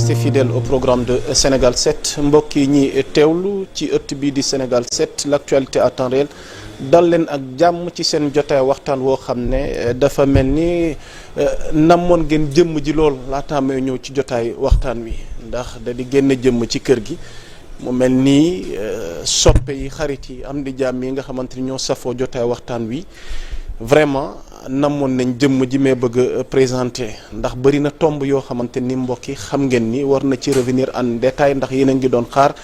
restez fidèles au programme de Sénégal 7 mbokk yi ñi teewlu ci ëtt bii di Sénégal 7 l'actualité à temps réel dal leen ak jàmm ci seen jotaay waxtaan woo xam ne dafa mel ni namoon ngeen jëmm ji lool laataa may ñëw ci jotaay waxtaan wi ndax da di génn jëmm ci kër gi mu mel nii soppe yi xarit yi am di jàmm yi nga xamante ni ñoo safoo jotaay waxtaan wi vraiment namoon nañ jëmm ji may bëgg a présenté ndax bëri na tomb yoo xamante ni mbokk yi xam ngeen ni war na ci revenir en détail ndax yéen a ngi doon xaar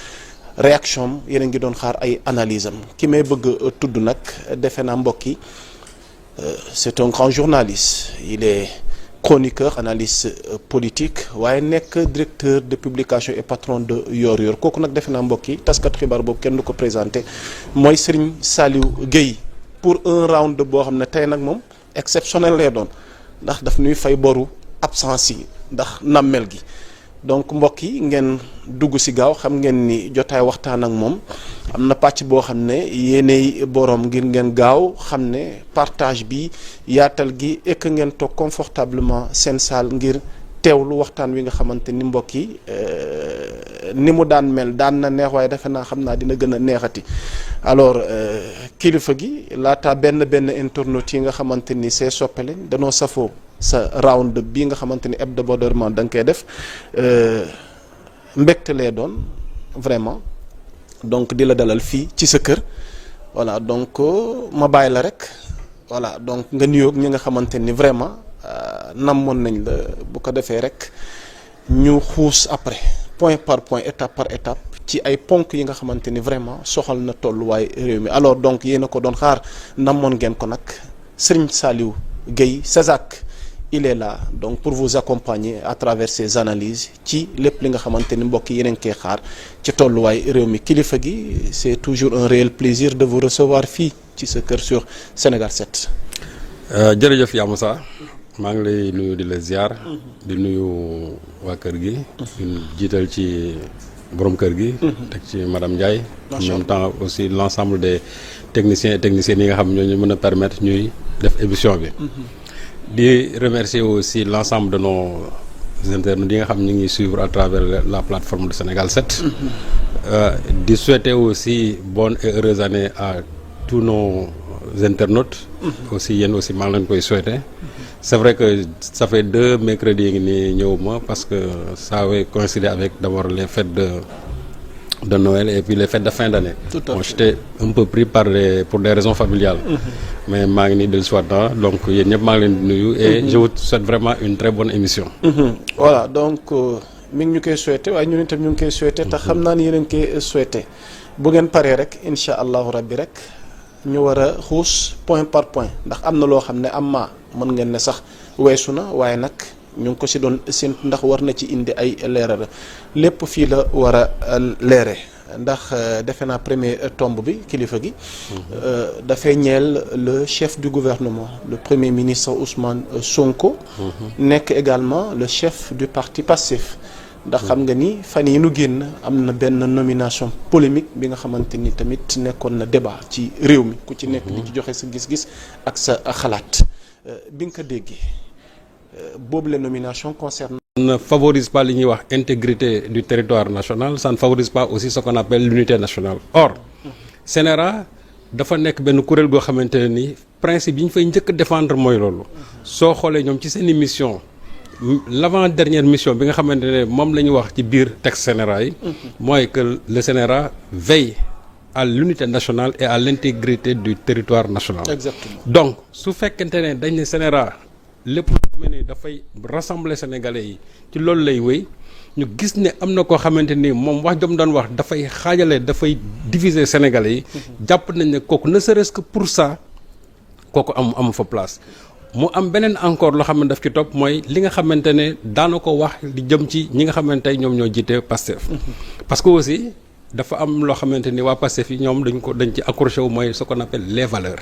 réaction am yéen a ngi doon xaar ay analyse am ki may bëgg a tudd nag defe naa mbokk yi c'est un grand journaliste il est chroniqueur analyste politique waaye nekk directeur de publication et patron de Yoor Yoor kooku nag defe naa mbokk yi taskat xibaar boobu kenn du ko présenté mooy Serigne Saliou Gueye pour un round boo xam ne tey nag moom exceptionnel lay doon ndax daf ñuy fay boru absence yi ndax nammel gi donc mbokk yi ngeen dugg ci gaaw xam ngeen ni jotaay waxtaan ak moom am na pàcc boo xam ne yéenay boroom ngir ngeen gaaw xam ne partage bi yaatal gi ek ngeen toog confortablement seen salle ngir teewlu waxtaan wi nga xamante ni mbokk yi ni mu daan mel daan na neex waaye defe naa xam naa dina gën a neexati alors kilifa gi laata benn internautes yi nga xamante ni see soppale danoo safoo sa round bi nga xamante ni hebdomadairement da nga koy def mbégte lay doon vraiment donc di la dalal fii ci sa kër voilà donc ma bàyyi la rek voilà donc nga nuyoog ñi nga xamante ni vraiment namoon nañ la bu ko defee rek ñu xuus après point par point étape par étape ci ay ponk yi nga xamante ni vraiment soxal na tolluwaay réew mi alors donc yéen a ko doon xaar namoon ngeen ko nag Serigne Saliou Gueye Césac il est là donc pour vous accompagner à travers ces analyses ci lépp li nga xamante ni mbokk yeneen koy xaar ci tolluwaay réew mi kilifa gi c'est toujours un réel plaisir de vous recevoir fii ci sa kër sur Sénégal 7. jërëjëf Yaa Moussa maa ngi lay nuyu di la ziar di nuyu waa kër gi di jiital ci borom kër gi teg ci madame Ndiaye en même temps aussi l'ensemble des techniciens et techniciennes yi nga xam ñoo ñu mën a permettre ñuy def émission bi di remercier aussi l'ensemble de nos internautes yi nga xam ñu ngi suivre à travers la plateforme de Sénégal 7 di souhaiter aussi bonne et heureuse année à tous nos internautes aussi yéen aussi maa ngi leen koy souhaiter c'est vrai que ça fait 2 mercredis yi ngi nii ñëwuma parce que ça avait coïncidé avec d'abord les fêtes de Noël et puis les fêtes de fin d'année. Bon, j'étais un peu pris pour des raisons familiales. Mais maa ngi nii dellu si waat donc yéen ñëpp maa ngi leen di nuyu. et je vous souhaite vraiment une très bonne émission. Voilà donc mi ngi ñu koy souhaité waaye ñun itam ñu ngi koy souhaité te xam naa ni yéen a ngi koy souhaité bu ngeen paree rek incha allahu rabbi rek ñu war a xuus point par point ndax am na loo xam ne am maa mën ngeen ne sax weesu na waaye nag. ñu ngi ko ci doon séntu ndax war na ci indi ay leeral lépp fii la war a leere ndax defe naa premier tombe bi kilifa gi dafay ñeel le chef du gouvernement le premier ministre Ousmane Sonko nekk également le chef du parti Pastef ndax xam nga ni fan yi nu génn am na benn nomination polémique bi nga xamante ni tamit nekkoon na débat ci réew mi ku ci nekk di ci joxe sa gis-gis ak sa xalaat bi nga ko déggee boobu la nomination concerne. Ça ne favorise pas li ñuy wax intégrité du territoire national ça ne favorise pas aussi ce qu'on appelle l'unité nationale or CNRA dafa nekk benn kuréel goo xamante ne ni principe yi ñu fay njëkk a défendre mooy loolu soo xoolee ñoom ci seen mission l'avant-dernière mission bi nga xamante ne moom la ñu wax ci biir texte CNRA yi mooy que le CNRA veille à l'unité nationale et à l'intégrité du territoire national. Exactement. Donc su fekkente ne dañ ne CNRA lépp lu mel ni dafay rassembler sénégalais yi ci loolu lay wéy ñu gis ne am na koo xamante ni moom wax jom doon wax dafay xaajale dafay diviser sénégalais yi jàpp nañ ne kooku ne serait-ce que pour ça kooku amu fa place mu am beneen encore loo xam ne daf ci topp mooy li nga xamante ne daana ko wax di jëm ci ñi nga xamante ne ñoom ñoo jiite Pastef parce que aussi dafa am loo xamante ni waa Pastef yi ñoom dañ ci accroché wu mooy ce qu'on appelle les valeurs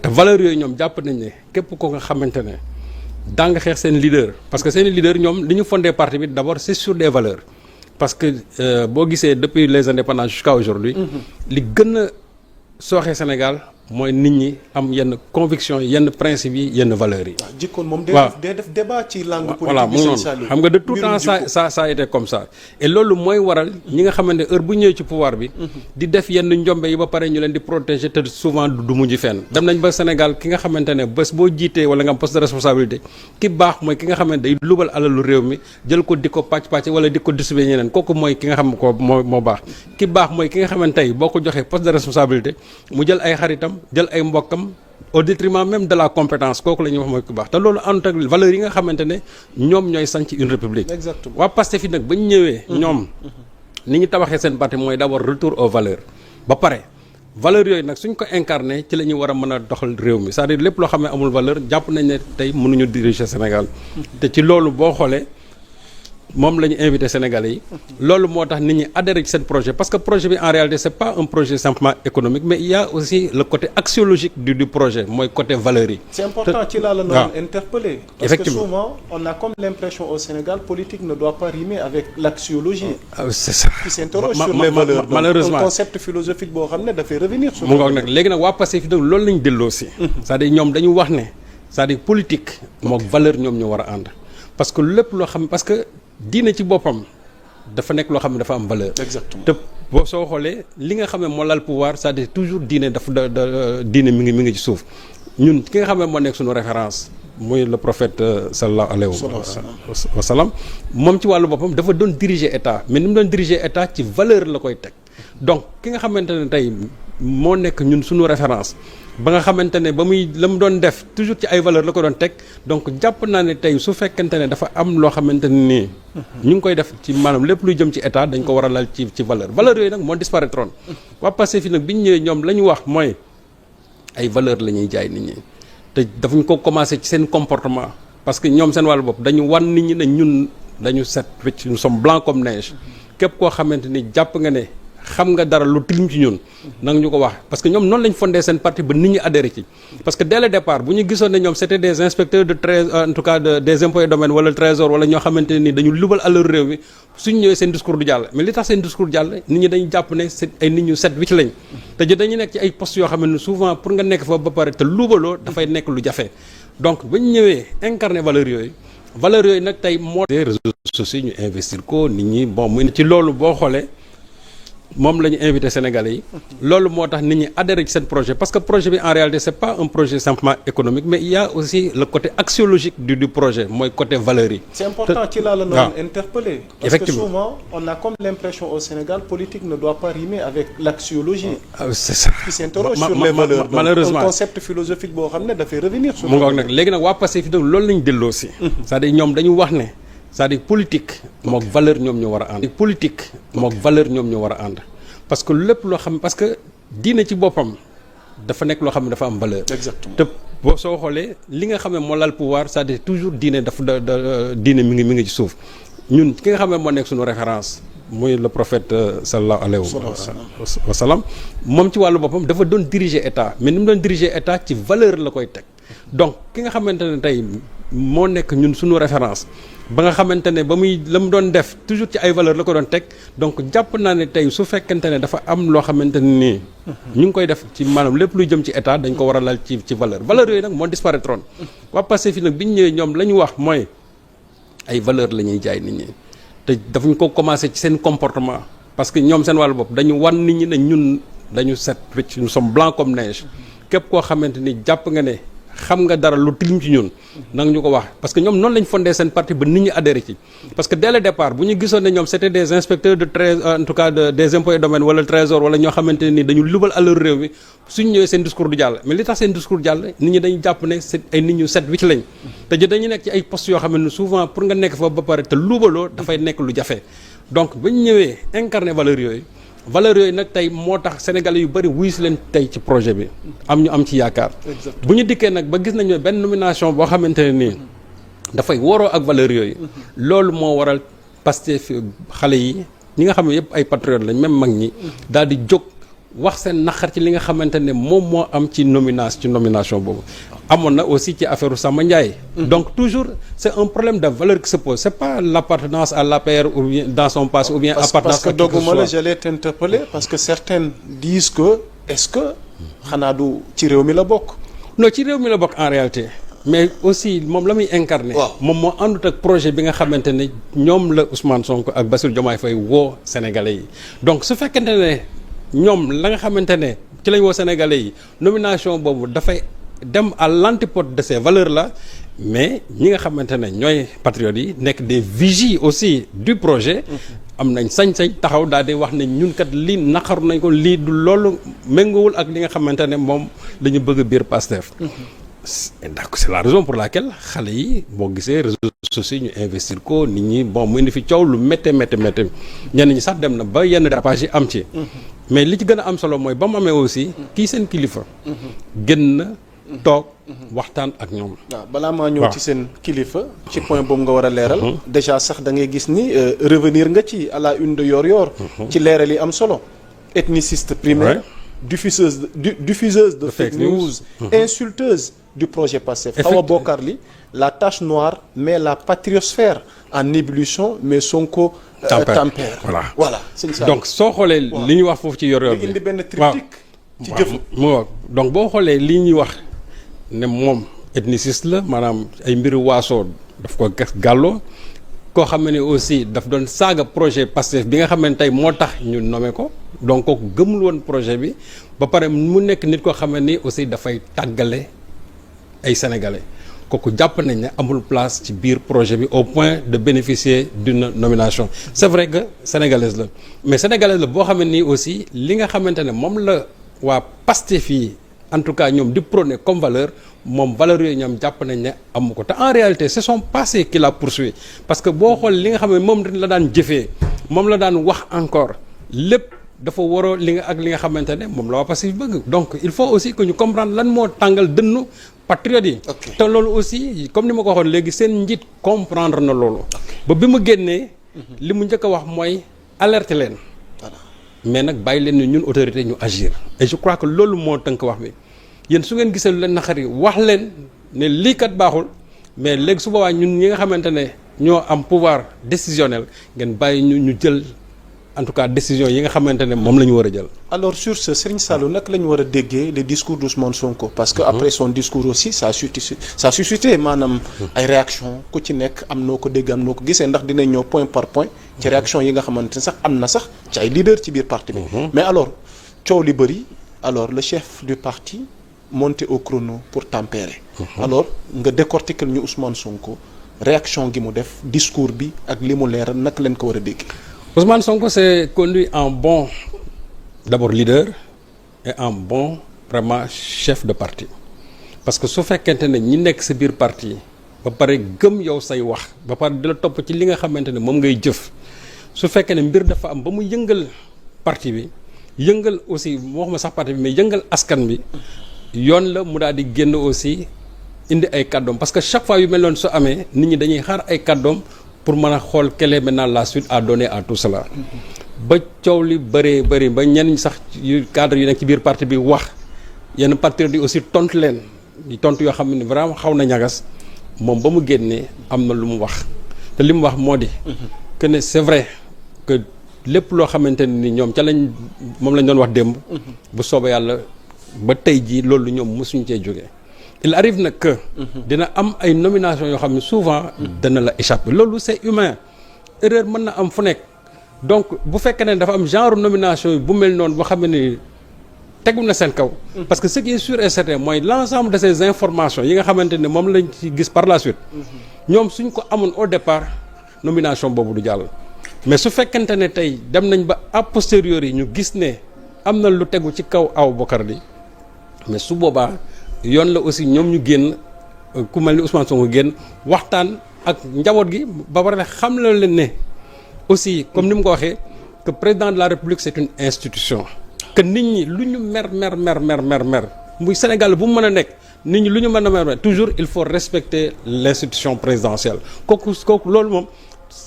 te valeurs yooyu ñoom jàpp nañ ne képp ko nga xamante ne daa nga xeex seen leader parce que seen leader ñoom li ñu fondé parti bi d'abord c'est sur des valeurs parce que boo gisee depuis les indépendances jusqu'à aujourd'hui li gën a sooxee Sénégal mooy nit ñi am yenn conviction yenn principes yi yenn valeurs yi. waaw jikkoon moom day def débat ci langue politique. voilà mu noonu xam nga de tout temps ça a été comme ça. et loolu mooy waral ñi nga xamante ne heure bu ñëwee ci pouvoir bi. di def yenn njombe yi ba pare ñu leen di protéger te souvent du mujj fenn. dem nañ ba Sénégal ki nga xamante ne bés boo jiitee wala nga am poste de responsabilité ki baax mooy ki nga xamante day lubal alalu réew mi jël ko di ko pàcc wala di ko distribuer ñeneen kooku mooy ki nga xam ko moo baax. ki baax mooy ki nga xamante tey boo ko joxee poste de responsabilité mu jël ay xaritam jël ay mbokkam au détriment même de la compétence kooku la ñuy wax mooy ku baax te loolu ànd ak valeurs yi nga xamante ne ñoom ñooy sanc une république. exactement waa Pastef fi nag ba ñu ñëwee. ñoom ni ñu tabaxee seen parti mooy d'abord retour aux valeurs ba pare valeurs yooyu nag suñ ko incarné ci la ñuy war a mën a doxal réew mi c'est-à-dire lépp loo xam ne amul valeur jàpp nañ ne tey mënuñu diriger Sénégal. te ci loolu boo xoolee. moom la ñu invité Sénégalais yi loolu moo tax nit ñi adhéré ci seen projet parce que projet bi en réalité c'est pas un projet simplement économique mais il y a aussi le côté axiologique du projet mooy côté valeurs yi. c'est important ci laa la doon interpeller. parce que effectivement souvent on a comme l'impression au Sénégal politique ne doit pas rimer avec l'axiologie. c'est ça qui s'interroge sur les valeurs. malheureusement un concept philosophique boo xam ne dafay revenir sur mu ngoog nag léegi nag waa Pastef fi loolu lañu delloo si. c'est-à-dire ñoom dañu wax ne c'est-à-dire politique mook valeur ñoom ñu war a ànd parce que lépp loo xam parce que diine ci boppam dafa nekk loo xam ne dafa am valeur. exactement te boo soo xoolee li nga xam ne moo lal pouvoir c'est-à-dire toujours diine diine mi ngi ci suuf ñun ki nga xam ne moo nekk suñu référence muy le prophète sallallahu alayhi wa sallam moom ci wàllu boppam dafa doon diriger état mais ni mu doon diriger état ci valeur la koy teg donc ki nga xamante ne tey moo nekk ñun suñu référence ba nga xamante ne ba muy la mu doon def toujours ci ay valeur la ko doon teg donc jàpp naa ne tey su fekkente ne dafa am loo xamante ne nii ñu ngi koy def ci maanaam lépp luy jëm ci état dañ ko war a lal ci valeur yooyu nag moo disparaître waa Pastef fi nag bi ñu ñëwee ñoom la ñu wax mooy ay valeur la ñuy jaay nit ñi te dafuñ ko commencé ci seen comportement parce que ñoom seen wàllu bopp dañu wan nit ñi ne ñun dañu set wecc nous sommes blancs comme neige képp koo xamante ni jàpp nga ne xam nga dara lu tilim ci ñun nag ñu ko wax parce que ñoom noonu lañ fondé seen parti ba nit ñi adhéré ci parce que dès le départ bu ñu gisoon ne ñoom c'était des inspecteurs de trésor en tout cas des impôts et domaines wala trésor wala ñoo xamante ne ni dañu lubal alalu réew mi suñu ñëwee seen discours du jàll mais li tax seen discours jàll nit ñi dañu jàpp ne c'est ay nit ñu set wicc lañ te dañu nekk ci ay postes yoo xam ne souvent pour nga nekk fa ba pare te lubaloo dafay nekk lu jafe donc ba ñu ñëwee incarner valeurs yooyu nag tey moo réseaux sociaux ñu investir ko nit ñi bon mu ci loolu boo xoolee moom la ñu invité Sénégalais yi loolu moo tax nit ñi adhéré ci seen projet parce que projet bi en réalité c'est pas un projet simplement économique mais il y a aussi le côté axiologique du projet mooy côté valeurs yi. c'est important ci laa la doon interpeller. parce effectivement que souvent on a comme l'impression au Sénégal politique ne doit pas rimer avec l'axiologie. c'est ça qui s'interroge sur les valeurs. malheureusement un concept philosophique boo xam ne dafay revenir sur. mu ngoog nag léegi nag waa Pastef fi loolu lañu delloo si. c'est-à-dire ñoom dañu wax ne. c'est-à-dire politique mook valeur ñoom ñoo war a ànd politique mook valeur ñoom ñoo war a ànd parce que lépp loo xam parce que diine ci boppam dafa nekk loo xam ne dafa am valeur. exactement te boo soo xoolee li nga xam ne moo lal pouvoir c'est-à-dire toujours diine diine mi ngi ci suuf ñun ki nga xam ne moo nekk suñu référence muy le prophète sallallahu alayhi wa sallam moom ci wàllu boppam dafa doon diriger état mais ni mu doon diriger état ci valeur la koy teg donc ki nga xamante ne tey moo nekk ñun suñu référence ba nga xamante ne ba muy la mu doon def toujours ci ay valeur la ko doon teg donc jàpp naa ne tey su fekkente ne dafa am loo xamante ne nii ñu ngi koy def ci maanaam lépp luy jëm ci état dañ ko war a lal ci valeur yooyu nag moo disparaître waa Pastef fi nag bi ñu ñëwee ñoom la ñu wax mooy ay valeur la ñuy jaay nit ñi te dafuñ ko commencé ci seen comportement parce que ñoom seen wàllu bopp dañu wan nit ñi ne ñun dañu set wecc nous sommes blancs comme neige képp koo xamante ni jàpp nga ne xam nga dara lu tilim ci ñun nag ñu ko wax parce que ñoom noonu lañ fondé seen parti ba nit ñi adhéré ci parce que dès le départ bu ñu gisoon ne ñoom c'était des inspecteurs de trésor en tout cas des impôts et domaines wala trésor wala ñoo xamante ne ni dañu lubal alalu réew mi suñu ñëwee seen discours du jàll mais li tax seen discours jàll nit ñi dañu jàpp ne c'est ay nit ñu set wicc lañ te dañu nekk ci ay postes yoo xam ne souvent pour nga nekk fa ba pare te lubaloo dafay nekk lu jafe donc ba ñu ñëwee incarner valeurs yooyu nag tey moo tax sénégalais yu bëri wuyu si leen tey ci projet bi ñu am ci yaakaar bu ñu dikkee nag ba gis nañu benn nomination boo xamante ne nii dafay waroo ak valeurs yooyu loolu moo waral Pastef xale yi ñi nga xam ne yëpp ay patriotes lañ même mag ñi daal di jóg wax seen naqar ci li nga xamante ne moom moo am ci nomination boobu amoon na aussi ci affaire Samba Ndiaye donc toujours c'est un problème de valeur qui se pose c'est pas l'appartenance à l'APR ou bien dans son passé ou bien appartenance parce que dogguma la j'allais t'interpeller parce que certains disent que est-ce que xanaa du ci réew mi la bokk. non ci réew mi la bokk en réalité mais aussi moom la muy incarné. moom moo àndut ak projet bi nga xamante ne ñoom la Ousmane Sonko ak Bassirou Diomaye Faye woo Sénégalais yi donc su fekkente ne ñoom la nga xamante ne ci lañ woo Sénégalais yi nomination boobu dafay dem à l'antipode de ces valeurs là mais ñi nga xamante ne ñooy patriotes yi nekk des vigies aussi du projet. am nañ sañ-sañ taxaw daal di wax ne ñun kat lii naqaru nañ ko lii du loolu méngoowul ak li nga xamante ne moom la ñu bëgg biir Pastef. donc c'est la raison pour laquelle xale yi boo gisee réseaux sociaux ñu investir ko nit ñi bon mu indi fi coow lu métte ñenn ñi sax dem na ba yenn dérapage yi am ci. mais li ci gën a am solo mooy ba mu amee aussi kii seen kilifa. gën na toog waxtaan ak ñoom. waaw balaa maa ñëw ci seen kilifa. ci point boobu nga war a leeral. déjà sax da ngay gis ni revenir nga ci à la une de Yoor. ci leeral yi am solo. ethniciste primaire. diffuseuse de fake news. insulteuse du projet Pastef. Awa Bokar Ly la tache noire met la patriosphère en ébullition mais Sonko. tempère voilà. donc soo xoolee li ñuy wax foofu ci Yoor bi indi benn triptyque ci jëf. donc boo xoolee li ñuy wax. ne moom ethniciste la maanaam ay mbiru waasoo daf ko gàlloo koo xam ne aussi daf doon saaga projet Pastef bi nga xam ne tey moo tax ñu nommé ko donc kooku gëmul woon projet bi ba pare mu nekk nit koo xam ne aussi dafay tàggale ay sénégalais kooku jàpp nañ ne amul place ci biir projet bi au point de bénéficier d'une nomination c'est vrai que sénégalaise la mais sénégalaise la boo xam ne nii aussi li nga xamante ne moom la waa Pastef yi en tout cas ñoom di prôner comme valeur moom valeur yooyu ñoom jàpp nañ ne amu ko te en réalité c'est son passé qui l'a poursuivi parce que boo xool li nga xam ne moom la daan jëfee moom la daan wax encore lépp dafa waroo li nga xamante ne moom la waa Pastef bëgg donc il faut aussi que ñu comprendre lan moo tàngal dënnu patriotes yi. te loolu aussi comme ni ma ko waxoon léegi seen njiit comprendre na loolu. ba bi mu génnee. li mu njëkk a wax mooy alerter leen. mais nag bàyyi leen ni ñun autorité ñu agir et je crois que loolu moo tënk wax bi yéen su ngeen gisee lu leen naqari wax leen ne lii kat baaxul mais léegi su boobaa ñun ñi nga xamante ne ñoo am pouvoir décisionnel ngeen bàyyi ñu jël en tout cas décision yi nga xamante ne moom la ñu war a jël. alors sur ce Serigne Sallou nag la ñu war a déggee le discours d'Ousmane Sonko. parce que après son discours aussi ça a suscité maanaam ay réaction ku ci nekk am noo ko dégg am noo ko gisee ndax dinañ ñëw point par point. ci réaction yi nga xamante ne sax am na sax ci ay leader ci biir parti bi. mais alors coow li bëri alors le chef du parti monté au chrono pour tempérer. alors nga décortiquer ñu Ousmane Sonko réaction gi mu def discours bi ak li mu leeral naka leen ko war a dégg. Ousmane Sonko s'est conduit en bon d'abord leader et en bon vraiment chef de parti parce que su fekkente ne ñi nekk sa biir parti ba pare gëm yow say wax ba pare di la topp ci li nga xamante ne moom ngay jëf su fekkee ne mbir dafa am ba mu yëngal parti bi yëngal aussi waxuma sax parti bi mais yëngal askan bi yoon la mu daal di génn aussi indi ay kàddoom parce que chaque fois yu mel noonu su amee nit ñi dañuy xaar ay kàddoom pour mën a xool quelle est maintenant la suite à donner à tout cela ba coow li bëri ba ñenn ñi sax yu cadre yu nekk ci biir parti bi wax yenn patriotes yi aussi tontu leen di tontu yoo xam ne vraiment xaw na ñagas moom ba mu génnee am na lu mu wax te li mu wax moo di que ne c'est vrai que lépp loo xamante ni ñoom ca lañ moom lañ doon wax démb bu soobee yàlla ba tey jii loolu ñoom mosuñu cee jógee il arrive nag que dina am ay nomination yoo xam ne souvent dana la échapper loolu c'est humain erreur mën na am fu nekk donc bu fekkee ne dafa am genre nomination yi bu mel noonu boo xam ne tegu na seen kaw parce que ce qui est sûr et certain mooy l'ensemble de ces informations yi nga xamante ne moom lañ ci gis par la suite ñoom suñ ko amoon au départ nomination boobu du jàll mais su fekkente ne tey dem nañ ba a posteriori ñu gis ne am na lu tegu ci kaw Awa Bokar Ly mais su boobaa yoon la aussi ñoom ñu génn ku mel ni Ousmane Sonko génn waxtaan ak njaboot gi ba pare xam la leen ne aussi comme ni mu ko waxee que président de la République c'est une institution que nit ñi lu ñu mer muy Sénégal bu mu mën a nekk nit ñi lu ñu mën a mer toujours il faut respecter l'institution présidentielle kooku loolu moom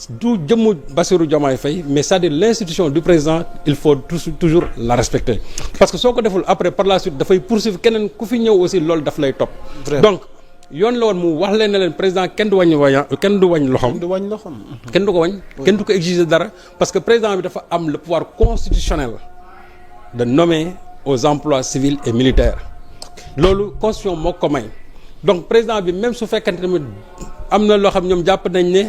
du jëmmu Bassirou Diomaye Faye mais c'est-à-dire l'institution du président il faut toujours la respecter parce que soo ko deful après par la suite dafay poursuivre keneen ku fi ñëw aussi loolu daf lay topp donc yoon la woon mu wax leen ne leen président kenn du wañ loxoom kenn du ko wañ kenn du ko exiger dara parce que président bi dafa am le pouvoir constitutionnel de nommer aux emplois civils et militaires loolu constitution moo ko may donc président bi même su fekkante tamit am na loo xam ñoom jàpp nañ ne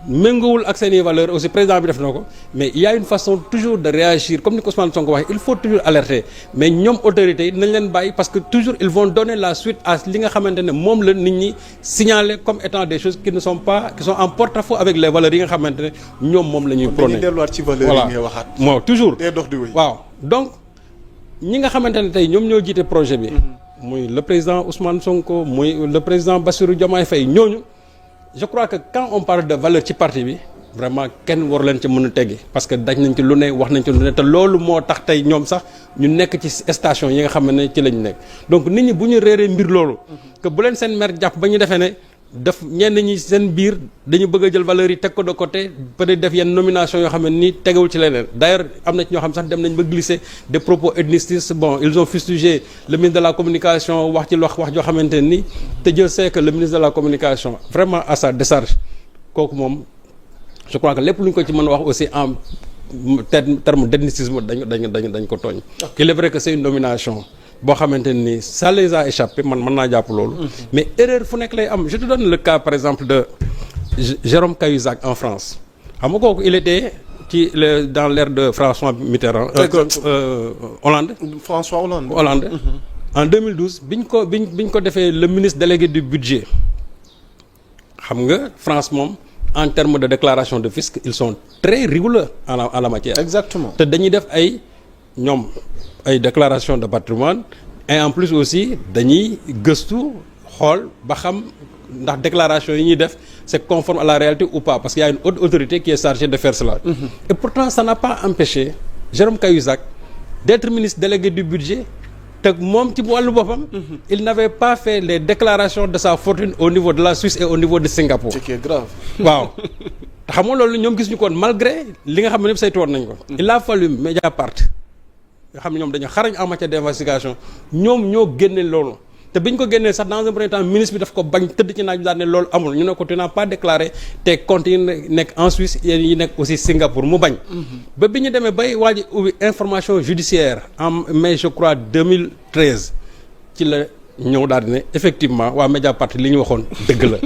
méngoowul ak seeni valeur aussi président bi def na ko mais il y a une façon toujours de réagir comme ni ko Ousmane Sonko waxee il faut toujours alerter mais ñoom autorités yi nañ leen bàyyi parce que toujours ils vont donner la suite à li nga xamante ne moom la nit ñi signaler comme étant des choses qui sont en porte-à-faux avec les valeurs yi nga xamante ne ñoom moom la ñuy prôner. dañuy delluwaat ci valeurs yi ngay waxaat. moo toujours day dox di wéy. waaw donc ñi nga xamante ne tey ñoom ñoo jiite projet bi. muy le président Ousmane Sonko muy le président Bassirou Diomaye Faye ñooñu. je crois que quand on parle de valeur ci parti bi vraiment kenn waru leen ci mën a teggi parce que daj nañ ci lu ne wax nañ ci lu ne te loolu moo tax tey ñoom sax ñu nekk ci station yi nga xam ne ci lañ nekk donc nit ñi bu ñu réeree mbir loolu que bu leen seen mer jàpp ba ñu defee ne def ñenn ñi seen biir dañu bëgg a jël valeurs yi teg ko de côté peut-être def yenn nomination yoo xam ne nii tegewul ci leneen d'ailleurs am na ci ñoo xam sax dem nañ ba glisser des propos ethnicistes bon ils ont fustigé le ministre de la communication wax ci wax joo xamante ne nii te Dieu sait que le ministre de la communication vraiment à sa décharge kooku moom je crois que lépp lu ñu ko ci mën a wax aussi en terme d'ethnicisme dañ ko tooñ. il est vrai que c'est une nomination boo xamante ni ça les a échappé man mën naa jàpp loolu. mais erreur fu nekk lay am je te donne le cas par exemple de Jérôme Cahuzac en France xam nga kooku il était dans l'ère de François Mitterrand. Hollande. François Hollande. Hollande. En 2012 biñ ko defee le ministre délégué du budget xam nga France moom en termes de déclaration de fisc ils sont très rigoureux en la matière. Exactement. te dañuy def ay déclaration de patrimoine et en plus aussi dañuy gëstu xool ba xam ndax déclaration yi ñuy def c'est conforme à la réalité ou pas parce qu'il y a une haute autorité qui est chargée de faire cela. Et pourtant ça n'a pas empêché Jérôme Cahuzac d'être ministre délégué du budget te moom ci wàllu boppam. il n'avait pas fait les déclarations de sa fortune au niveau de la Suisse et au niveau de Singapour. Ce qui est grave. waaw te xam nga loolu ñoom gis ñu ko woon malgré li nga xam ne yëpp saytu woon nañ ko. il a fallu Mediapart nga xam ne ñoom dañu xarañ en matière d'investigation ñoom ñoo génne loolu te biñ ko génnee sax dans un premier temps ministre bi daf ko bañ tëdd ci naaj bi daal ne loolu amul ñu ne ko tu n'as pas déclaré tes comptes yi nekk en Suisse yi nekk aussi Singapour mu bañ. ba bi ñu demee bay waaj ubbi information judiciaire en mai je crois 2013 ci la ñëw daal di ne effectivement waa Mediapart li ñu waxoon dëgg la.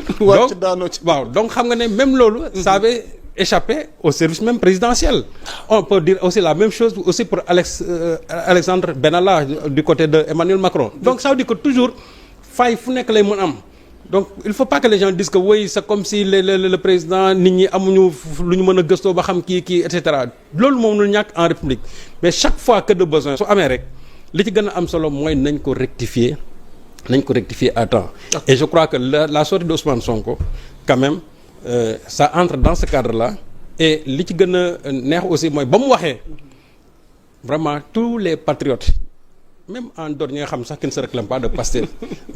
donc xam nga ne même loolu. ça avait échappé au service même présidentiel. On peut dire aussi la même chose aussi pour Alexandre Benalla du côté de Emmanuel Macron. Donc ça veut dire que toujours faille fu nekk lay mën am donc il faut pas que les gens disent que oui c'est comme si le président nit ñi amuñu lu ñu mën a gëstoo ba xam kii et cetera loolu moom lu ñàkk en république mais chaque fois que de besoin su amee rek li ci gën a am solo mooy nañ ko rectifier à temps. Et je crois que la sortie d'Ousmane Sonko quand même ça entre dans ce cadre-là et li ci gën a neex aussi mooy ba mu waxee vraiment tous les patriotes même en dehors ñi nga xam sax qui ne se réclament pas de Pastef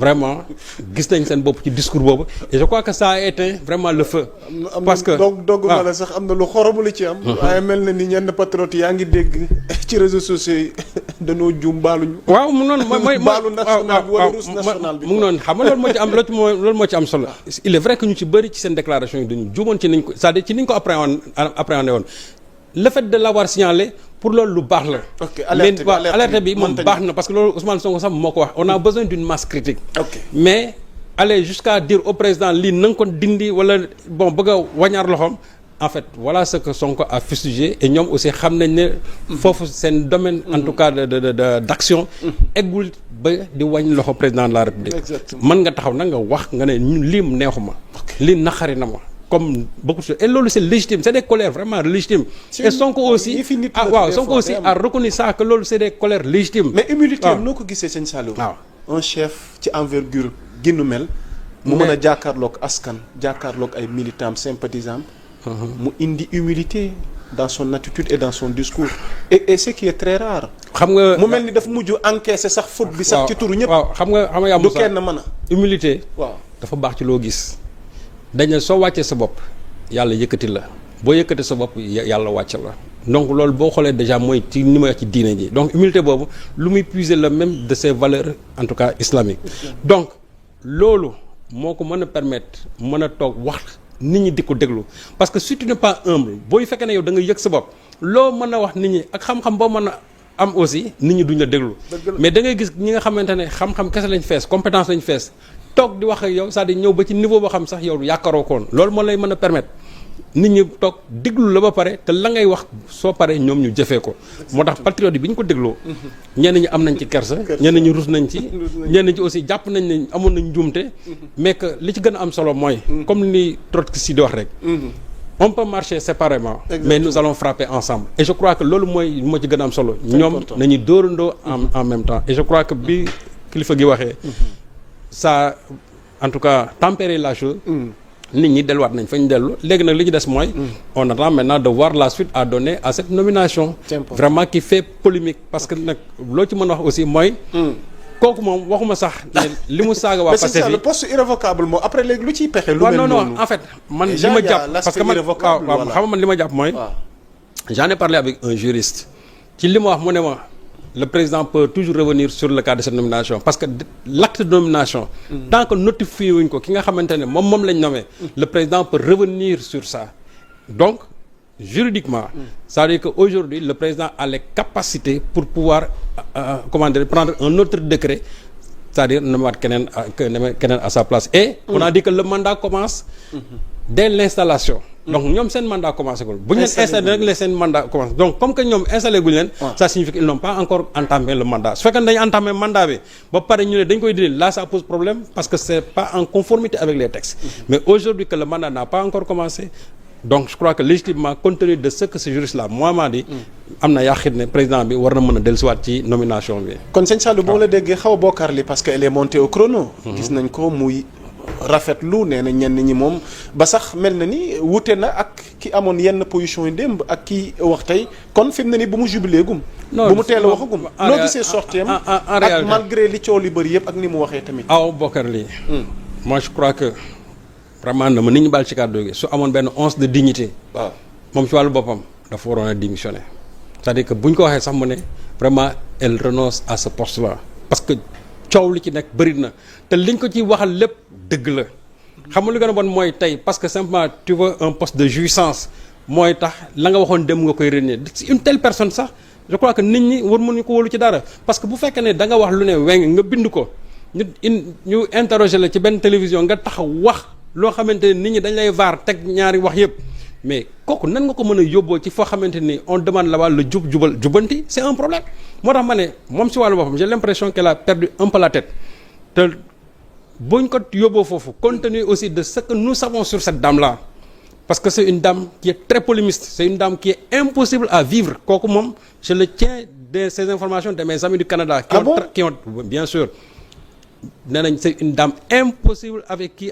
vraiment gis nañ seen bopp ci discours boobu et je crois que ça a éteint vraiment le feu. parce que donc dogguma la sax am na lu xoromu li ci am. waaye mel na ni ñenn patriotes yaa ngi dégg ci réseaux sociaux yi dañoo juum baaluñu. waaw mu noonu mooy baalu national bi wala rus national bi. mu ngi noonu xam nga loolu moo ci am loolu moo ci am solo. il est vrai que ñu ci bëri ci seen déclaration yi dañu juumoon ci niñ ko c'est-à-dire ci niñ ko appréhendé woon le fait de l'avoir signalé pour loolu lu baax la. ok alerte bi moom baax na parce que loolu Ousmane Sonko sax moo ko wax on a besoin d'une masse critique. ok mais aller jusqu'à dire au président lii na nga ko dindi wala bon bëgg a wañaar loxoom en fait voilà ce que Sonko a fustigé et ñoom aussi xam nañ ne. foofu seen domaine. en tout cas d'action. eggul ba di wañ loxo président de la République. exactement mën nga taxaw nag nga wax nga ne ñun lii neexuma. lii naqari na ma. comme beaucoup de choses et loolu c'est légitime c'est des colères vraiment légitimes. et Sonko aussi Sonko aussi a reconnu ça que loolu c'est des colères légitimes. mais humilité noo ko gisee sëñ Saliou. waaw un chef ci envergure ginnu mel. mu mën a jàkkaarloog askan jàkkaarloog ay militants sympathisants. mu indi humilité dans son attitude et dans son discours. et ce qui est très rare. xam nga mu mel ni dafa mujj encaisser sax faute bi sax ci turu ñëpp. waaw xam nga yaa du kenn mën a. humilité. waaw dafa baax ci loo gis. dañ ne soo wàccee sa bopp yàlla yëkkati la boo yëkkati sa bopp yàlla wàcc la donc loolu boo xoolee déjà mooy ci ni ma wax ci diine ji donc humilité boobu lu muy puiser le même de ses valeurs en tout cas islamiques. donc loolu moo ko mën a permettre mën a toog wax nit ñi di ko déglu parce que si tu n'es pas humble booy fekkee ne yow da nga yëg sa bopp loo mën a wax nit ñi ak xam-xam boo mën a am aussi nit ñi duñ la déglu mais da ngay gis ñi nga xamante ne xam-xam kese lañ fees compétence lañ fees toog di wax ak yow c'est-à-dire ñëw ba ci niveau boo xam sax yow yaakaaroo ko woon loolu moo lay mën a permettre nit ñi toog déglu la ba pare te la ngay wax soo paree ñoom ñu jëfee ko moo tax patriote yi bi ñu ko dégloo ñenn ñi am nañ ci kersa ñenn ñi rus nañ ci ñenn ñi aussi jàpp nañ ne amoon nañ njuumte mais que li ci gën a am solo mooy comme ni Trotsky di wax rek on peut marcher séparément mais nous allons frapper ensemble et je crois que loolu mooy moo ci gën a am solo ñoom nañu dóorandoo en même temps et je crois que bi kilifa gi waxee ça en tout cas tempérer la chose nit ñi delluwaat nañ fa ñu dellu léegi nag li ñu des mooy on attend maintenant de voir la suite à donner à cette nomination vraiment qui fait polémique parce que nag loo ci mën wax aussi mooy kooku moom waxuma sax ne li mu saaga waa Pastef mais le poste irrévocable moom après léegi lu ciy pexe lu mel noonu non en fait man li ma jàpp parce que man waaw xam nga man li ma jàpp mooy j'en ai parlé avec un juriste ci li ma wax mu ne ma le président peut toujours revenir sur le cas de cette nomination parce que l'acte de nomination tant que notifié wuñ ko ki nga xamante ne moom lañ nommé le président peut revenir sur ça donc juridiquement ça veut dire que aujourd'hui le président a les capacités pour pouvoir comment dire prendre un autre décret c'est-à-dire nommer keneen à sa place et on a dit que le mandat commence dès l'installation donc ñoom seen mandat commencé gul bu ñu leen installé rek la seen mandat commencé donc comme que ñoom installé guñu leen ça signifie qu'ils n'ont pas encore entamé le mandat su fekkee dañu entamé mandat bi ba pare ñu ne dañ koy dindi là ça pose problème parce que c'est pas en conformité avec les textes mais aujourd'hui que le mandat n'a pas encore commencé donc je crois que légitimement compte tenu de ce que ce juriste là moi maa di am na yàqit ne président bi war na mën a dellusiwaat ci nomination bi kon sëñ Sallou boo la déggee xaw a bokkaar li parce que elle est montée au chrono gis nañ ko muy rafetlu nee na ñenn ñi moom ba sax mel na ni wute na ak ki amoon yenn position yi démb ak ki wax tey kon fi mu ne ni bu mu jubilee gum bu mu teel a waxagum noo gisee sorteem ak malgré li coow li bëri yëpp ak ni mu waxee tamit aw bokkar lii moi je crois que vraiment na ma nit ñu baal ci kàddu gi su amoon benn once de dignité waaw moom ci wàllu boppam dafa waroon a démissionner c'est-à-dire que bu ñu ko waxee sax mu ne vraiment elle renonce à ce poste là parce que coow li ci nekk bëri na te liñ ko ci waxal lépp dëgg la xam nga lu gën a bon mooy tey parce que simplement tu veux un poste de jouissance mooy tax la nga waxoon dem nga koy renier une telle personne sax je crois que nit ñi war mënuñu ko wóolu ci dara parce que bu fekkee ne da nga wax lu ne weng nga bind ko ñu interroger la ci benn télévision nga taxaw wax loo xamante ne nit ñi dañ lay vaar teg ñaari wax yëpp mais kooku nan nga ko mën a yóbboo ci foo xamante ni on demande là-bas le jubanti c'est un problème moo tax ma ne moom si wàllu boppam j'ai l'impression qu'elle a perdu un peu la tête te buñ ko yóbboo foofu compte tenu aussi de ce que nous savons sur cette dame-là parce que c'est une dame qui est très polémiste c'est une dame qui est impossible à vivre kooku moom je le tiens de ces informations de mes amis du Canada qui ont bien sûr nee nañ c'est une dame impossible avec qui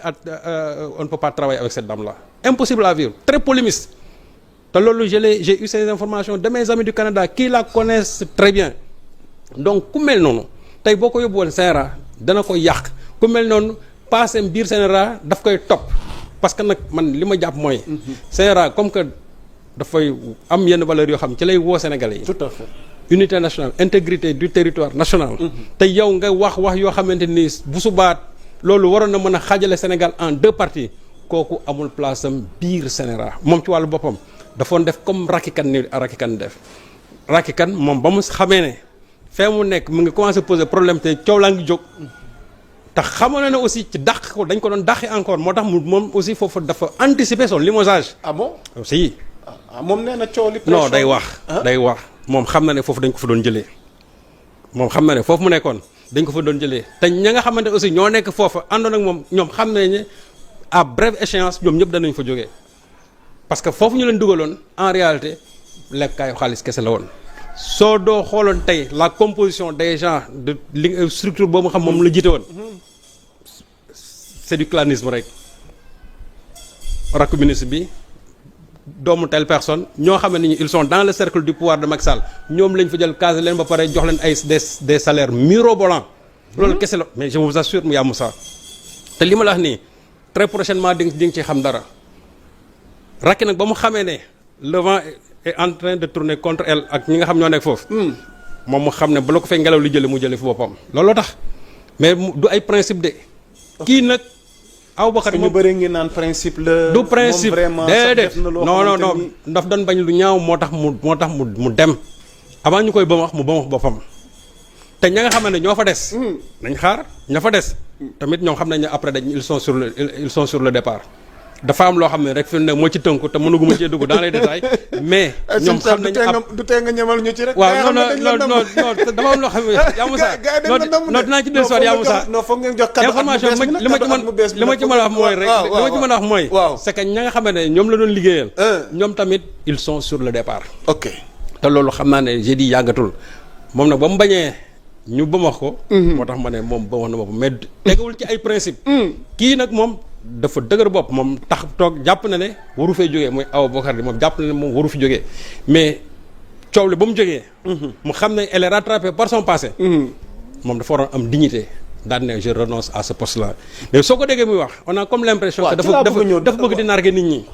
on ne peut pas travailler avec cette dame-là impossible à vivre très polémiste te loolu j'ai eu ces informations de mes amis du Canada qui la connaissent très bien donc ku mel noonu tey boo ko yóbbu woon CNRA dana ko yàq ku mel noonu passé biir CNRA daf koy topp parce que nag man li ma jàpp mooy CNRA comme que dafay am yenn valeurs yoo xam ci lay woo Sénégalais yi tout à fait unité nationale intégrité du territoire national te yow nga wax yoo xamante ni bu subaat loolu waroon na mën a xaajale Sénégal en deux parties kooku amul place am biir CNRA moom ci wàllu boppam dafoon def comme Rakikan def Rakikan moom ba mu xamee ne fee mu nekk mu ngi commencé poser problème te coow laa ngi jóg te xamoon na ne aussi ci dàq ko dañ ko doon dàqi encore moo tax mu moom aussi foofu dafa anticiper son limogeage. ah bon si. moom nee na coow li. non day wax moom xam na ne foofu dañ ko fa doon jëlee moom xam na ne foofu mu nekkoon dañ ko fa doon jëlee te ña nga xamante aussi ñoo nekk foofu àndoon ak moom ñoom xam nañ ne à brève échéance ñoom ñëpp danañ fa jógee parce que foofu ñu leen dugaloon en réalité lekkaayu xaalis kese la woon. soo doo xooloon tey la composition des gens de li structure boobu xam moom la jiite woon c'est du clanisme rek rakku ministre bi doomu telle personne ñoo xam ne ils sont dans le cercle du pouvoir de Macky Sall ñoom lañ fa jël casé leen ba pare jox leen ay des salaires mirobolants loolu kese la mais je vous assure yaa Moussa te li ma la wax nii très prochainement di nga ci xam dara rakki nag ba mu xamee ne le vent est en train de tourner contre elle ak ñi nga xam ñoo nekk foofu moom mu xam ne ba la ko fay ngelaw li jële mu jële fi boppam looloo tax mais du ay principe de kii nag Aboubacar ñu bëri ngi naan principe la du principe déedéet non daf doon bañ lu ñaaw moo tax mu dem avant ñu koy bëmax mu bëmax boppam te ña nga xam ne ñoo fa des. nañ xaar ña fa des. tamit ñoom xam nañ ne après dañ ils sont sur le départ. dafa am loo xam ne rek fi mu ne moo ci tënku te mënuguma cee dugg dans les détails mais. ñoom xam nañ du tee nga ñemal ñu ci rek. waaw non dafa am loo xam ne yaa Moussa. non dinaa ci dellusiwaat yaa Moussa. non foog ngeen jox kaddu information li ma ci mën a wax mooy rek li ma ci mën a wax mooy. c'est que ña nga xam ne ñoom la doon liggéeyal. ñoom tamit ils sont sur le départ. ok te loolu xam naa ne j'ai dit yàggatul moom nag ba mu bañee ñu bëmax ko. moo tax ma ne moom bëmax na boppam mais tegawul ci ay principe. kii nag moom. dafa dëgër bopp moom tax toog jàpp na ne waru fee jógee mooy Awa Bokar di moom jàpp na ne moom waru fi jógee mais coow li ba mu jógee. mu xam ne elle est rattrapée par son passé. moom dafa waroon am dignité daal ne je renonce à ce poste là mais soo ko déggee muy wax on a comme l'impression que dafa bëgg di narguer nit ñi.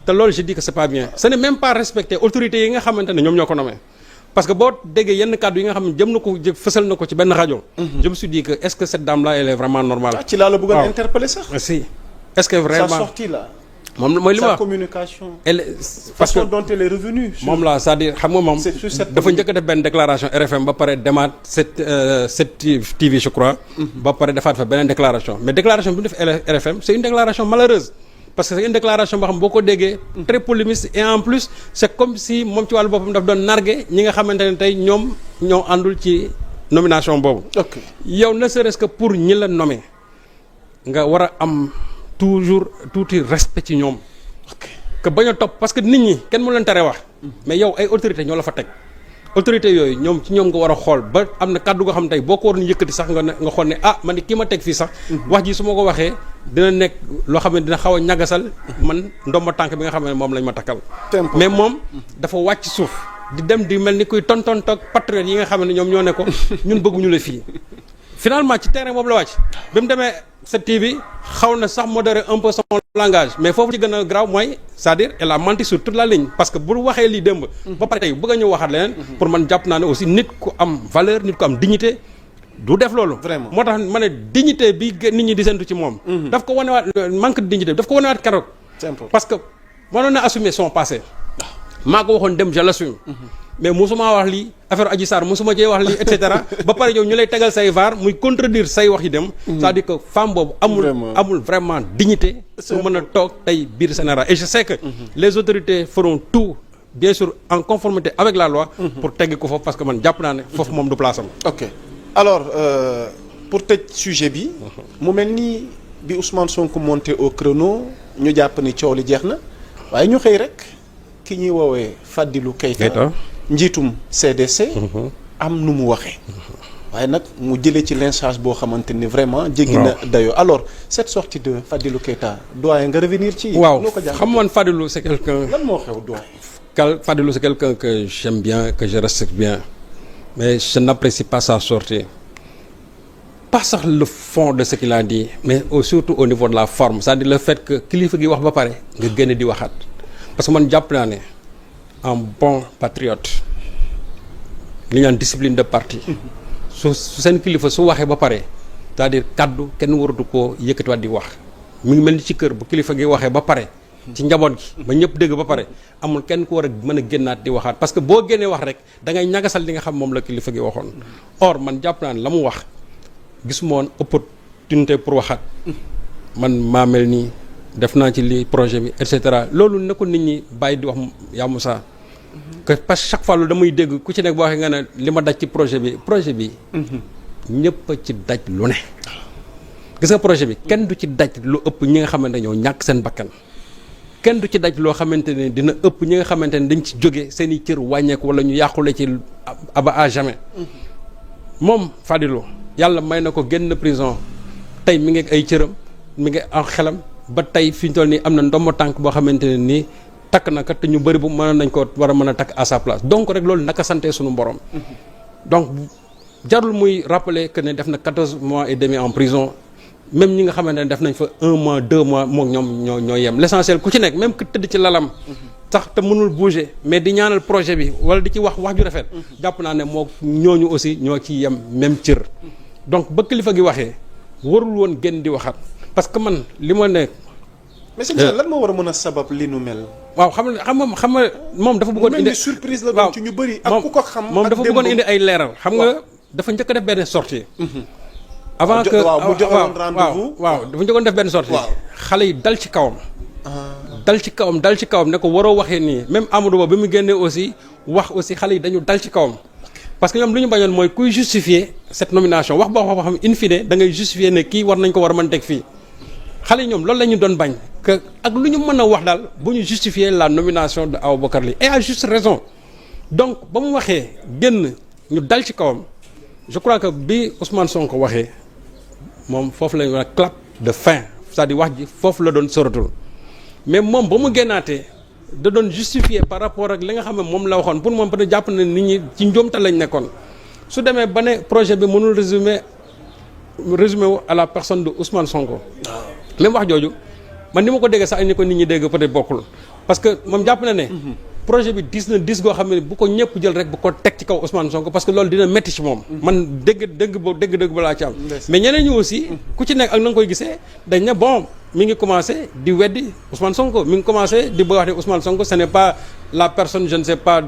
te loolu je dis que c'est pas bien ce n'est même pas respecter autorités yi nga xamante ne ñoom ñoo ko nommé parce que boo déggee yenn kàddu yi nga xam ne jëm na ko fësal na ko ci benn rajo. je me suis dit que est-ce que cette dame là elle est vraiment normale. ci laa la bëggoon interpeller sax. si. est-ce que vraiment sa sortie là. moom mooy li ma wax sa communication. parce que façon dont elle est revenue. moom la c'est-à-dire xam nga moom. dafa njëkk a def benn déclaration RFM ba pare demaat cette TV je crois. ba pare defaat fa beneen déclaration mais déclaration bi mu def RFM c'est une déclaration malheureuse. parce que c'est une déclaration boo xam boo ko déggee. très polémiste et en plus c'est comme si moom ci wàllu boppam daf doon narguer ñi nga xamante ne tey ñoom ñoo àndul ci nomination boobu. ok yow ne serait-ce que pour ñi la nommé nga war a am. toujours tuuti respect ci ñoom. que bañ a topp parce que nit ñi kenn mu leen tere wax. mais yow ay autorités ñoo la fa teg. autorités yooyu ñoom ci ñoom nga war a xool ba am na kàddu goo xam tey boo ko waroon yëkkati sax nga xool ne ah man kii ma teg fii sax. wax ji su ma ko waxee dina nekk loo xam ne dina xaw a ñagasal man ndomba tànk bi nga xam ne moom lañ ma takkal. mais moom dafa wàcc suuf. di dem di mel ni kuy tonton toog patriote yi nga xam ne ñoom ñoo ne ko ñun bëgguñu la fii. finalement ci terrain boobu la wàcc bi mu demee cette TV xaw na sax modérer un peu son langage mais foofu ci gën a grave mooy c'est-à-dire elle a menti sur toute la ligne parce que bu waxee lii démb. ba pare tey bëgg a ñëw waxaat leneen. pour man jàpp naa ne aussi nit ku am valeur nit ku am dignité du def loolu. vraiment moo tax ma ne dignité bi nit ñi di séntu ci moom. daf ko wanewaat manque de dignité daf ko wanewaat keroog. parce que mënoon na assumer son passé. maa ko waxoon dem je l'assume. mais musuma wax lii affaire Adji Sarr musuma cee wax lii et cetera ba pare yow ñu lay tegal say vaar muy contredire say wax yi dem. c'est-à-dire que femme boobu amul vraiment dignité. su mën a toog tey biir Sénégal et je sais que. les autorités feront tout bien sûr en conformité avec la loi. pour teggi ko foofu parce que man jàpp naa ne foofu moom du place am. ok alors pour tëj sujet bi. mu mel ni bi Ousmane Sonko monté au créneau ñu jàpp ni coow li jeex na waaye ñu xëy rek ki ñuy woowee Fadilou Keita. njiitum CDC. am nu mu waxee. waaye nag mu jëlee ci lynchage boo xamante ni vraiment. jéggi na dayoo alors cette sortie de Fadilou Keita doyen nga revenir ci. waaw xam man Fadilou c'est quelqu'un. lan moo xew doyen. Fadilou c'est quelqu'un que j'aime bien que je respecte bien mais je n'apprécie pas sa sortie pas sax le fond de ce qu'il a dit mais surtout au niveau de la forme c'est-à-dire le fait que kilifa gi wax ba pare nga génn di waxaat parce que man jàpp naa ne. un bon patriote li ñu naan discipline de parti su seen kilifa su waxee ba pare c'est-à-dire kaddu kenn waratu koo yëkkatiwaat di wax mu ngi mel ni ci kër bu kilifa gi waxee ba pare ci njaboot gi ba ñëpp dégg ba pare amul kenn ku war a mën a génnaat di waxaat parce que boo génnee wax rek da ngay ñagasal li nga xam moom la kilifa gi waxoon or man jàpp naa ne la mu wax gisuma woon opportunité pour waxaat man maa mel nii def naa ci lii projet bi et cetera loolu na ko nit ñi bàyyi di wax yaa Moussa que parce que chaque fois lu damay dégg ku ci nekk boo waxee nga ne li ma daj ci projet bi ñëpp a ci daj lu ne gis nga projet bi kenn du ci daj lu ëpp ñi nga xamante ne ñoo ñàkk seen bakkan kenn du ci daj loo xamante ne dina ëpp ñi nga xamante ne dañ ci jóge seen i cër wàññeeku wala ñu yàqule ci aba à jamais moom Fadilou yàlla may na ko génn prison tey mi ngi ay cëram mi ngi am xelam ba tey fi ñu toll nii am na ndomba tànk boo xamante ne nii takk na kat te ñu bëri bu mën nañ ko war a mën a takk à sa place donc rek loolu naka sante suñu borom. donc jarul muy rappeler que ne def na 14 mois et demi en prison même ñi nga xamante ne def nañ fa 1 mois 2 mois moom ñoom ñoo yem l'essentiel ku ci nekk même ku tëdd ci lalam. sax te mënul bouger mais di ñaanal projet bi wala di ci wax ju rafet. jàpp naa ne moo ñooñu aussi ñoo ci yem même cër. donc ba kilifa gi waxee warul woon génn di waxaat parce que man li ma ne mais sëñ Sall lan moo war a mën a sabab li nu mel. waaw xam nga moom dafa bëggoon indi surprise la doon ci ñu bëri. ak ku ko xam moom dafa bëggoon indi ay leeral. xam nga dafa njëkk a def benn sortie. avant que mu joxe woon rendez-vous waaw dafa njëkkoon def benn sortie. xale yi dal ci kawam. dal ci kawam ne ko waroo waxee nii même Amadou Ba bi mu génnee aussi wax aussi xale yi dañu dal ci kawam. parce que ñoom lu ñu bañoon mooy kuy justifier cette nomination wax boo xam in fine da ngay justifier ne kii war nañ ko war a mën teg fii. xale yi ñoom loolu la ñu doon bañ que ak lu ñu mën a wax daal bu ñu justifier la nomination de Aboubacar Ly et à juste raison donc ba mu waxee génn ñu dal ci kawam je crois que bi Ousmane Sonko waxee moom foofu la ñu wax clap de fin c'est-à-dire wax ji foofu la doon soratul mais moom ba mu génnaatee da doon justifier par rapport ak li nga xam ne moom la waxoon pour moom peut-être jàpp na nit ñi ci njuumte lañ nekkoon su demee ba ne projet bi mënul résumé wu à la personne de Ousmane Sonko. même wax jooju man ni ma ko déggee sax ni ko nit ñi dégg peut-être bokkul parce que moom jàpp na ne. projet bi dis goo xam ne bu ko ñëpp jël rek bu ko teg ci kaw Ousmane Sonko parce que loolu dina métti ci moom. man dégg ba laa ci am. mais ñeneen ñi aussi ku ci nekk ak na nga koy gisee dañ ne bon mi ngi commencé di weddi Ousmane Sonko mi ngi commencé di bëgg wax ne Ousmane Sonko ce n'est pas la personne je ne sais pas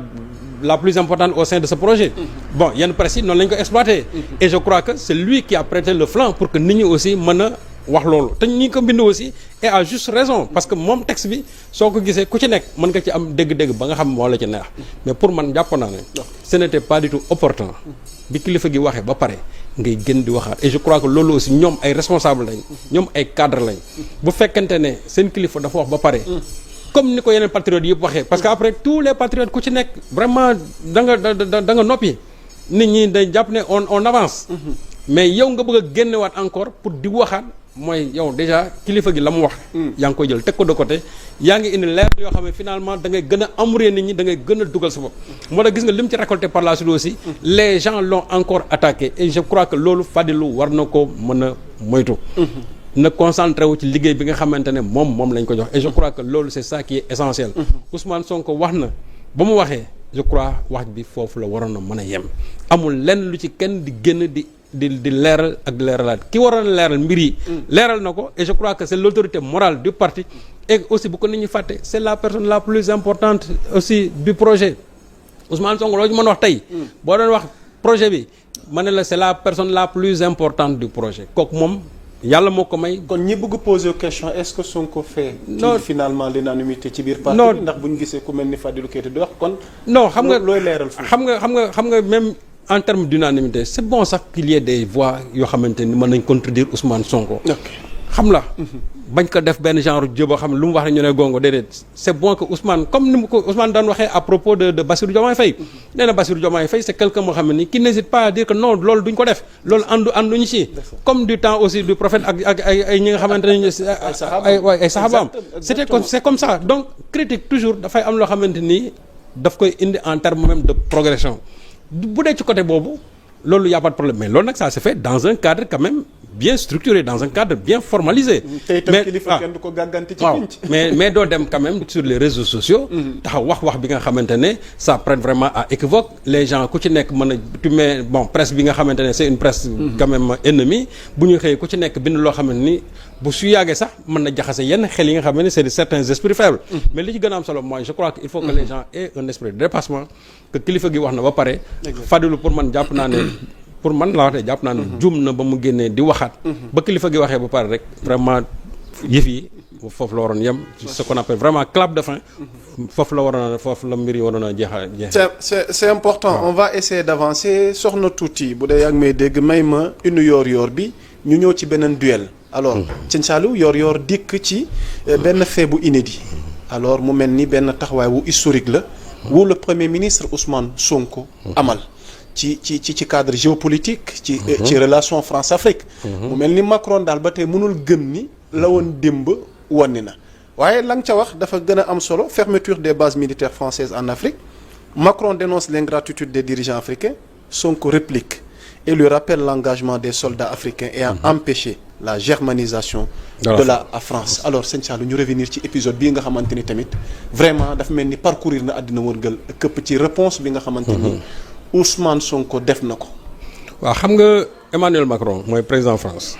la plus importante au sein de ce projet. bon yenn presse yi noonu la ñu ko exploité. et je crois que c'est lui qui a prêté le flanc pour que nit ñi aussi mën a. wax loolu te ñi ko bind aussi et à juste raison parce que moom texte bi soo ko gisee ku ci nekk mën nga ci am dégg-dégg ba nga xam moo la ci neex mais pour man jàpp naa ne ce n'était pas du tout opportun bi kilifa gi waxee ba pare ngay gën di waxaat et je crois que loolu aussi ñoom ay responsable lañ ñoom ay cadre lañ bu fekkente ne seen kilifa dafa wax ba pare comme ni ko yeneen patriotes yëpp waxee parce que après tous les patriotes ku ci nekk vraiment da nga noppi nit ñi dañ jàpp ne on avance mais yow nga bëgg a génnewaat encore pour di waxaat mooy yow déjà kilifa gi la mu wax. yaa ngi koy jël teg ko de côté yaa ngi indi leer yoo xam ne finalement da ngay gën a amoureux nit ñi da ngay gën a dugal sa bopp. moo tax gis nga lim ci récolté par la suite aussi. les gens l'ont encore attaqué et je crois que loolu Fadilou war na ko mën a moytu. na concentré wu ci liggéey bi nga xamante ne moom lañ ko jox et je crois que loolu c'est ça qui est essentiel. Ousmane Sonko wax na ba mu waxee je crois wax bi foofu la waroon a mën a yem amul lenn lu ci kenn di génn di leeral ak di leeralaat ki waroon a leeral mbir yi. leeral na ko et je crois que c'est l'autorité morale du parti et aussi bu ko nit ñi fàtte c'est la personne la plus importante aussi du projet Ousmane Sonko loolu ñu mën wax tey. boo doon wax projet bi ma ne la c'est la personne la plus importante du projet kooku moom yàlla moo ko may. kon ñi bëgg poser question est-ce que Sonko fait. non finalement l'unanimité ci biir parti bi ndax bu ñu gisee ku mel ni Fadilou Keita di wax kon. non xam nga looy leeral foofu xam nga même. en termes d'unanimité c'est bon sax qu'il y ait des voix yoo xamante ni mën nañ contredire Ousmane Sonko. xam la bañ ko def benn genre jeu boo xam ne lu mu wax rek ñu ne gongo déedéet c'est bon que Ousmane comme ni mu ko Ousmane daan waxee à propos de Bassirou Diomaye Faye. nee na Bassirou Diomaye Faye c'est quelqu'un moo xam ne ni qui n'hésite pas à dire que non loolu duñ ko def loolu ànduñu ci. comme du temps aussi du prophète ak ay ñi nga xamante ne ay saxaabaam c'est comme ça donc critique toujours dafay am loo xamante ni daf koy indi en termes même de progression. bu dee ci côté boobu loolu y a pas de problème mais loolu nag ça se fait dans un cadre quand même bien structuré dans un cadre bien formalisé. mais mais doo dem quand même sur les réseaux sociaux. taxaw wax bi nga xamante ne ça prête vraiment à équivoque les gens ku ci nekk mën a tu mets bon presse bi nga xamante ne c'est une presse. quand même ennemie bu ñu xëyee ku ci nekk bind loo xamante ni bu su yàggee sax mën na jaxase yenn xel yi nga xam ne c'est de certains esprits faibles. mais li ci gën a am solo moi je crois que il faut que les gens aient un esprit de dépassement que kilifa gi wax na ba pare. Fadilou pour man jàpp naa ne. pour man laa wax de jàpp naa ne juum na ba mu génnee di waxaat. ba kilifa gi waxee ba pare rek vraiment yëf yi foofu la waroon yem. ce qu'on appelle vraiment clap de fin. foofu la mbir yi waroon a jeexal. c'est important. on va essayer d'avancer soxna tuuti bu dee yaa ngi may dégg may ma une yoor bi ñu ñëw ci beneen duel. alors Sëñ Saliou yoor dikk ci benn fait bu inédit. alors mu mel ni benn taxawaay wu historique la. wu le premier ministre Ousmane Sonko amal. ci cadre géopolitique ci relation France-Afrique mu mel ni Macron daal ba tey mënul gëm ni la woon démb wonni na waaye la nga ca wax dafa gën a am solo fermeture des bases militaires françaises en Afrique Macron dénonce l'ingratitude des dirigeants africains Sonko réplique et lui rappelle l'engagement des soldats africains et a empêché la germanisation de la France alors sëñ Saliou ñu revenir ci épisode bii nga xamante ni tamit vraiment dafa mel ni parcourir na àddina wërngal këpp ci réponse bi nga xamante ni Ousmane Sonko def na ko. waaw xam nga Emmanuel Macron mooy président France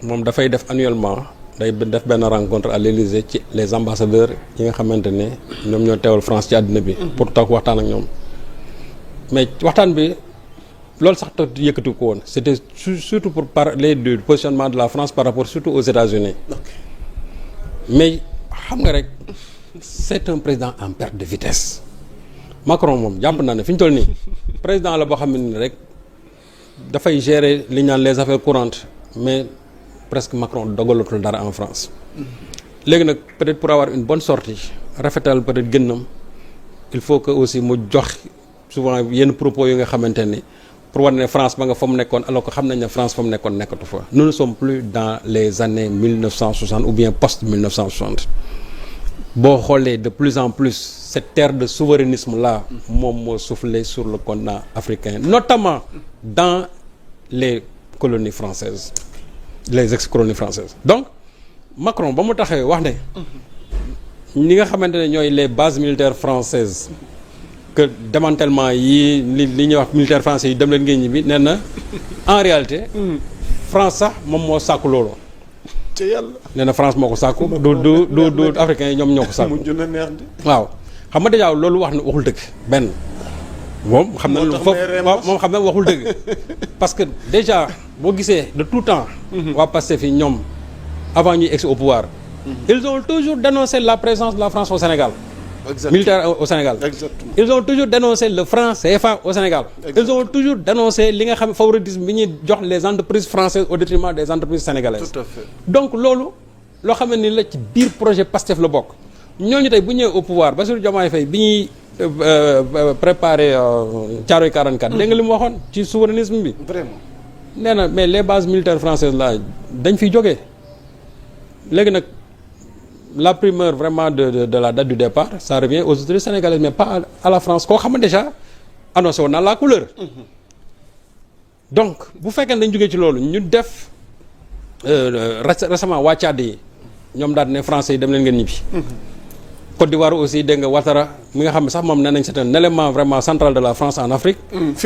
moom dafay def annuellement day def benn rencontre à l'Élysée ci les ambassadeurs yi nga xamante ne ñoom ñoo teewal France ci àddina bi. pour toog waxtaan ak ñoom. mais waxtaan bi loolu sax tax yëkkati ko woon c'était surtout pour parler du positionnement de la France par rapport surtout aux États-Unis. mais xam nga rek c'est un président en perte de vitesse. Macron moom jàpp naa ne fi ñu toll nii président la boo xam ne rek dafay gérer li ñu naan les affaires courantes mais presque Macron dogalatul dara en France. léegi nag peut-être pour avoir une bonne sortie rafetal peut-être gënnam il faut que aussi mu jox souvent yenn propos yi nga xamante ni pour war ne France ba nga fa mu nekkoon alors que xam nañ ne France fa mu nekkoon nekkatu fa. nous ne sommes plus dans les années 1960 ou bien post 1960 boo xoolee de plus en plus cette ère de souverainisme là moom moo soufflé sur le continent africain notamment dans les colonies françaises les ex-colonies françaises. donc Macron ba mu taxee wax ne ñi nga xamante ne ñooy les bases militaires françaises que démantèlement yi li ñuy wax militaire français yi dem leen ngeen ñibbi nee na en réalité France sax moom moo sàkku loolu. te yàlla nee na France moo ko sàkku du africains yi ñoom ñoo ko sàkku. mujj na neex de. waaw xam nga déjà loolu wax na waxul dëgg benn moom xam na moom xam na waxul dëgg parce que déjà boo gisee de tout temps waa Pastef yi ñoom avant ñuy egsi au pouvoir ils ont toujours dénoncé la présence de la France au Sénégal. Exactement. Militaire au Sénégal. Exactement. Ils ont toujours dénoncé le franc CFA au Sénégal. Exactement. Ils ont toujours dénoncé li nga xam favoritisme bi ñuy jox les entreprises françaises au détriment des entreprises sénégalaises. Tout à fait. Donc loolu loo xam ne ni la ci biir projet PASTEF la bokk ñooñu tey bu ñëwee au pouvoir Bassirou Diomaye Faye bi ñuy préparer Thiaroye 44. Dégg nga li mu waxoon ci souverainisme bi. Vraiment. Nee na mais les bases militaires françaises là dañ fiy jógee léegi nag. La primeur vraiment de la date du départ ça revient aux autorités sénégalaises mais pas à la France koo xam ne déjà annoncé woon na la couleur. donc bu fekkee dañ jógee ci loolu ñu def récemment waa Tchad yi ñoom daal ne français yi dem leen ngeen ñibbi. Côte d'Ivoire aussi dégg nga Ouattara mi nga xam ne sax moom nee nañ c'est un élément vraiment central de la France en Afrique.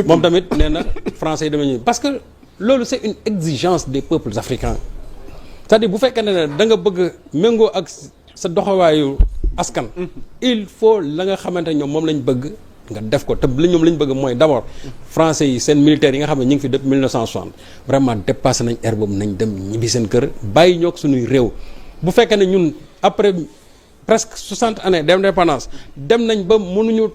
moom tamit nee na français yi dem leen ñibbi parce que loolu c'est une exigence des peuples africains c'est-à-dire bu fekkee ne da nga bëgg méngoo ak. sa doxawaayu askan. il faut la nga xamante ñoom moom lañ bëgg nga def ko te ñoom lañ bëgg mooy d'abord français yi seen militaires yi nga xam ne ñu ngi fi depuis 1960 vraiment dépassé nañ ère boobu nañ dem ñibbi seen kër bàyyi ñoo ko suñuy réew. bu fekkee ne ñun après presque 60 années d'indépendance dem nañ ba mënuñu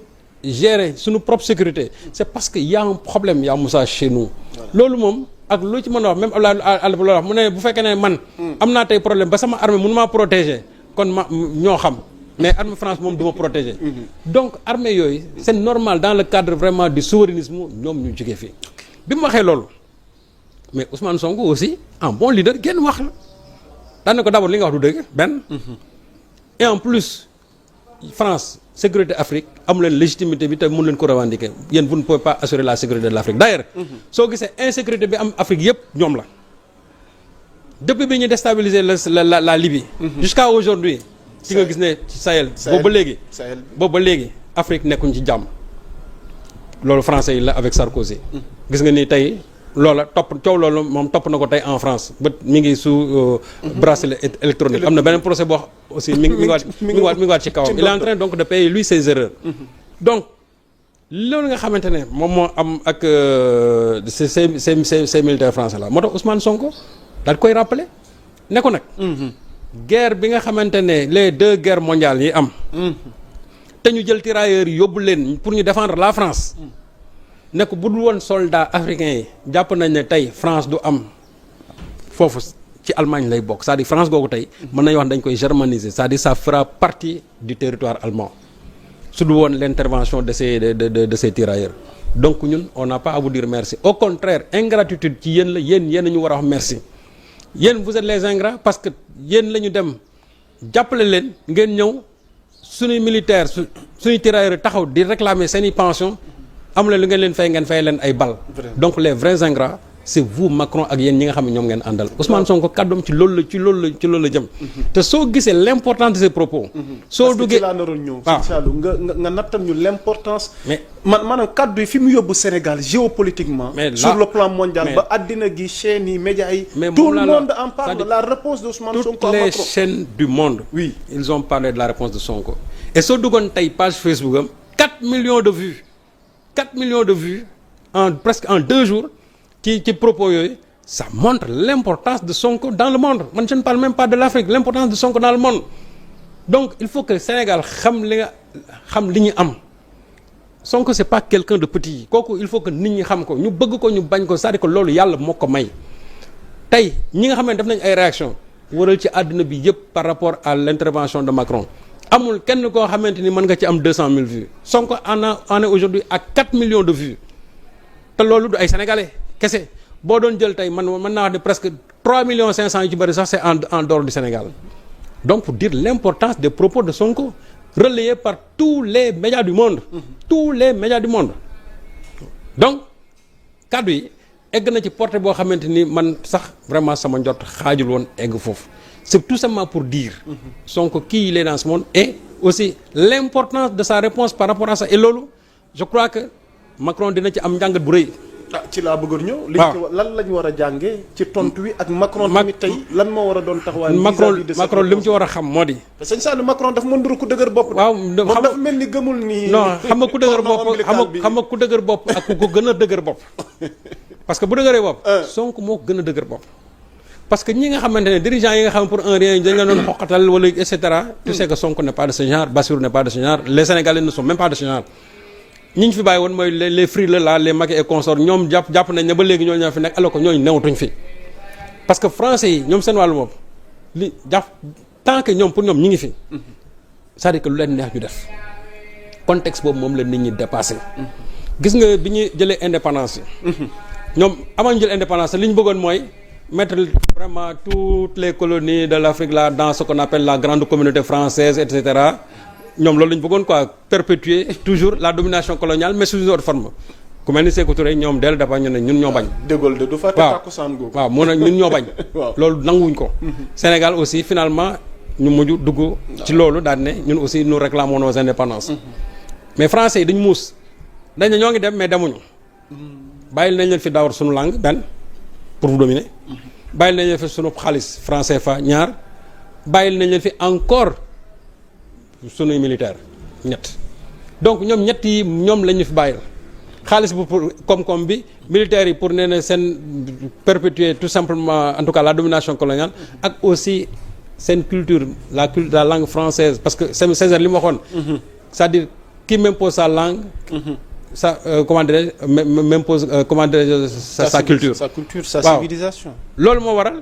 gérer suñu propre sécurité c'est parce que y a un problème y a Moussa chez nous. loolu moom. ak lu ci mën a wax même Abdoulaye loolu wax mu ne bu fekkee ne man. am naa tey problème ba sama armée mënu maa protéger. kon ma ñoo xam mais armée France moom du ma protéger. donc armée yooyu c'est normal dans le cadre vraiment du souverainisme ñoom ñu jógee fii. bi mu waxee loolu mais Ousmane Sonko aussi en bon leader génn wax la daan na ko d'abord li nga wax du dëgg benn. et en plus France sécurité Afrique amu leen légitimité bi te mën leen ko revendiquer yéen vous ne pouvez pas assurer la sécurité de l'Afrique d'ailleurs. soo gisee insécurité bi am Afrique yépp ñoom la. depuis bi ñu déstabiliser la Libye. jusqu'à aujourd'hui ci nga gis ne ci Sahel. boobu ba léegi Afrique nekkuñ ci jàmm. loolu français yi la avec Sarkozy. gis nga ni tey loola coow loolu moom topp na ko tey en France ba mi ngi sous bracelet électronique am na beneen procès boo aussi mi ngi waat ci kawam. il est en train donc de payer lui ses erreurs. donc loolu nga xamante ne moom moo am ak ces militaires français là moo tax Ousmane Sonko. daal koy rappeler ne ko nag. guerre bi nga xamante ne les deux guerres mondiales yi am. te ñu jël tirailleurs yi yóbbu leen pour ñu défendre la France. ne ko bu dul woon soldats africains yi jàpp nañ ne tey France du am foofu ci Allemagne lay bokk c'est-à-dire France googu tey. mën nañu wax dañ koy germaniser c'est-à-dire ça fera partie du territoire allemand su dul woon l'intervention de ces tirailleurs. donc ñun on n'a pas à vous dire merci au contraire ingratitude ci yéen la yéen ñu war a wax merci. yéen vous êtes les ingrats parce que yéen la ñu dem jàppale leen ngeen ñëw suñuy militaires suñuy tirailleurs taxaw di réclamer seeni pension amu leen lu ngeen leen fay leen ay balles. donc les vrais ingrats c'est vous Macron ak yéen ñi nga xam ne ñoom ngeen àndal. Ousmane Sonko kàddoom ci loolu la jëm. te soo gisee l'importance de ces propos. soo duggee parce que ci laa naroon ñëw. nga nattal ñu l'importance. mais maanaam kàddu yi fi mu yóbbu Sénégal géopolitiquement. sur le plan mondial ba àddina gi chaînes yi médias yi. tout le monde en parle de la réponse de Ousmane Sonko à Macron. toutes les chaînes du monde. oui ils ont parlé de la réponse de Sonko. et soo duggoon tey page Facebook am 4 millions de vues presque en 2 jours. ci propos yooyu ça montre l'importance de Sonko dans le monde man je ne parle même pas de l'Afrique l'importance de Sonko dans le monde donc il faut que Sénégal xam li ñu am Sonko c'est pas quelqu'un de petit kooku il faut que nit ñi xam ko ñu bëgg ko ñu bañ ko c'est-à-dire que loolu yàlla moo ko may tey ñi nga xam ne def nañ ay réactions waral ci àdduna bi yëpp par rapport à l'intervention de Macron amul kenn koo xamante ni mën nga ci am 200 000 vues Sonko en est aujourd'hui à 4 millions de vues te loolu du ay sénégalais. kese boo doon jël tey mën naa wax ne presque 3 millions 500 yu ci bëri sax c'est en dehors du Sénégal donc pour dire l'importance des propos de Sonko relayés par tous les médias du monde donc kaddu yi egg na ci portée boo xamante ni man sax vraiment sama njort xaajul woon egg foofu c'est tout simplement pour dire Sonko qui il est dans ce monde et aussi l'importance de sa réponse par rapport à ça et loolu je crois que Macron dina ci am njàngat bu rëy. ci laa bëggoon ñëw. lan lañ war a jàngee ci tontu wi ak Macron tamit tey lan moo war a doon taxawaay. Macron li mu ci war a xam moo di. te sëñ Sall Macron dafa mën duru ku dëgër bopp. waaw xam dafa mel ni gëmul ni. non xam nga ku dëgër bopp xam nga ku dëgër bopp ak ku ko gën a dëgër bopp. parce que bu dëgëree bopp. Sonko moo ko gën a dëgër bopp. parce que ñi nga xamante ne dirigeants yi nga xam pour un rien dañ la doon xoqatal wala et cetera. tu sais que Sonko n'est pas de ce genre Bassirou n'est pas de ce genre les Sénégalais ne sont même pas de ce genre. ñi ñu fi bàyyi woon mooy les frileux là les Macky et consorts ñoom jàpp nañ ne ba léegi ñoo ñoo fi nekk alors que ñooñu newatuñ fi parce que français yi ñoom seen wàllu bopp li tant que ñoom pour ñoom ñi ngi fi c'est-à-dire que lu leen neex ñu def contexte boobu moom la nit ñi dépassé gis nga bi ñu jëlee indépendance yi ñoom avant ñu jël indépendance li ñu bëggoon mooy mettre vraiment toutes les colonies de l'Afrique là dans ce qu'on appelle la grande communauté française et cetera ñoom loolu la ñu bëggoon quoi perpétuer toujours la domination coloniale mais sous une autre forme ku mel ni Sékou Touré ñoom dès le départ ñu ne ñun ñoo bañ. dégol de du fàtte takkusaan googu waaw mu ne ñun ñoo bañ. loolu nanguwuñ ko. Sénégal aussi finalement ñu mujj dugg ci loolu daal ne ñun aussi nous réclamons nos indépendances. mais français yi dañu muus dañ ne ñoo ngi dem mais demuñu. bàyyil nañ leen fi d'abord suñu langue benn pour vous dominer. bàyyil nañ leen fi suñu xaalis franc CFA ñaar bàyyil nañ leen fi encore. sunuy militaire ñett donc ñoom ñett yi ñoom la ñu fi bàyyil xaalis bu pour koom-koom bi militaires yi pour nee na seen perpétuer tout simplement en tout cas la domination coloniale ak aussi seen culture la langue française parce que Césaire li mu waxoon c'est-à-dire qui m'impose sa langue sa comment dirais-je m'impose comment dirais-je sa culture sa civilisation loolu moo waral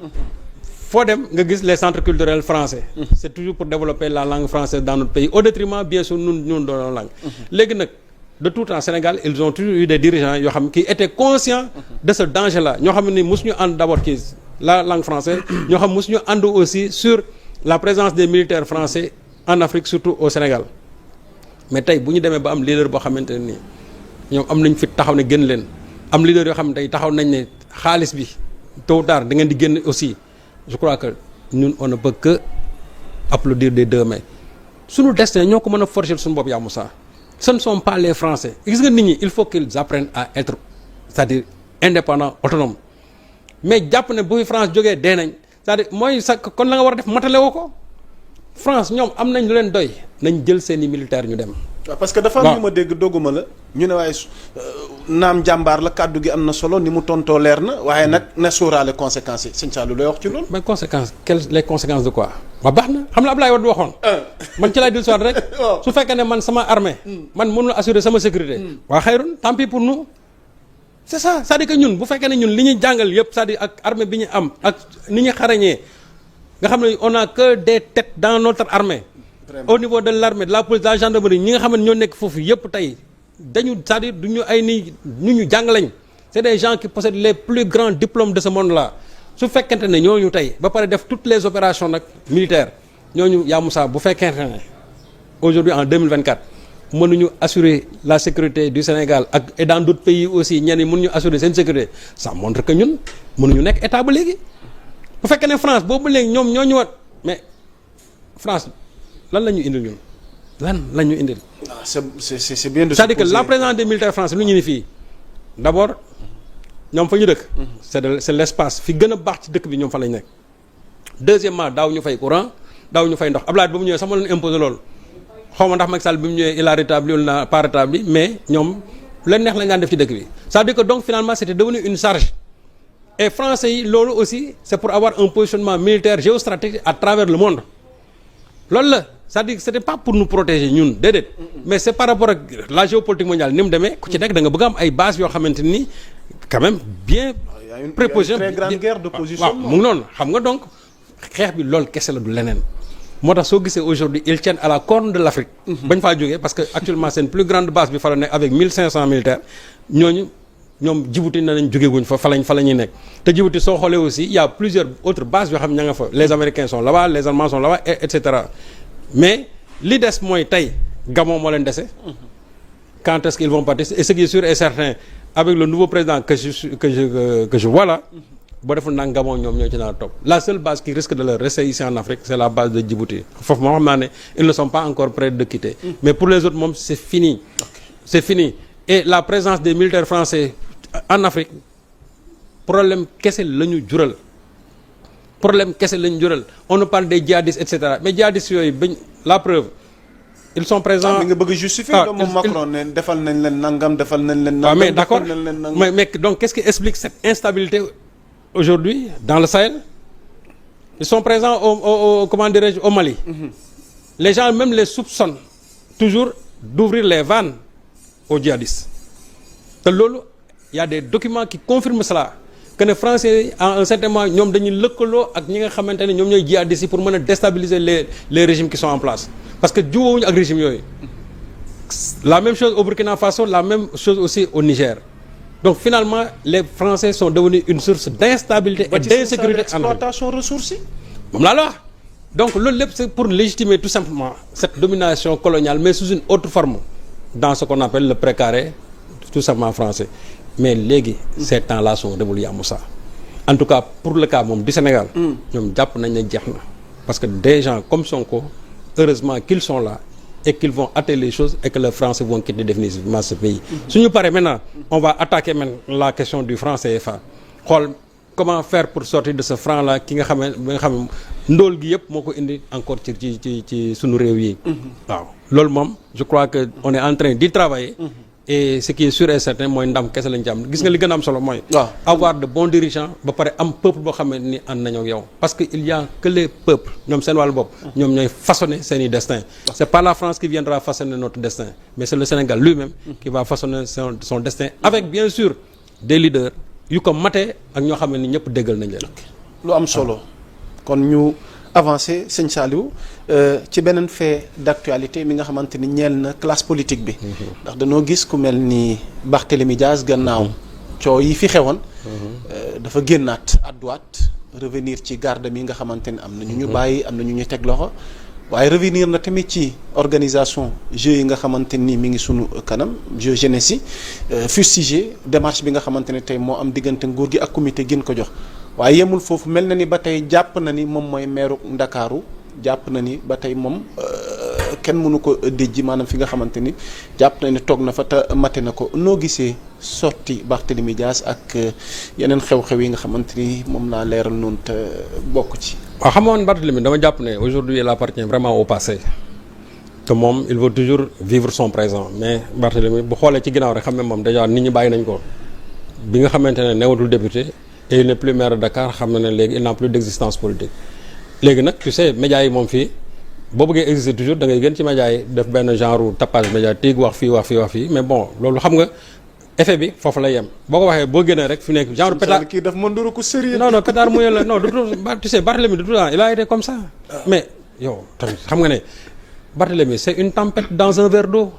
foo dem nga gis les centres culturels français c'est toujours pour développer la langue française dans notre pays au détriment bien sûr ñun de la langue léegi nag de tout temps Sénégal ils ont toujours eu des dirigeants yoo xam qui étaient conscients de ce danger là ñoo xam ne mosuñu ànd d'abord ci la langue française ñoo xam mosuñu ànd aussi sur la présence des militaires français en Afrique surtout au Sénégal mais tey bu ñu demee ba am leader boo xamante ne nii ñoom am nañ fi taxaw ne génn leen am leader yoo xam ne tey taxaw nañ ne xaalis bi tôt ou tard da ngeen di génn aussi je crois que ñun on ne peut que applaudir des deux mains suñu destin ñoo ko mën a forger suñu bopp yaa Moussa ce ne sont pas les Français gis nga nit ñi il faut qu'ils apprennent à être c'est-à-dire indépendants autonomes mais jàpp ne bu fi France jógee dee nañ c'est-à-dire mooy sa kon la nga war a def matale woo ko France ñoom am nañ lu leen doy nañ jël seeni militaires ñu dem. waaw parce que dafa am ñu ma dégg dogguma la ñu ne waaye naam jàmbaar la kàddu gi am na solo ni mu tontoo leer na waaye nag na sóoraale conséquences yi sëñ Saalum looy wax ci loolu. mais conséquences les conséquences de quoi. waaw baax na xam la Abdoulaye Wade waxoon. man ci laay dellu si waat rek. su fekkee ne man sama armée. man mënul assurer sama sécurité. waa xayrun tant pis pour nous. c'est ça c'est-à-dire que ñun bu fekkee ne ñun li ñuy jàngal yëpp c'est-à-dire ak armée bi ñu am ak ni ñu xarañee nga xam ne on a que des têtes dans notre armée. au niveau de l'armée de la police de la gendarmerie ñi nga xam ne ñoo nekk foofu yëpp tey dañu c'est-à-dire du ñu ay nii ñu jàng lañ c'est des gens qui possèdent les plus grands diplômes de ce monde là su fekkente ne ñooñu tey ba pare def toutes les opérations nag militaires ñooñu yaa Moussa bu fekkente ne aujourd'hui en 2024 mënuñu assurer la sécurité du Sénégal ak et dans d'autres pays aussi ñenn ñi mënuñu assurer seen sécurité ça montre que ñun mënuñu nekk état ba léegi bu fekkee ne France boobu léegi ñoom ñoo ñëwaat mais France lan la ñu indil ñun lan la ñu indil. c'est bien de c'est-à-dire que la présence des militaires français lu ñu ni fii d'abord ñoom fa ñu dëkk. c'est l'espace fi gën a baax ci dëkk bi ñoom fa lañ nekk. deuxièmement daaw ñu fay courant daaw ñu fay ndox Abdoulaye ba mu ñëwee sax ma leen imposer loolu. xaw ma ndax Macky Sall bi mu ñëwee il a rétabli wala pas rétabli mais ñoom leen neex lañ daan def ci dëkk bi c'est-à-dire que donc finalement c'était devenu une charge et français yi loolu aussi c'est pour avoir un positionnement militaire géostratégique à travers le monde loolu la c'est-à-dire que c'était pas pour nous protéger ñun déedéet mais c'est par rapport ak la géopolitique mondiale ni mu demee ku ci nekk da nga bëgg am ay bases yoo xamante ni quand même bien préposition très grande guerre de positionnement waaw mu ngi noonu xam nga donc xeex bi loolu kese la du leneen moo tax soo gisee aujourd'hui ils tiennent à la corne de l'Afrique bañ faa jógee parce que actuellement seen plus grande base bi fa la nekk avec 1500 militaires ñooñu ñoom Djibouti na nañ jógeeguñ fa la ñuy nekk te Djibouti soo xoolee aussi il y a plusieurs autres bases yoo xam ne ña nga fa les Américains sont là-bas les Allemands sont là-bas et cetera mais li des mooy tey Gabon moo leen dese quand est-ce qu'ils vont partir et ce qui est sûr et certain avec le nouveau président que je vois là boo deful nag Gabon ñoom ñoo ci naan topp la seule base qui risque de leur rester ici en Afrique c'est la base de Djibouti foofu moo xam naa ne ils ne sont pas encore prêts de quitter mais pour les autres moom c'est fini c'est fini et la présence des militaires français en Afrique problème kese la ñu jural on nous parle des djihadistes et cetera mais djihadistes yooyu bañ la preuve ils sont présents mi nga bëgg justifier nga moom Macron ne defal nañ leen nangam defal nañ leen nangam mais d'accord mais donc qu'est-ce qui explique cette instabilité aujourd'hui dans le Sahel ils sont présents au comment dirais-je au Mali les gens même les soupçonnent toujours d'ouvrir les vannes aux djihadistes te loolu il y a des documents qui confirment cela que ne français à un certain moment ñoom dañuy lëkkaloo ak ñi nga xamante ne ñoom ñooy djihadistes yi pour mën a déstabiliser les régimes qui sont en place parce que juwoowuñu ak régime yooyu la même chose au Burkina Faso la même chose aussi au Niger donc finalement les Français sont devenus une source d'instabilité et d'insécurité exploitation ressources yi moom laa la wax donc loolu lépp c'est pour légitimer tout simplement cette domination coloniale mais sous une autre forme dans ce qu'on appelle le précaré tout simplement français mais léegi ces temps-là sont révolus à Moussa en tout cas pour le cas moom du Sénégal ñoom jàpp nañ ne jeex na parce que des gens comme Sonko heureusement qu'ils sont là et qu'ils vont hâter les choses et que les Français vont quitter définitivement ce pays suñu paree maintenant on va attaquer maintenant la question du franc CFA xool comment faire pour sortir de ce franc là ki nga xam ne ndóol gi yëpp moo ko indi encore ci suñu réew yi waaw loolu moom je crois que on est en train d'y travailler et ce qui est sûr et certain mooy ndam kese lañ ci am gis nga li gën a am solo mooy avoir de bons dirigeants ba pare am peuple boo xam ne ni ànd nañoo ak yow parce que il y a que les peuples ñoom seen wàllu bopp ñoom ñooy façonner seeni destin c'est pas la France qui viendra façonner notre destin mais c'est le Sénégal lui-même qui va façonner son destin avec bien sûr des leaders yu ko matee ak ñoo xam ne ni ñëpp déggal nañ leen lu am solo kon ñu avancé sëñ Saliou ci beneen fait d'actualité mi nga xamante ni ñeel na classe politique bi ndax dañoo gis ku mel ni Barthélémy Dias gannaaw coow yi fi xewoon dafa génnaat àdduwaat revenir ci garde mi nga xamante ni am na ñu bàyyi am na ñu teg loxo waaye revenir na tamit ci organisation jeux yi nga xamante ni mi ngi sunu kanam jeux jeunesse yi fustigé démarche bi nga xamante ne tey moo am diggante nguur gi ak comité gin ko jox waaye yemul foofu mel na ni ba tey jàpp na ni moom mooy meeru Ndakaaru jàpp na ni ba tey moom kenn mënu ko déjji maanaam fi nga xamante ni jàpp na ni toog na fa te mate na ko noo gisee sorti Barthélémy Dias ak yeneen xew-xew yi nga xamante ni moom laa leeral noonu te bokk ci. waaw xam nga Barthélémy dama jàpp ne aujourd'hui il appartient vraiment au passé te moom il veut toujours vivre son présent mais Barthélémy bu xoolee ci ginnaaw rek xam ne moom déjà nit ñi bàyyi nañ ko bi nga xamante ne newatul député et il n'est plus maire de Dakar xam na ne léegi il n'a plus d'existence politique léegi nag tu sais médias yi moom fii boo bëggee exister toujours da ngay gën ci médias yi def benn genre tapage médiatique wax fii mais bon loolu xam nga effet bi foofu lay yem boo ko waxee boo génnee rek fi nekk genre pétard kii daf mën nduru ko sérieux non pétard mouillé la non tu sais Barthélémy de tout temps il a été comme ça mais yow tamit xam nga ne Barthélémy c'est une tempête dans un verre d'eau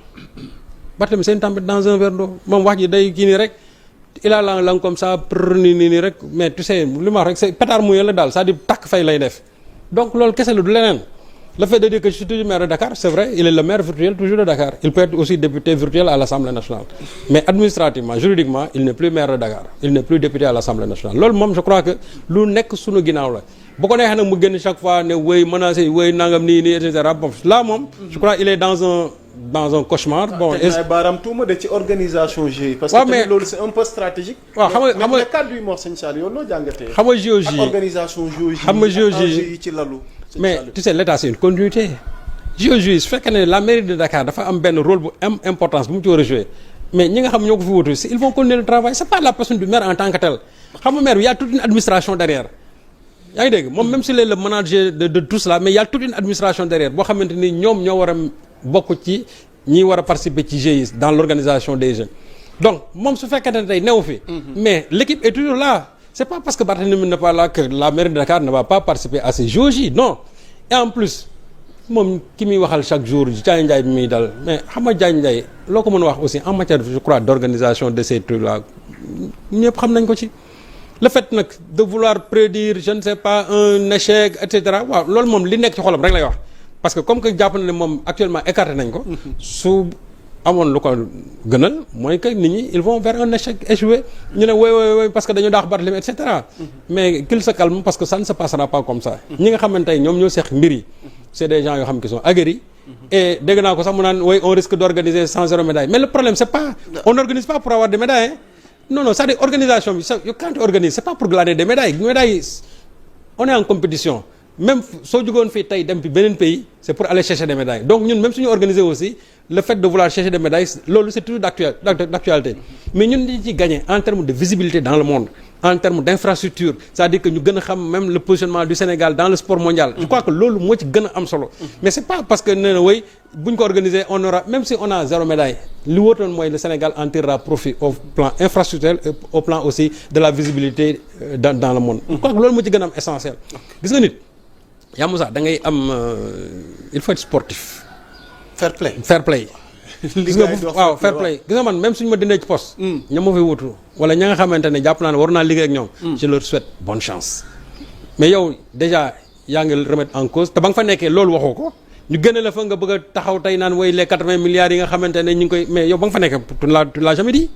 Barthélémy c'est une tempête dans un verre d'eau moom wax ji day kii nii rek il a la langue comme ça nii rek mais tu sais li ma wax rek c'est pétard mouillé la daal c'est-à-dire takk fay lay def donc loolu kese la du leneen Le fait de dire que je suis toujours maire de Dakar, c'est vrai, il est le maire virtuel toujours de Dakar. Il peut être aussi député virtuel à l'Assemblée nationale. Mais administrativement, juridiquement, il n'est plus maire de Dakar. Il n'est plus député à l'Assemblée nationale. Loolu moom je crois que lu nekk sunu ginnaaw la. Bu ko neexee nag mu génn chaque fois ne wéy menacé wéy nangam nii et cetera. Bon, là moom, je crois il est dans un cauchemar. Bon, baaraam tuuma de ci organisation Jeux. Parce que tamit loolu c'est un peu stratégique. waaw xam nga mais cadre yu Mor Sëñ Sall yow noo jàngatee. xam nga JOJ ak organisation Jeux xam nga JOJ yi ci lalu. mais tu sais l'État c'est une continuité. JOJ su fekkee ne la mairie de Dakar dafa am benn rôle bu am importance bu mu ci war a jouer mais ñi nga xam ñoo ko fi wutu ils vont continuer le travail c'est pas la personne du maire en tant que tel xam nga maire bi y a toute une administration derrière. yaa ngi dégg moom même s'il est le manager de tout cela mais il y a toute une administration derrière boo xamante ni ñoom ñoo war a bokk ci ñi war a participer ci GIE dans l'organisation des jeunes donc moom su fekkente ne tey newu fi. mais l'équipe est toujours là c'est pas parce que Barthélémy n'est pas là que la mairie de Dakar ne va pas participer à ces JOJ non et en plus moom ki muy waxal chaque jour Diagne Ndiaye bi muy dal mais xam nga Diagne Ndiaye loo ko mën a wax aussi en matière je crois d'organisation de ces trucs là ñëpp xam nañ ko ci. Le fait nag de vouloir prédire je ne sais pas un échec et cetera waaw loolu moom li nekk ci xolam rek lay wax parce que comme que jàpp na ne moom actuellement écarté nañ ko su amoon lu ko gënal mooy que nit ñi ils vont vers un échec échoué ñu ne woy parce que dañu daax Barthélémy et cetera mais qu'il se calme parce que ça ne se passera pas comme ça ñi nga xamante ne ñoom ñoo seex mbir yi c'est des gens yoo xam qui sont aguerris et dégg naa ko sax mu naan woy on risque d'organiser sans zéro médaille mais le problème c'est pas on n'organise pas pour avoir des médailles non c'est-à-dire organisation bi quand tu organises c'est pas pour glaner des médailles on est en compétition même soo jugoon fii tey dem fi beneen pays c'est pour aller chercher des médailles donc ñun même suñu organiser aussi le fait de vouloir chercher des médailles loolu c'est toujours d'actualité mais ñun dañu ci gagner en termes de visibilité dans le monde en termes d'infrastructure c'est-à-dire que ñu gën a xam même le positionnement du Sénégal dans le sport mondial je crois que loolu moo ci gën a am solo mais c'est pas parce que nee na way buñ ko organiser on aura même si on a zéro médaille li wóotoon mooy le Sénégal en tirera profit au plan infrastructurel et au plan aussi de la visibilité dans le monde je crois que loolu moo ci gën a am essentiel gis nga nit yaa Moussa da ngay am il faut être sportif fair play gis nga waaw fair play gis nga man même suñu ma dindee ci poste ña ma fay wutu wala ña nga xamante ne jàpp naa ne war naa liggéey ak ñoom je leur souhaite bonne chance mais yow déjà yaa ngi remettre en cause te ba nga fa nekkee loolu waxoo ko ñu génne la fa nga bëgg a taxaw tey naan woy les 80 milliards yi nga xamante ne ñu ngi koy mais yow ba nga fa nekkee tu l'as jamais dit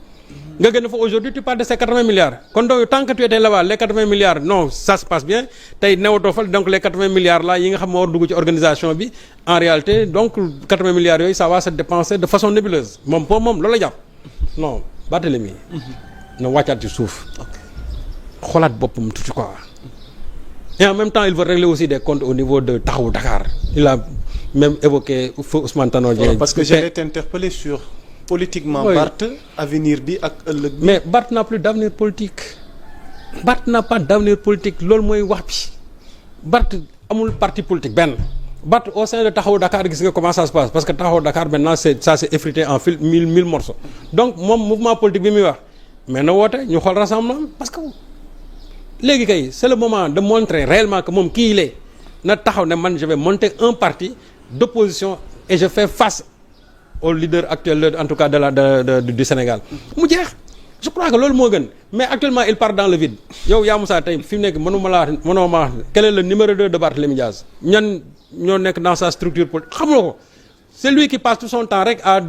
nga génn fa aujourd'hui tu parles de ces 80 milliards kon donc tant que tu étais là-bas les 80 milliards non ça se passe bien tey newatoo fa donc les 80 milliards là yi nga xam moo war dugg ci organisation bi en réalité donc 80 milliards yooyu ça va se dépenser de façon nébuleuse moom pour moom loolu la jàpp non Barthélémy na wàccaat ci suuf xoolaat boppam tuuti quoi et en même temps il veut régler aussi des comptes au niveau de Taxawu Dakar il a même évoqué feu Ousmane Tanor Dieng parce que j'ai été interpellé sur politiquement oui. Barth avenir bi ak ëllëg bi mais Barth n'a plus d'avenir politique Barth n'a pas d'avenir politique loolu mooy wax bi Barth amul parti politique benn Barth au sein de Taxawu Dakar gis nga comment ça se passe parce que Taxawu Dakar maintenant c'est effrité en mille morceaux donc moom mouvement politique bi muy wax mais na woote ñu xool rassemblement parce que léegi kay c'est le moment de montrer réellement que moom kii il est na taxaw ne man je vais monter un parti d'opposition et je fais face au leader actuel en tout cas du Sénégal mu jeex je crois que loolu moo gën mais actuellement il part dans le vide yow yaa Moussa tey fi mu nekk mënoo ma wax quel est le numéro 2 de Barthélémy Diaz ñan ñoo nekk dans sa structure politique xamuloo ko c'est lui qui passe tout son temps rek à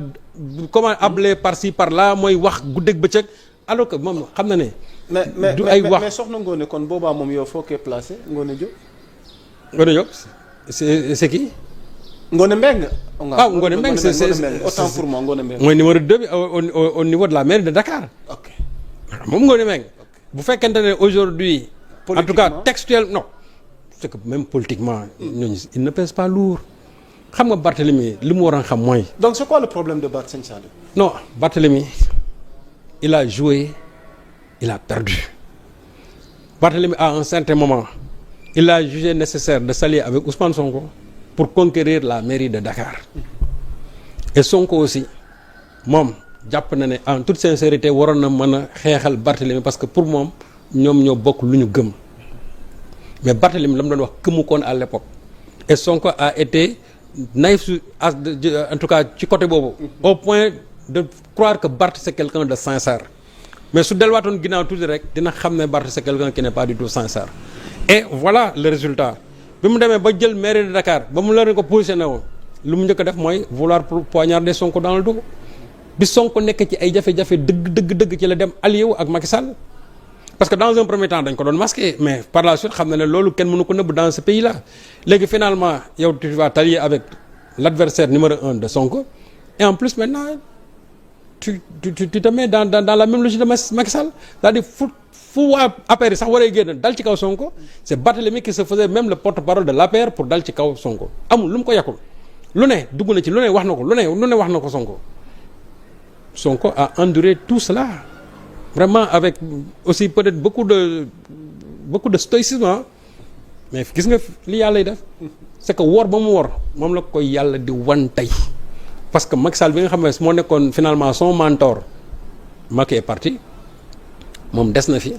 comment appeler par-ci par-là mooy wax guddeeg bëccëg alors que moom xam na ne du ay wax mais soxna Ngoné kon boobaa moom yow foo koy placé Ngoné Diop c'est qui Ngoné Mbengue waaw Ngoné Mbengue c'est autant pour moi Ngoné Mbengue mooy numéro 2 bi au niveau de la mairie de Dakar ok moom Ngoné Mbengue bu fekkente ne aujourd'hui en tout cas textuel non c'est que même politiquement ñooñu il ne pèse pas lourd xam nga Barthélémy li mu waroon xam mooy donc c'est quoi le problème de Barth Sëñ Saliou non Barthélémy il a joué il a perdu Barthélémy à un certain moment il a jugé nécessaire de s'allier avec Ousmane Sonko pour conquérir la mairie de Dakar et Sonko aussi moom jàpp na ne en toute sincérité waroon na mën a xeexal Barthélémy parce que pour moom ñoom ñoo bokk lu ñu gëm mais Barthélémy la mu doon wax gëmu koon à l'époque et Sonko a été naïf en tout cas ci côté boobu au point de croire que Barth c'est quelqu'un de sincère mais su delluwaatoon ginnaaw tuuti rek dina xam ne Barth c'est quelqu'un qui n'est pas du tout sincère et voilà le résultat bi mu demee ba jël mairie de Dakar ba mu leen ko positionné woon lu mu njëkk a def mooy vouloir poignarder Sonko dans le dos bi Sonko nekk ci ay jafe-jafe dëgg ci la dem allié wu ak Macky Sall parce que dans un premier temps dañ ko doon masqué mais par la suite xam na ne loolu kenn mënu ko nëbb dans ce pays là léegi finalement yow tu vas t'allier avec l'adversaire numéro 1 de Sonko et en plus maintenant tu te mets dans la même logique de Macky Sall c'est-à-dire fu waa APR sax waree génn dal ci kaw Sonko c'est Barthélemy qui se faisait même le porte-parole de l'APR pour dal ci kaw Sonko amul lu mu ko yàqul lu ne dugg na ci lu ne wax na ko lu ne wax na ko Sonko a enduré tout cela vraiment avec aussi peut-être beaucoup de stoïcisme mais gis nga li yàlla def c'est que wor ba mu wor moom la koy yàlla di wan tey parce que Macky Sall bi nga xam ne moo nekkoon finalement son mentor Macky est parti moom des na fi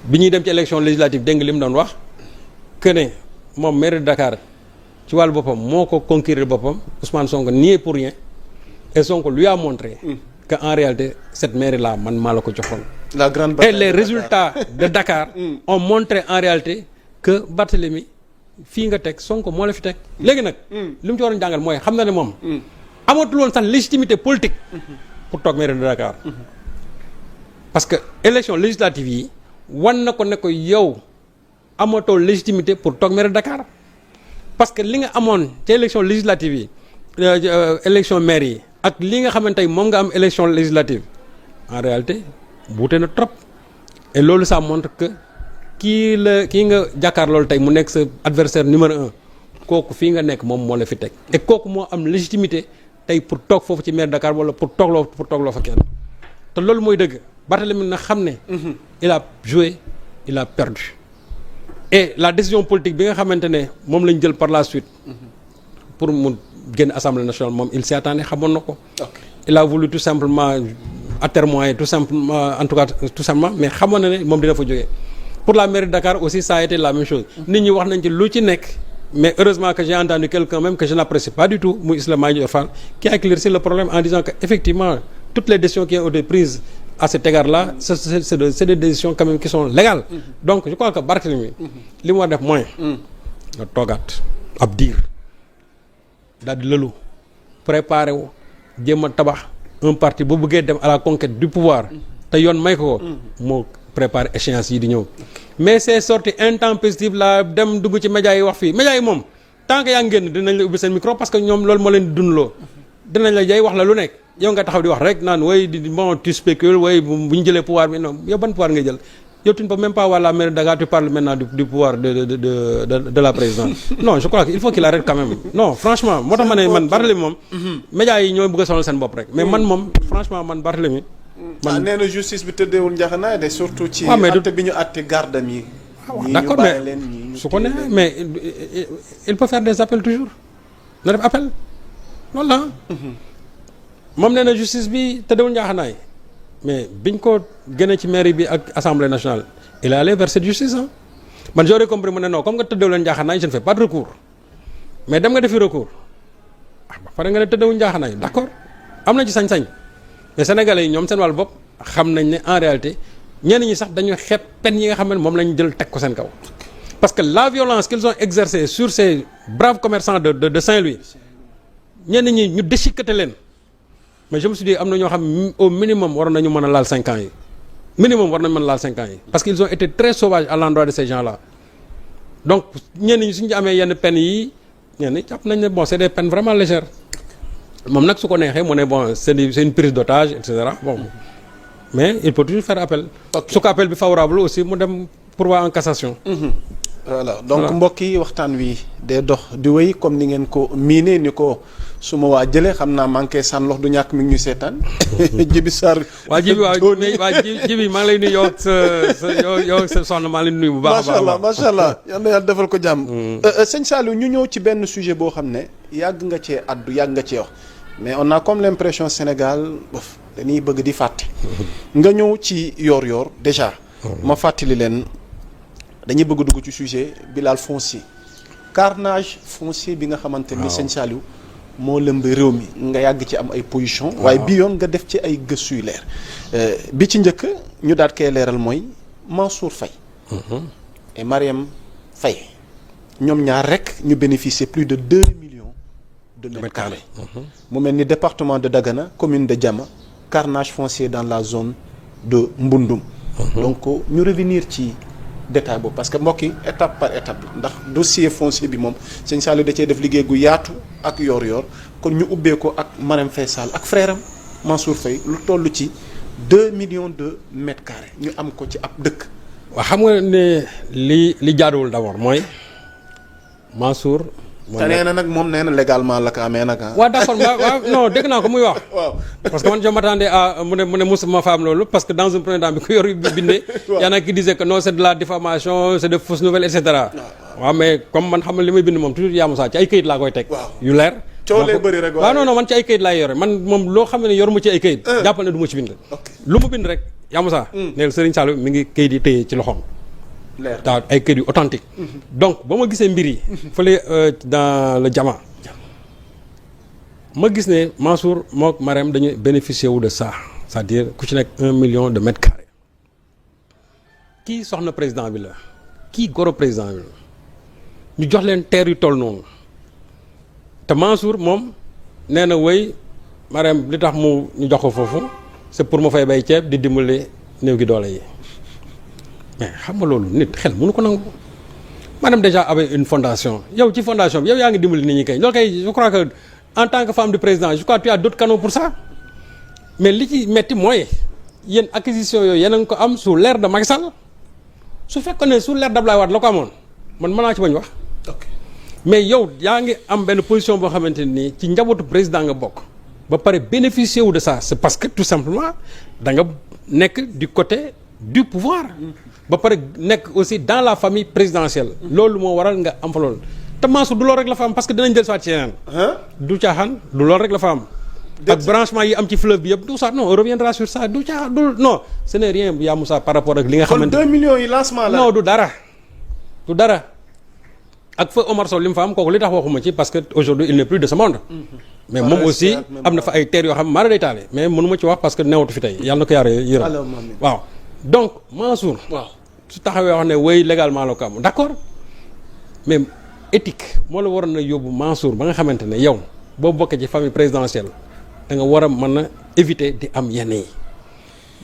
bi ñuy dem ci élection législative dégg nga li mu doon wax que ne moom maire de Dakar ci wàllu boppam moo ko conquérir boppam Ousmane Sonko n'y est pour rien et Sonko lui a montré que en réalité cette mairie là man maa la ko joxoon. La grande bataille et les résultats de Dakar ont montré en réalité que Barthélemy fii nga teg Sonko moo la fi teg. léegi nag li mu ci waroon jàngal mooy xam na ne moom amatul woon sax légitimité politique pour toog mairie de Dakar parce que élection législative yi wan na ko ne ko yow amatoo légitimité pour toog mairie de Dakar parce que li nga amoon ci élection législative yi élection maire yi ak li nga xamante ni moom nga am élection législative en réalité buute na trop et loolu ça montre que kii nga jàkkaar loolu tey mu nekk sa adversaire numéro 1 kooku fii nga nekk moom moo la fi teg et kooku moo am légitimité tey pour toog foofu ci maire de Dakar wala pour toogloo fa kenn te loolu mooy dëgg Barthélemy na xam ne il a joué il a perdu et la décision politique bi nga xamante ne moom lañ jël par la suite pour mu génn assemblée nationale moom il s'y attendait xamoon na ko il a voulu tout simplement atermoyer tout simplement en tout cas tout simplement mais xamoon na ne moom dina fa jógee pour la mairie de Dakar aussi ça a été la même chose nit ñi wax nañ ci lu ci nekk mais heureusement que j'ai entendu quelqu'un même que je n'apprécie pas du tout muy Ismaïla Madior Fall qui a éclairci le problème en disant que effectivement toutes les décisions qui ont été prises à cet égard-là c'est des décisions quand même qui sont légales donc je crois que Barthélemy li mu war def mooy nga toogaat ab diir daal di lëlu préparé wu jéem a tabax un parti bu bëggee dem à la conquête du pouvoir te yoon may ko moo préparer échéance yi di ñëw mais ces sorties intempestives la dem dugg ci médias yi wax fii médias yi moom tant que yaa ngi génn dinañ la ubbi seen micro parce que ñoom loolu moo leen di dundaloo dinañ la jay wax la lu nekk yow nga taxaw di wax rek naan way di bon tu spécules way bu ñu jëlee pouvoir bi non yow ban pouvoir ngay jël yow tu ne peux même pas voir la mairie de Dakar tu parles maintenant du pouvoir de la présidente non je crois que il faut qu'il arrête quand même non franchement moo tax ma ne man Barthélemy moom médias yi ñooy bëgg a sonal seen bopp rek mais man moom franchement man Barthélemy man nee na justice bi tëddeewul njaxanaay de surtout ci atte bi ñu atte gardam yi d'accord mais su ko nee mais il peut faire des appels toujours na def appel loolu la moom nee na justice bi tëddeewul njaxanaay mais biñ ko génne ci mairie bi ak assemblée nationale il est allé vers cette justice man j'aurais compris mu ne non comme nga tëddeewul leen njaxanaay je ne fais pas de recours mais dem nga defi recours ba pare nga ne tëddeewul njaxanaay d'accord am na ci sañ-sañ mais sénégalais yi ñoom seen wàllu bopp xam nañ ne en réalité ñenn ñi sax dañu xeeb peine yi nga xam ne moom lañ jël teg ko seen kaw parce que la violence qu'ils ont exercée sur ces braves commerçants de Saint-Louis ñenn ñi ñu déchiqueté leen mais je me suis dit am na ñoo xam au minimum waroon nañu mën a laal 5 ans yi minimum war nañu mën a laal 5 ans yi parce qu'ils ont été très sauvages à l'endroit de ces gens-là donc ñenn ñi suñu amee yenn peines yi ñenn ñi jàpp nañ ne bon c'est des peines vraiment légères moom nag su ko neexee mu ne bon c'est une prise d'otage et cetera bon mais il peut toujours faire appel. su ko appel bi favorable aussi mu dem pourvoi en cassation. voilà donc mbokk yi waxtaan wi day dox di wéy comme ni ngeen ko miinee ni ko suma waa jëlee xam naa manqué sànn lox du ñàkk mi ngi ñuy seetaan Djiby Sarr. waa Djiby maa ngi lay nuyu yow sa soxna maa ngi lay nuyu bu baax a baax. macha allah yal na yàlla defal ko jàmm. sëñ Saliou ñu ñëw ci benn sujet boo xam ne yàgg nga cee addu yàgg nga cee wax mais on a comme l'impression Sénégal dañuy bëgg di fàtte. nga ñëw ci yor-yor déjà. ma fàttali leen dañuy bëgg dugg ci sujet Bilal foncier carnage foncier bi nga xamante ni sëñ Saliou moo lëmb réew mi nga yàgg ci am ay position waaye bi yoon nga def ci ay gëstu yu leer bi ci njëkk ñu daat koy leeral mooy Mansour Faye et Marième Faye ñoom ñaar rek ñu bénéficier plus de 2 millions de mètres carrés. mu mel ni département de Dagana commune de Diama carnage foncier dans la zone de Mbundum. donc ñu revenir ci détail boobu parce que mbokk yi étape par étape ndax dossier foncier bi moom sëñ Saliou da cee def liggéey gu yaatu ak yor-yor kon ñu ubbee ko ak Marème Faye Sall ak frère am Mansour Faye lu toll ci 2 millions de mètres carrés ñu am ko ci ab dëkk. waaw xam nga ne li jaaduwul d'abord mooy Mansour. te nee na nag moom nee na légalement la ko amee nag ah. waaw d'accord waaw non dégg naa ko muy wax. waaw parce que man je m'attendais à mu ne musuma fa am loolu parce que dans un premier temps bi ko yor bindee. waaw y en a qui disaient que non c'est de la diffamation c'est de fausses nouvelles et cetera. waaw mais comme man xam nga li may bind moom toujours yaamu saa ci ay këyit laa koy teg. yu leer. coow lay bëri rek waaw non man ci ay këyit laay yore man moom loo xam ne yoruma ci ay këyit. jàppal ne du ma ci bind. lu mu bind rek yaamu saa. neel Serigne Saliou mi ngi këyit yi téye ci loxoom. waaw ay kër yu authentique donc ba ma gisee mbir yi fële dans le Diama ma gis ne Mansour mook Marème dañu bénéficier wu de ça c'est-à-dire ku ci nekk 1 million de mètres carrés kii soxna président bi la kii goro président bi la ñu jox leen terre yu toll noonu te Mansour moom nee na wéy Marème li tax mu ñu jox ko foofu c'est pour ma fay bay ceeb di dimbali néew gi doole yi mais xam nga loolu nit xel mënu ko nangu madame déjà avait une fondation yow ci fondation bi yow yaa ngi dimbali nit ñi kay loolu kay je crois que en tant que femme du président je crois que tu as d'autres canaux pour ça mais li ci metti mooy yéen acquisition yooyu yéen a ngi ko am sous l'ère de Macky Sall su fekkoon ne sous l'ère d'Abdoulaye Wade la ko amoon man mën naa ci bañ wax mais yow yaa ngi am benn position boo xamante nii ci njabootu président nga bokk ba pare bénéficier wu de ça c'est parce que tout simplement da nga nekk du côté du pouvoir ba pare nekk aussi dans la famille présidentielle loolu moo waral nga am fa loolu te Mansour du loolu rek la fa am parce que dinañ jël soit ci yeneen du caaxaan du loolu rek la fa am ak branchement yi am ci fleuve bi yëpp tout ça non on reviendra sur ça du caaxaan du non ce n'est rien yaa Moussa par rapport ak li nga xamante kon 2 millions yi lancement la non du dara ak fa Omar Sow li mu fa am kooku li tax waxuma ci parce que aujourd'hui il n'est plus de ce monde mais moom aussi am na fa ay terres yoo xam maara day taale mais mënuma ci wax parce que newatu fi tey yàlla na ko yaare yërëm waaw donc Mansour waaw su taxawee wax ne wéy légalement la ko am d'accord mais éthique moo la waroon a yóbbu Mansour ba nga xamante ne yow boo bokkee ci famille présidentielle da nga war a mën a éviter di am yenn yi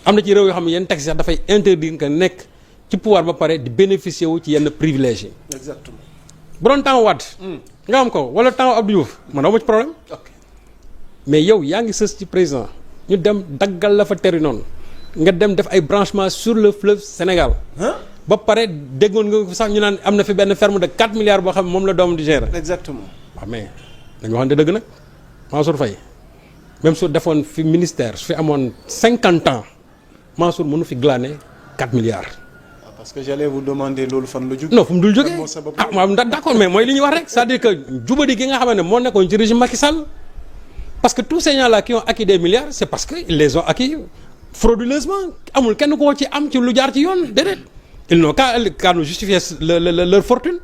am na ci réew yoo xam ne yenn texte sax dafay interdire nga nekk ci pouvoir ba pare di bénéficier wu ci yenn privilèges yi. exactement bu doon temps Wade nga am ko wala temps Abdou Diouf man amu ci problème mais yow yaa ngi sës ci président ñu dem daggal la fa teri noonu nga dem def ay branchements sur le fleuve Sénégal ba pare déggoon nga sax ñu naan am na fi benn ferme de 4 milliards boo xam ne moom la doom di gérer. exactement waaw mais dañu waxante dëgg nag Mansour Faye même su defoon fi ministère su fi amoon 50 ans Mansour mënu fi glaner 4 milliards. parce que j'allais vous demander loolu fan la jógee. non fu mu dul jógee ah waaw d'accord mais mooy li ñuy wax rek c'est-à-dire que jubadi gi nga xam ne moo nekkoon ci régime Macky Sall parce que tous ces gens-là qui ont acquis des milliards c'est parce que ils les ont acquis frauduleusement amul kenn koo ci am ci lu jaar ci yoon déedéet ils n'ont qu'à nous justifier leur fortune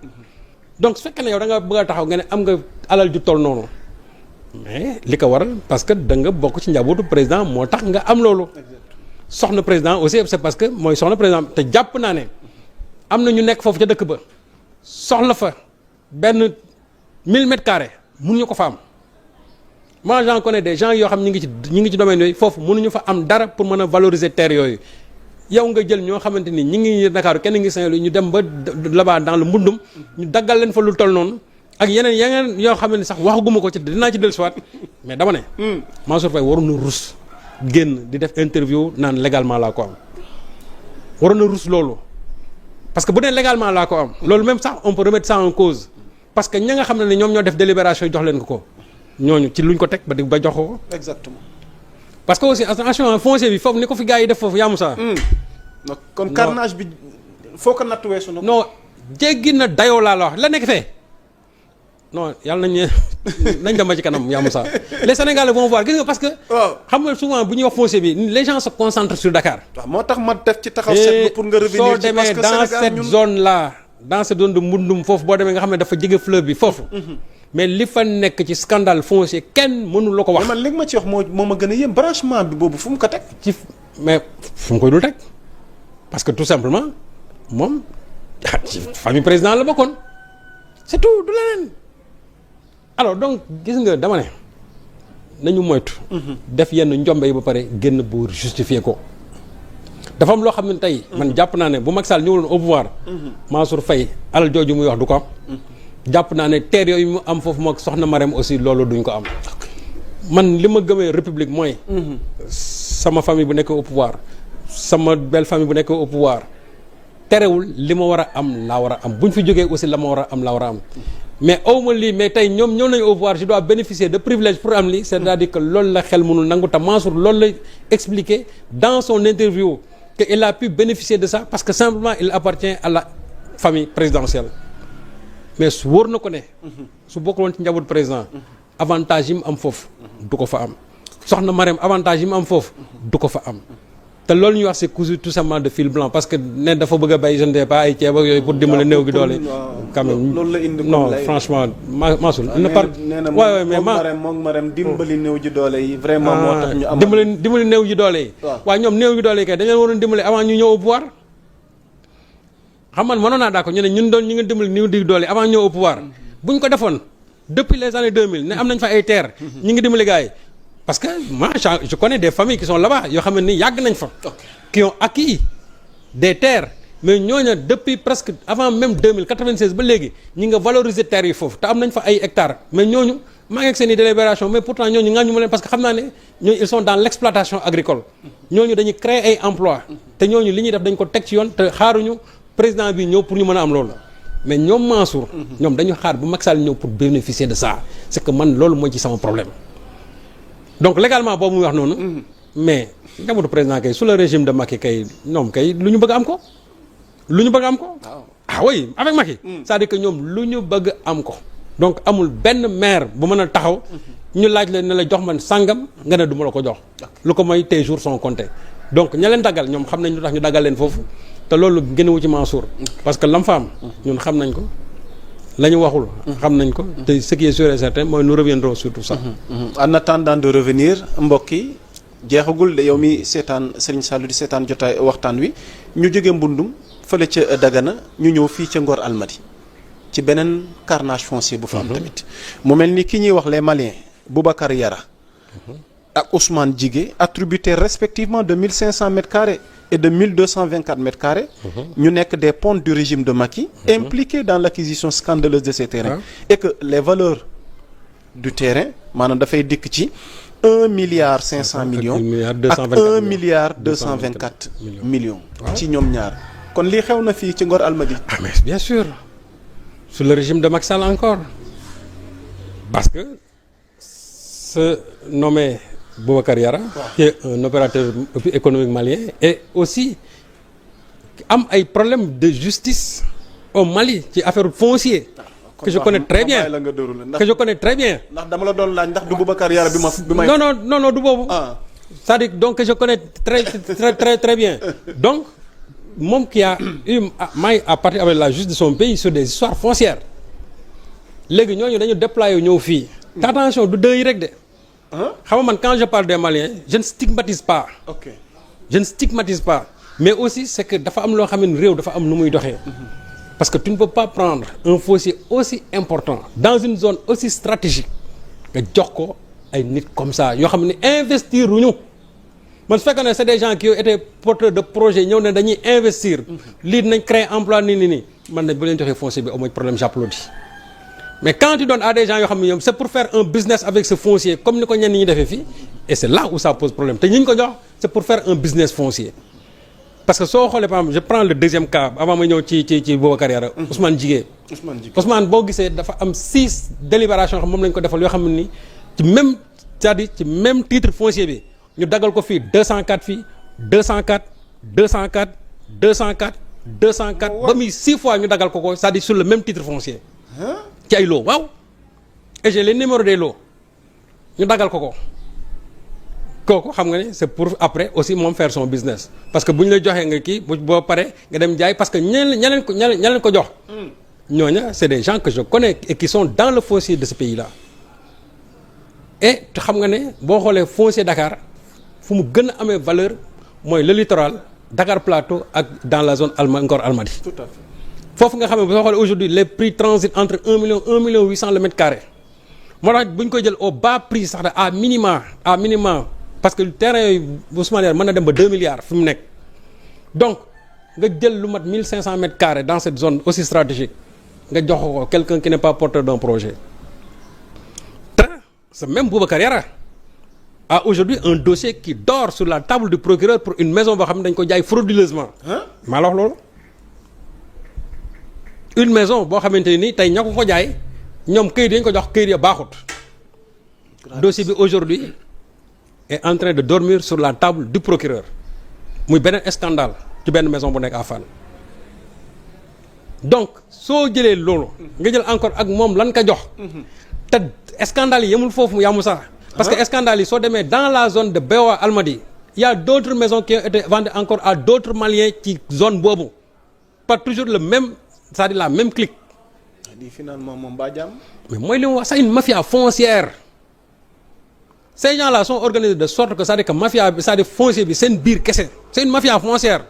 donc su fekkee ne yow da nga bëgg a taxaw nga ne am nga alal ju toll noonu mais li ko waral parce que da nga bokk ci njabootu président moo tax nga am loolu. soxna président aussi c'est parce que mooy soxna président te jàpp naa ne am na ñu nekk foofu ca dëkk ba soxla fa benn 1000 mètres carrés mënuñu ko fa am moi j'en connais des gens yoo xam ñi ngi ci domaine yooyu foofu mënuñu fa am dara pour mën a valoriser terre yooyu yow nga jël ñoo xamante ni ñi ngi Dakar kenn ngi Saint-Louis ñu dem ba là-bas dans le mbundum ñu daggal leen fa lu toll noonu ak yeneen yoo xam ne sax waxaguma ko ci dinaa ci dellusiwaat mais dama ne Mansour Faye waroon na rus génn di def interview naan légalement laa ko am waroon na rus loolu parce que bu dee légalement laa ko am loolu même sax on peut remettre ça en cause parce que ña nga xam ne ñoom ñoo def délibération jox leen ko ñooñu ci luñ ko teg ba jox ko. exactement. parce que aussi attention foncier bi foofu ni ko fi gars yi def foofu yaa Moussa. kon carnage bi foo ko natt weesu na. non jéggi na dayoo laa la wax la nekk fee non yàlla nañ dem ba ci kanam yaa Moussa les Sénégalais vont voir gis nga parce que. waaw xam nga souvent bu ñuy wax foncier bi les gens se concentrent sur Dakar. waaw moo tax ma def ci taxaw seetlu pour nga revenir ci parce que dans cette zone là dans cette zone de Mbundum foofu boo demee nga xam ne dafa jege fleuve bi foofu. mais li fa nekk ci scandale foncier kenn mënu la ko wax. mais man li nga ma ci wax moo ma gën a yéem branchement bi boobu fu mu ko teg. ci mais fu mu koy dul teg parce que tout simplement moom ci famille président la bokkoon c'est tout du leneen. alors donc gis nga dama ne nañu moytu. def yenn njombe yi ba pare génn pour justifier ko. dafa am loo xam ne tey. man jàpp naa ne bu Macky Sall ñëwuloon au pouvoir. Mansour Faye alal jooju muy wax du ko am. jàpp naa ne terre yooyu mu am foofu moom soxna Marème aussi loolu duñ ko am. man li ma gëmee république mooy. sama famille bu nekk au pouvoir sama belle famille bu nekk au pouvoir terewul li ma war a am laa war a am bu ñu fi jógee aussi la ma war a am laa war a am. mais awma lii mais tey ñoom ñëw nañu au pouvoir je dois bénéficier de privilèges pour am lii c'est-à-dire que loolu la xel mënul nangu te Mansour loolu la expliqué dans son interview que il a pu bénéficier de ça parce que simplement il appartient à la famille présidentielle mais su wóor na ko ne su bokkul woon ci njaboot président avantage yi mu am foofu du ko fa am soxna Marème avantage yi mu am foofu du ko fa am te loolu ñuy wax c'est cousu tout simplement de fil blanc parce que ne dafa bëgg a bay je ne sais pas ay ceeb ak yooyu pour dimbali néew gi doole. quand même loolu la indi non franchement Mansour. nee na moom Marème dimbali néew ji doole yi. vraiment moo tax ñu am dimbali néew ji doole yi. waaw ñoom néew gi doole yi kay dañu leen waroon dimbali avant ñu ñëw au pouvoir. xam man mënoon naa d'accord ñu ne ñun doon ñu ngi dimbali néew di doole avant ñu ñëw au pouvoir bu ñu ko defoon depuis les années 2000 ne am nañ fa ay terres. ñu ngi dimbali gars yi. parce que moi je connais des familles qui sont là-bas yoo xam ne ni yàgg nañ fa. qui ont acquis des terres mais ñooñu depuis presque avant même 2096 ba léegi ñi nga valoriser terres yi foofu te am nañ fa ay hectares mais ñooñu maa ngi ak seen i délibération mais pourtant ñooñu ŋàññu ma leen parce que xam naa ne ñooñu ils sont dans l'exploitation agricole ñooñu dañuy créer ay emplois te ñooñu li ñuy def dañ ko teg ci yoon te xaaruñu président bi ñëw pour ñu mën a am loolu mais ñoom Mansour. ñoom dañu xaar bu Macky Sall ñëw pour bénéficier de ça c'est que man loolu mooy ci sama problème. donc légalement boobu muy wax noonu. mais njabootu président kay sous le régime de Macky kay ñoom kay lu ñu bëgg am ko. lu ñu bëgg am ko. ah oui avec Macky. c'est-à-dire que ñoom lu ñu bëgg am ko. donc amul benn maire bu mën a taxaw. ñu laaj la ne la jox man sàngam nga ne du ma la ko jox. lu ko mooy tes jours sont comptés. donc ña leen daggal ñoom xam nañ lu tax ñu daggal leen foofu te loolu gënewu ci Mansour. parce que lam fa am ñun xam nañ ko. la ñu waxul xam nañ ko te ce qui est sûr et certain mooy nous reviendrons sur tout ça. en attendant de revenir mbokk yi jeexagul de yow mi seetaan Serigne Saliou di seetaan jotaay waxtaan wi ñu jóge Mbundum fële ca Dagana ñu ñëw fii ca Ngor Almadi ci beneen carnage foncier bu fa am tamit mu mel ni ki ñuy wax les Maliens Boubacar Yara ak Ousmane Djigué attributés respectivement de 1500 mètres carrés et de 1224 mètres carrés. ñu nekk des pontes du régime de Macky. impliqués dans l'acquisition scandaleuse de ces terrains. et que les valeurs du terrain maanaam dafay dikk ci 1 milliard 500 millions. ak 1 milliard 224 millions. ci ñoom ñaar kon lii xew na fii ci Ngor Almadi. ah mais bien sûr sous le régime de Macky Sall encore parce que ce nommé Boubacar Yara qui est un opérateur économique malien et aussi am ay problèmes de justice au Mali ci affaire foncier que je connais très bien que je connais très bien. ndax dama la doon laaj ndax du Boubacar Yara bi may. non du boobu. c'est-à-dire donc que je connais très bien donc moom qui a eu maille à partir avec la justice de son pays sur des histoires foncières léegi ñooñu dañu déployer ñëw fii. attention du dëy rek de. xam nga man quand je parle des Maliens je ne stigmatise pas. je ne stigmatise pas mais aussi c'est que dafa am loo xam ne réew dafa am nu muy doxee. parce que tu ne peux pas prendre un foncier aussi important dans une zone aussi stratégique nga jox ko ay nit comme ça yoo xam ne investir wuñu man su fekkee ne c'est des gens qui ont été porteurs de projet ñëw ne dañuy investir. lii dinañ créer emploi nii man ne bu leen joxee foncier bi au moins problème j'applaudis. mais quand tu donnes à des gens yoo xam ne ñoom c'est pour faire un business avec ce foncier comme ni ko ñenn ñi defee fii et c'est là où ça pose problème te ñi ñu ko jox c'est pour faire un business foncier. parce que soo xoolee par exemple je prends le deuxième cas avant ma ñëw ci Boubacar Yara. Ousmane Djigué. Ousmane boo gisee dafa am 6 délibérations xam moom lañ ko defal yoo xam ne ni ci même c'est-à-dire ci même titre foncier bi ñu dagal ko fii 204 fii 204 204 204 204 ba muy 6 fois ñu dagal ko c'est-à-dire sur le même titre foncier. ci ay lots waaw et j'ai les numéros des lots ñu dagal ko kooku xam nga ne c'est pour après aussi moom faire son business parce que bu ñu la joxee nga kii boo paree nga dem jaay parce que ña leen ko jox. ñooña c'est des gens que je connais et qui sont dans le foncier de ce pays-là et te xam nga ne boo xoolee foncier Dakar fu mu gën a amee valeur mooy le littoral Dakar Plateau ak dans la zone Ngor Almadi. Tout à fait. foofu nga xam ne boo xoolee aujourd'hui les prix transitent entre 1 million 800 le mètre carré moo tax bu ñu koy jël au bas prix sax à minima parce que terrain yooyu Ousmane Yar mën na dem ba 2 milliards fi mu nekk donc nga jël lu mat 1500 mètres carrés dans cette zone aussi stratégique nga jox ko quelqu'un qui n'est pas porteur d'un projet te ce même Boubacar Yara a aujourd'hui un dossier qui dort sur la table du procureur pour une maison boo xam ne dañ ko jaay frauduleusement maa la wax loolu une maison boo xamante ni tey ña ko jaay ñoom këyit dañ ko jox këyit ya baaxut dossier bi aujourd'hui est en train de dormir sur la table du procureur muy beneen scandale ci benn maison bu nekk à Fann donc soo jëlee loolu nga jël encore ak moom lan ka jox te scandale yi yemul foofu mu yamu sax parce que scandale yi soo demee dans la zone de Bewa Almadies il y a d'autres maisons qui ont été vendues encore à d'autres Maliens ci zone boobu pas toujours le même c'est-à-dire la même clique di finalement moom baa jàmm mais mooy li mu wax c'est une mafia foncière ces gens-là sont organisés de sorte que c'est-à-dire que mafia bi c'est-à-dire foncier bi seen biir kese c'est une mafia foncière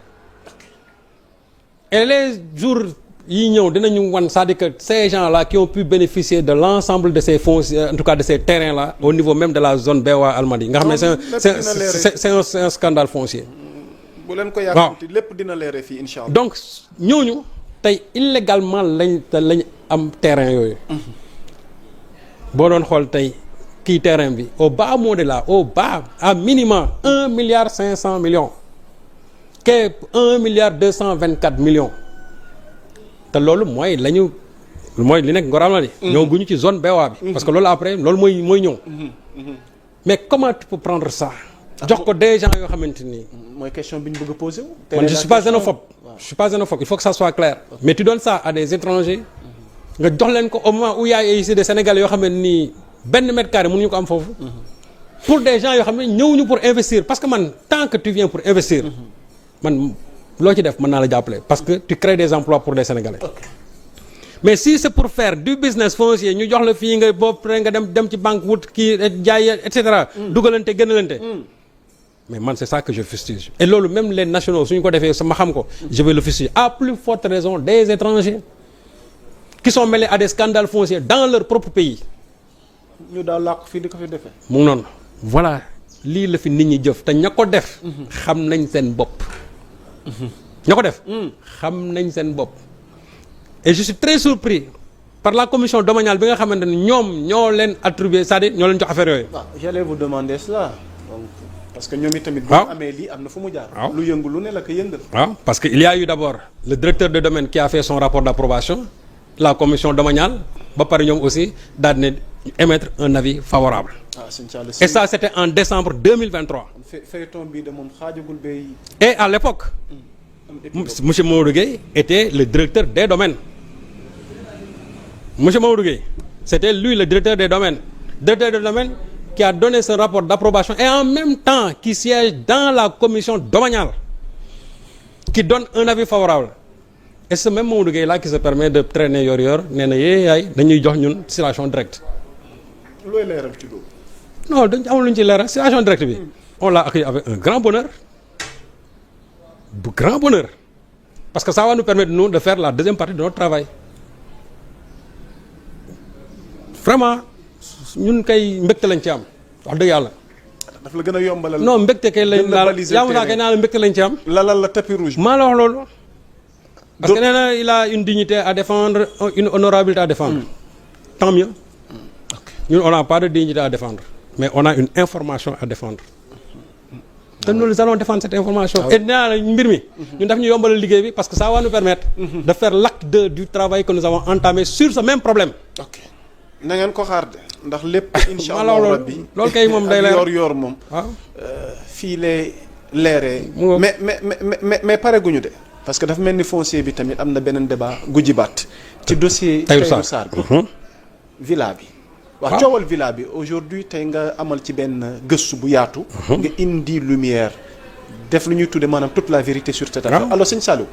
et les jours yi ñëw dinañu wan c'est-à-dire que ces gens-là qui ont pu bénéficier de l'ensemble de ces fonciers en tout cas de ces terrains-là au niveau même de la zone Bewa Almadies nga xam ne c'est un scandale foncier. bu leen ko yàqati lépp dina leere fii incha allah. donc ñooñu tey illégalement lañ am terrain yooyu. boo doon xool tey kii terrain bi au bas modèle au bas à minimum 1 milliard 500 millions. que 1 milliard 224 millions. te loolu mooy li nekk Ngor Almadies. ñëw guñu ci zone Bewa bi. parce que loolu après loolu mooy ñëw. mais comment tu peux prendre ça. jox ko des gens yoo xamante ni. mooy question bi ñu bëgg a poser wu. man je suis pas xénophobe. je suis pas xénophobe il faut que ça soit clair. mais tu donnes ça à des étrangers. nga jox leen ko au moment où y a ici des Sénégalais yoo xam ne nii benn mètre carré mënuñu ko am foofu. pour des gens yoo xam ne ñëwuñu pour investir parce que man tant que tu viens pour investir. man loo ci def mën naa la jàppale parce que tu crées des emplois pour les Sénégalais. mais si c'est pour faire du business foncier ñu jox la fii nga bopp nga dem ci banque wut kii jaay et cetera. dugalante gënalante. mais man c'est ça que je fustige. et loolu même les nationaux suñu ko defee sama xam ko. je vais le fustiger à plus forte raison des étrangers. qui sont mêlés à des scandales fonciers dans leur propre pays. ñu daal làqu fii di ko fi defee. mu ngi noonu voilà lii la fi nit ñi jëf te ña ko def. xam nañ seen bopp. ña ko def. xam nañ seen bopp. et je suis très surpris par la commission domaniale bi nga xamante ne ñoom ñoo leen attribué c'est-à-dire ñoo leen jox affaire yooyu. waaw j'allais vous demander cela donc parce que ñoom itamit. waaw bu amee lii am na fu mu jaar. waaw lu yëngu lu ne la ko yëngal. waaw parce que il y a eu d'abord le directeur de domaine qui a fait son rapport d'approbation la commission domaniale ba pare ñoom aussi daal di émettre un avis favorable. et ça c'était en décembre 2023. feuilleton bii de moom xaajagul bay. et à l'époque monsieur Mamadou Gueye était le directeur des domaines. Monsieur Mamadou Gueye, c'était lui le directeur des domaines. Directeur des domaines qui a donné ce rapport d'approbation et en même temps qui siège dans la commission domaniale qui donne un avis favorable. Et ce même Mamadou Gueye là qui se permet de traîner yor nee na yaay dañuy jox ñun circulation directe. looy leeral ci loolu. non dañ amul lu ñu ci leeral circulation directe bi. on l'a accueilli avec un grand bonheur. Parce que ça va nous permettre nous de faire la deuxième partie de notre travail. Vraiment ñun kay mbégte lañ ci am wax dëgg yàlla. daf la gën a yombalal. non mbégte kay lañ laal yaa kay naa la mbégte lañ ci am. lalal la tapis rouge. maa la wax loolu. parce que nee na il a une dignité à défendre une honorabilité à défendre. Tant mieux. ñun on n'a pas de dignité à défendre. mais on a une information à défendre. te nous allons défendre cette information. et nee naa mbir mi. ñun daf ñu yombalal liggéey bi parce que ça va nous permettre. de faire l'acte 2 du travail que nous avons entamé sur ce même problème. ok na ngeen ko xaar de ndax lépp. incha allah allah rabbi loolu kay moom day leer yor moom. waaw fii lay leeree. mais pare guñu de. parce que dafa mel ni foncier bi tamit am na beneen débat gu jibaat ci dossier Tahirou Sarr bi. villa bi. waaw coowal villa bi aujourd'hui tey nga amal ci benn gëstu bu yaatu. nga indi lumière def lu ñuy tudde maanaam toute la vérité sur cette affaire. alors sëñ Saliou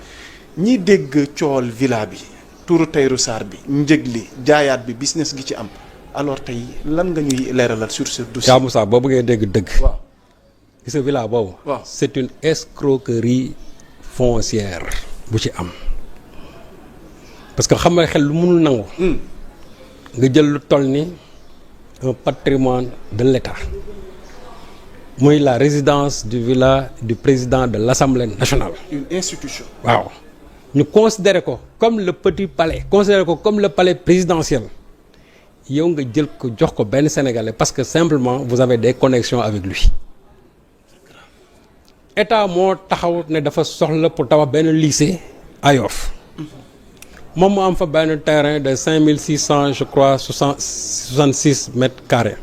ñiy dégg coowal villa bi turu Tahirou Sarr bi njëg li jaayaat bi business gi ci am alors tey lan nga ñuy leeralal sur ce dossier. yaa Moussa boo bëggee dégg dëgg. waaw gis nga villa boobu. waaw c'est une escroquerie foncière bu ci am. parce que xam nga xel lu mënul nangu. nga jël lu toll ni un patrimoine de l'État muy la résidence du villa du président de l'Assemblée nationale. une institution. waaw ñu considérer ko comme le petit palais considérer ko comme le palais présidentiel yow nga jël ko jox ko benn Sénégalais parce que simplement vous avez des connexions avec lui. État moo taxaw ne dafa soxla pour tabax benn lycée à Yoff moom mu am fa benn terrain de 5600 je crois 66 mètres carrés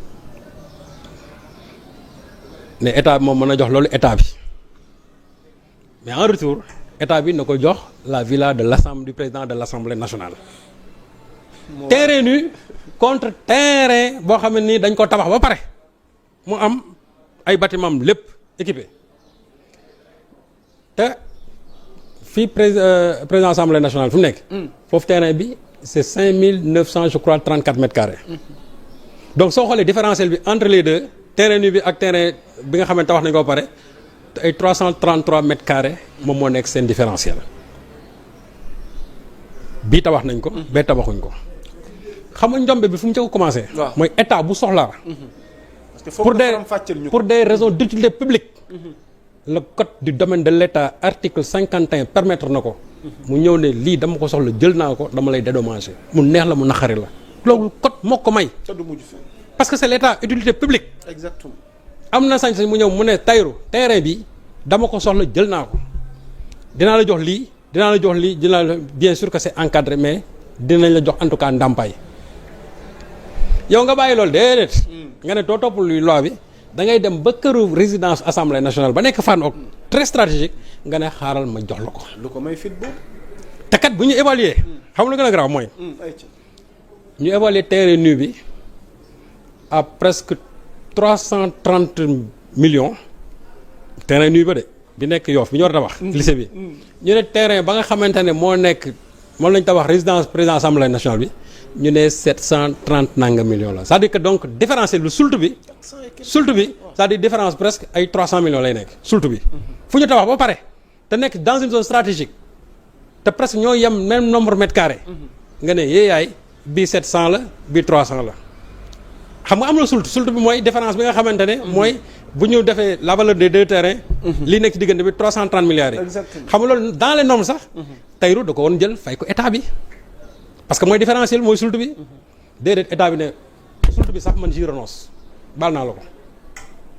ne état bi moom mën a jox loolu état bi mais en retour état bi na ko jox la villa de l'Assemblée du président de l'Assemblée nationale. terrain nu contre terrain boo xam ne nii dañ ko tabax ba pare mu am ay bâtiment lépp équipé. te fii président assemblée nationale fu mu nekk. foofu terrain bi c'est 5900 je crois 34 mètres carrés. donc soo xoolee différentiel bi entre les deux terrain bi ak terrain bi nga xamante wax nañu ko ba pare te ay 333 mètres carrés moom moo nekk seen différentiel. bii tabax nañ ko. bee tabaxuñ ko. xam nga njombe bi fu mu ca ko commencé. mooy état bu soxlaa. parce que pour des raisons d'utilité publique. le code du domaine de l'État article 51 permettre na ko mu ñëw ne lii dama ko soxla jël naa ko dama lay dédommager mu neex la mu naqari la loolu code moo ko may parce que c'est l'État utilité publique. exactement. am na sañ-sañ mu ñëw mu ne Tahirou terrain bi dama ko soxla jël naa ko dinaa la jox lii dinaa la jox lii dinaa la bien sûr que c'est encadré mais dinañ la jox en tout cas ndàmpaay yow nga bàyyi loolu déedéet nga ne doo topp luy loi bi da ngay dem ba këru résidence assemblée nationale ba nekk fan ok très stratégique nga ne xaaral ma jox la ko. lu ko may fit boobu. te kat bu ñu évaluer xam lu gën a grave mooy. ñu évaluer terrain nu bi à presque 330 millions terrain nu ba de bi nekk Yoff bi ñu war a tabax. lycée bi ñu ne terrain ba nga xamante ne moo nekk moom lañ tabax résidence président assemblée nationale bi. ñu ne 730 nanga millions la c'est-à-dire que donc différence lu sultu bi c'est-à-dire différence presque ay 300 millions lay nekk sultu bi fu ñu tabax ba pare te nekk dans une zone stratégique te presque ñoo yem même nombre mètres carrés nga ne yéeyaay bii 700 la bii 300 la xam nga am na sultu bi mooy différence bi nga xamante ne mooy bu ñu defee la valeur des deux terrains lii nekk ci diggante bi 330 milliards yi xam nga loolu dans les normes sax Tahirou da ko woon jël fay ko état bi parce que mooy différentiel mooy sultu bi déedéet état bi ne sultu bi sax man j'y renonce baal naa la ko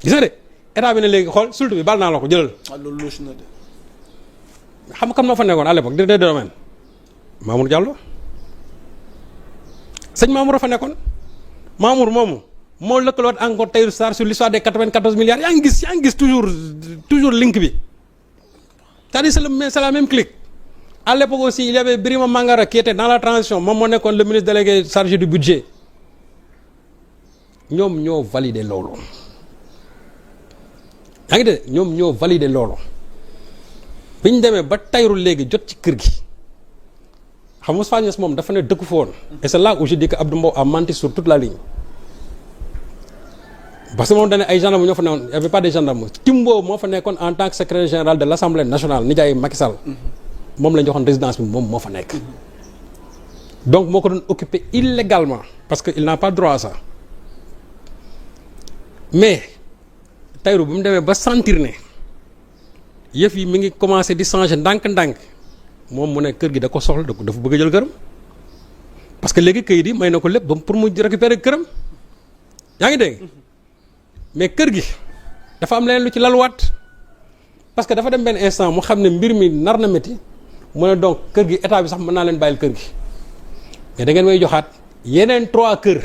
gis nga de état bi ne léegi xool sultu bi baal naa la ko jëlal. loolu loolu na de. xam nga kan moo fa nekkoon à l'époque directeur de domaine Mamour Diallo sëñ Mamour a fa nekkoon Mamour moomu moo lëkkaloot encore Tahirou Sarr sur l'histoire des 94 milliards yaa ngi gis toujours link bi c'est-à-dire c'est la même clique. À l'époque aussi il y avait Birima Mangara qui était dans la transition moom moo nekkoon le ministre délégué chargé du budget ñoom ñoo validé loolu yaa ngi de ñoom ñoo validé loolu bi ñu demee ba Tahirou léegi jot ci kër gi xam nga Moustapha Niasse moom dafa ne dëkku fa woon et c'est là où je dis que Abdou Mbow a menti sur toute la ligne parce que moom dañ ne ay gendarmes ñoo fa nekkoon il y avait pas de gendarmes Timbo moo fa nekkoon en tant que secrétaire général de l'Assemblée nationale nijaay Macky Sall moom la ñu joxoon résidence bi moom moo fa nekk donc moo ko doon occupé illégalement parce que il n'a pas droit à ça mais Tahirou bu mu demee ba sentir ne yëf yi mi ngi commencé di changer ndànk-ndànk moom mu ne kër gi da ko soxla dafa bëgg a jël këram parce que léegi këyit yi may na ko lépp ba pour mu récupérer këram yaa ngi dégg mais kër gi dafa am leneen lu ci laluwaat parce que dafa dem benn instant mu xam ne mbir mi nar na métti mu ne donc kër gi état bi sax mën naa leen bàyyil kër gi mais da ngeen may joxaat yeneen 3 kër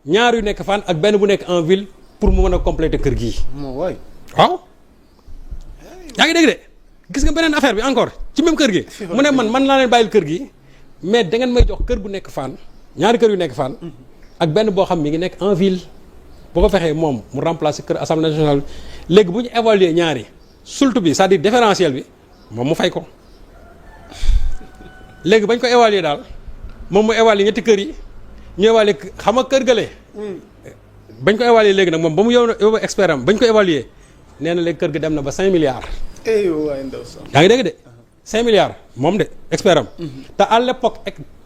ñaar yu nekk fan ak benn bu nekk en ville pour mu mën a compléter kër gii. waay waaw. yaa ngi dégg de gis nga beneen affaire bi encore ci même kër gi. mu ne man naa leen bàyyil kër gi mais da ngeen may jox kër bu nekk fan ñaari kër yu nekk fan ak benn boo xam mi ngi nekk en ville boo ko fexee moom mu remplacer kër assemblée nationale léegi bu ñu évaluer ñaari sultu bi c'est-à-dire différentiel bi moom mu fay ko. léegi bañ ko évaluer daal moom mu évaluer ñetti kër yi ñu évaluer xam nga kër gële bañ ko évaluer léegi nag moom ba mu yóbbu expert am bañ ko évaluer nee na léegi kër gi dem na ba 5 milliards. waay ndaw sax yaa ngi dégg de 5 milliards moom de expert am te à l'époque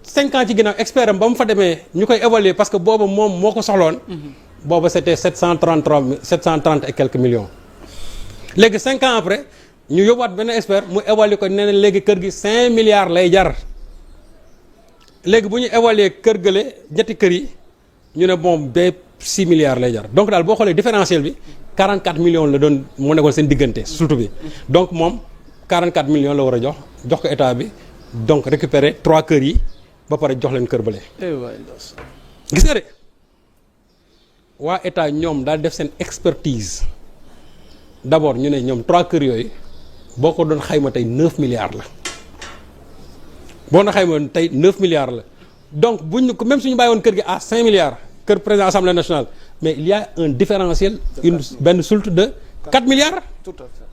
5 ans ci ginnaaw expert am ba mu fa demee ñu koy évaluer parce que booba moom moo ko soxloon. booba c'était 730 et quelques millions. léegi 5 ans après ñu yóbbuwaat benn expert mu évaluer ko nee na léegi kër gi 5 milliards lay jar léegi bu ñu évaluer kër gële ñetti kër yi ñu ne bon ba 6 milliards lay jar donc daal boo xoolee différentiel bi 44 millions la doon mu nekkoon seen diggante surtout bi donc moom 44 millions la war a jox ko état bi donc récupérer 3 kër yi ba pare jox leen kër bële. gis nga de waa état ñoom daal def seen expertise d'abord ñu ne ñoom 3 kër yooyu boo ko doon xayma tey 9 milliards la boo na xayma tey 9 milliards la donc buñ même suñu bàyyi woon kër gi à 5 milliards kër président assemblée nationale mais il y a un différentiel benn soulte de 4 milliards. Tout à fait.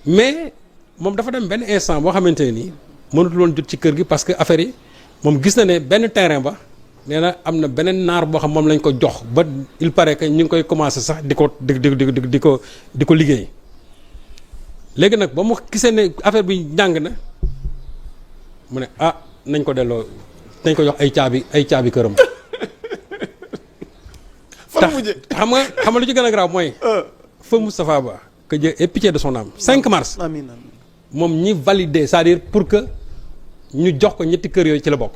mais moom dafa dem benn instant boo xamante ne nii mënatul woon jot ci kër gi parce que affaire yi moom gis na ne benn terrain ba nee na am na beneen naar boo xam moom lañ ko jox ba il paraît que ñu ngi koy commencer sax di ko liggéey léegi nag ba mu gisee ne affaire bi njàng na mu ne nañ ko delloo nañ ko jox ay caabi këram. xam nga lu ci gën a grave mooy. feu Moustapha Ba que Dieu ait pitié de son âme 5 mars. amiin moom ñi validé c'est-à-dire pour que ñu jox ko ñetti kër yooyu ci la bokk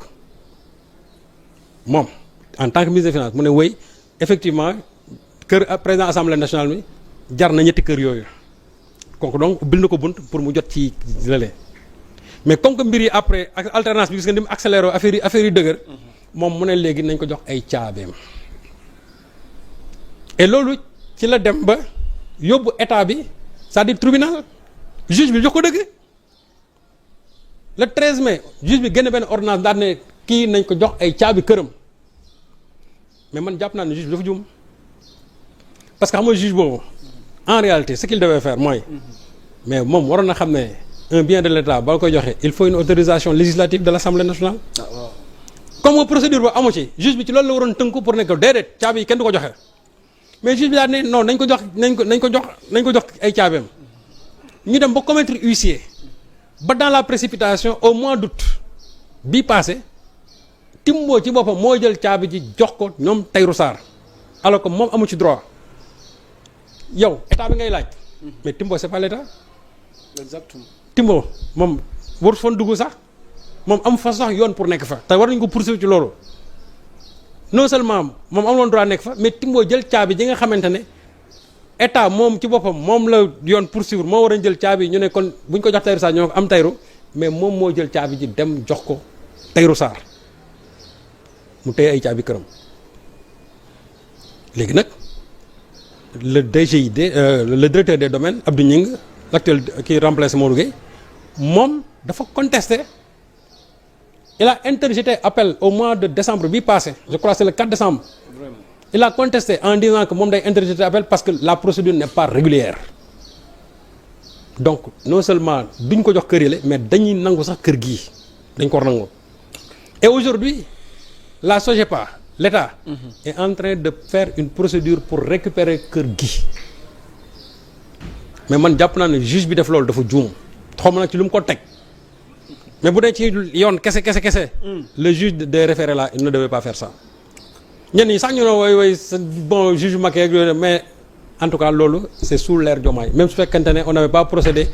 moom en tant que ministre des finances mu ne wéy effectivement kër président assemblée nationale mi jar na ñetti kër yooyu kooku donc bil na ko bunt pour mu jot ci lële mais comme que mbir yi après ak alternance bi gis nga ni mu accéléré affaire yi dëgër moom mu ne léegi nañ ko jox ay caabeem et loolu ci la dem ba yóbbu état bi c'est-à-dire tribunal juge bi jox ko dëgg le 13 mai juge bi génn benn ordonnance daal ne kii nañ ko jox ay caabi këram mais man jàpp naa ne juge bi dafa juum parce que xam nga juge boobu en réalité ce qu'il devait faire mooy mais moom waroon na xam ne un bien de l'État ba la koy joxe il faut une autorisation législative de l'Assemblée nationale. comme nga procédure ba amu ci juge bi ci loolu la waroon tënku pour ne ko déedéet caabi yi kenn du ko joxe mais juge bi daal ne non nañ ko jox ay caabeem. ñu dem ba commettre huissier ba dans la précipitation au mois d'août bii passé Timbo ci boppam moo jël caabi ji jox ko ñoom Tahirou Sarr alors que moom amu ci droit yow état bi ngay laaj mais Timbo c'est pas l'état. Exactement. Timbo moom warut foon dugg sax moom am fa sax yoon pour nekk fa te war nañu ko poursuivre ci loolu non seulement moom amuloon droit nekk fa mais Timbo jël caabi ji nga xamante ne état moom ci boppam moom la yoon poursuivre moo war a jël caabi ñu ne kon bu ñu ko jox Tahirou Sarr ñoo ko am Tahirou mais moom moo jël caabi ji dem jox ko Tahirou Sarr mu téye ay caabi këram léegi nag le DGID le directeur des domaines Abdou Gningue l'actuel qui remplace Modou Gueye moom dafa contester il a interjeté appel au mois de décembre bi passé je crois c'est le 4 décembre. Vraiment. Il a contesté en disant que moom day interjeté appel parce que la procédure n'est pas régulière donc non seulement duñ ko jox kër yi la mais dañuy nangu sax kër gii dañ ko war nangu et aujourd'hui la SOGEPA l'État est en train de faire une procédure pour récupérer kër gi mais man jàpp naa ne juge bi def loolu dafa juum xaw ma nag ci lu mu ko teg mais bu dee ci yoon kese le juge des référés là il ne devait pas faire ça ñenn ñi sax ñu ne woy bon juge Macky ak yooyu mais en tout cas loolu c'est sous l'ère Diomaye même su fekkente ne on n'avait pas procédé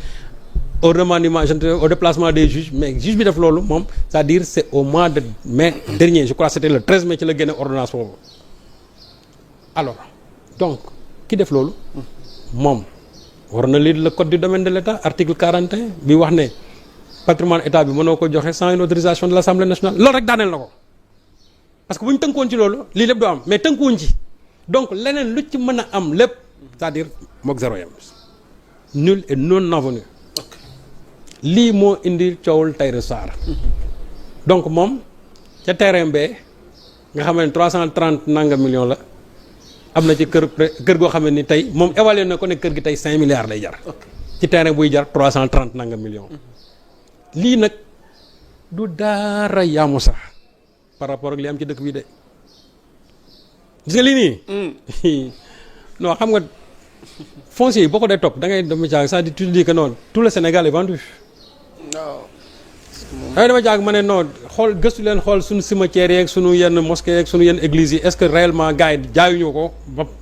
au remaniement au déplacement des juges mais juge bi def loolu moom c'est-à-dire c'est au mois de mai dernier je crois c'était le 13 mai ci la génne ordonnance boobu alors donc ki def loolu moom war na lire le code du domaine de l'État article 41 bi wax ne patrimoine état bi mënoo ko joxe sans une autorisation de l'Assemblée nationale loolu rek daaneel na ko parce que bu ñu tënkoon ci loolu lii lépp doo am mais tënkuwuñ ci donc leneen lu ci mën a am lépp c'est-à-dire mook zéro yam nul et non avenu lii moo indi coowul Tahirou Sarr donc moom ca terrain bee nga xam ne 330 nangam millions la am na ci kër goo xam ne ni tey moom évalué na ko ne kër gi tey 5 milliards lay jar ci terrain buy jar 330 nangam millions lii nag du dara yaamu sax par rapport ak li am ci dëkk bi de gis nga lii nii non xam nga foncier yi boo ko dee topp da ngay dem ca c'est-à-dire tu dis que non tout le Sénégal est vendu. Non. waaye dama jàng ma ne non xool gëstu leen xool suñu cimetière yeeg suñu yenn mosquée yeeg suñu yenn église yi est-ce que réellement gars yi jaayuñu ko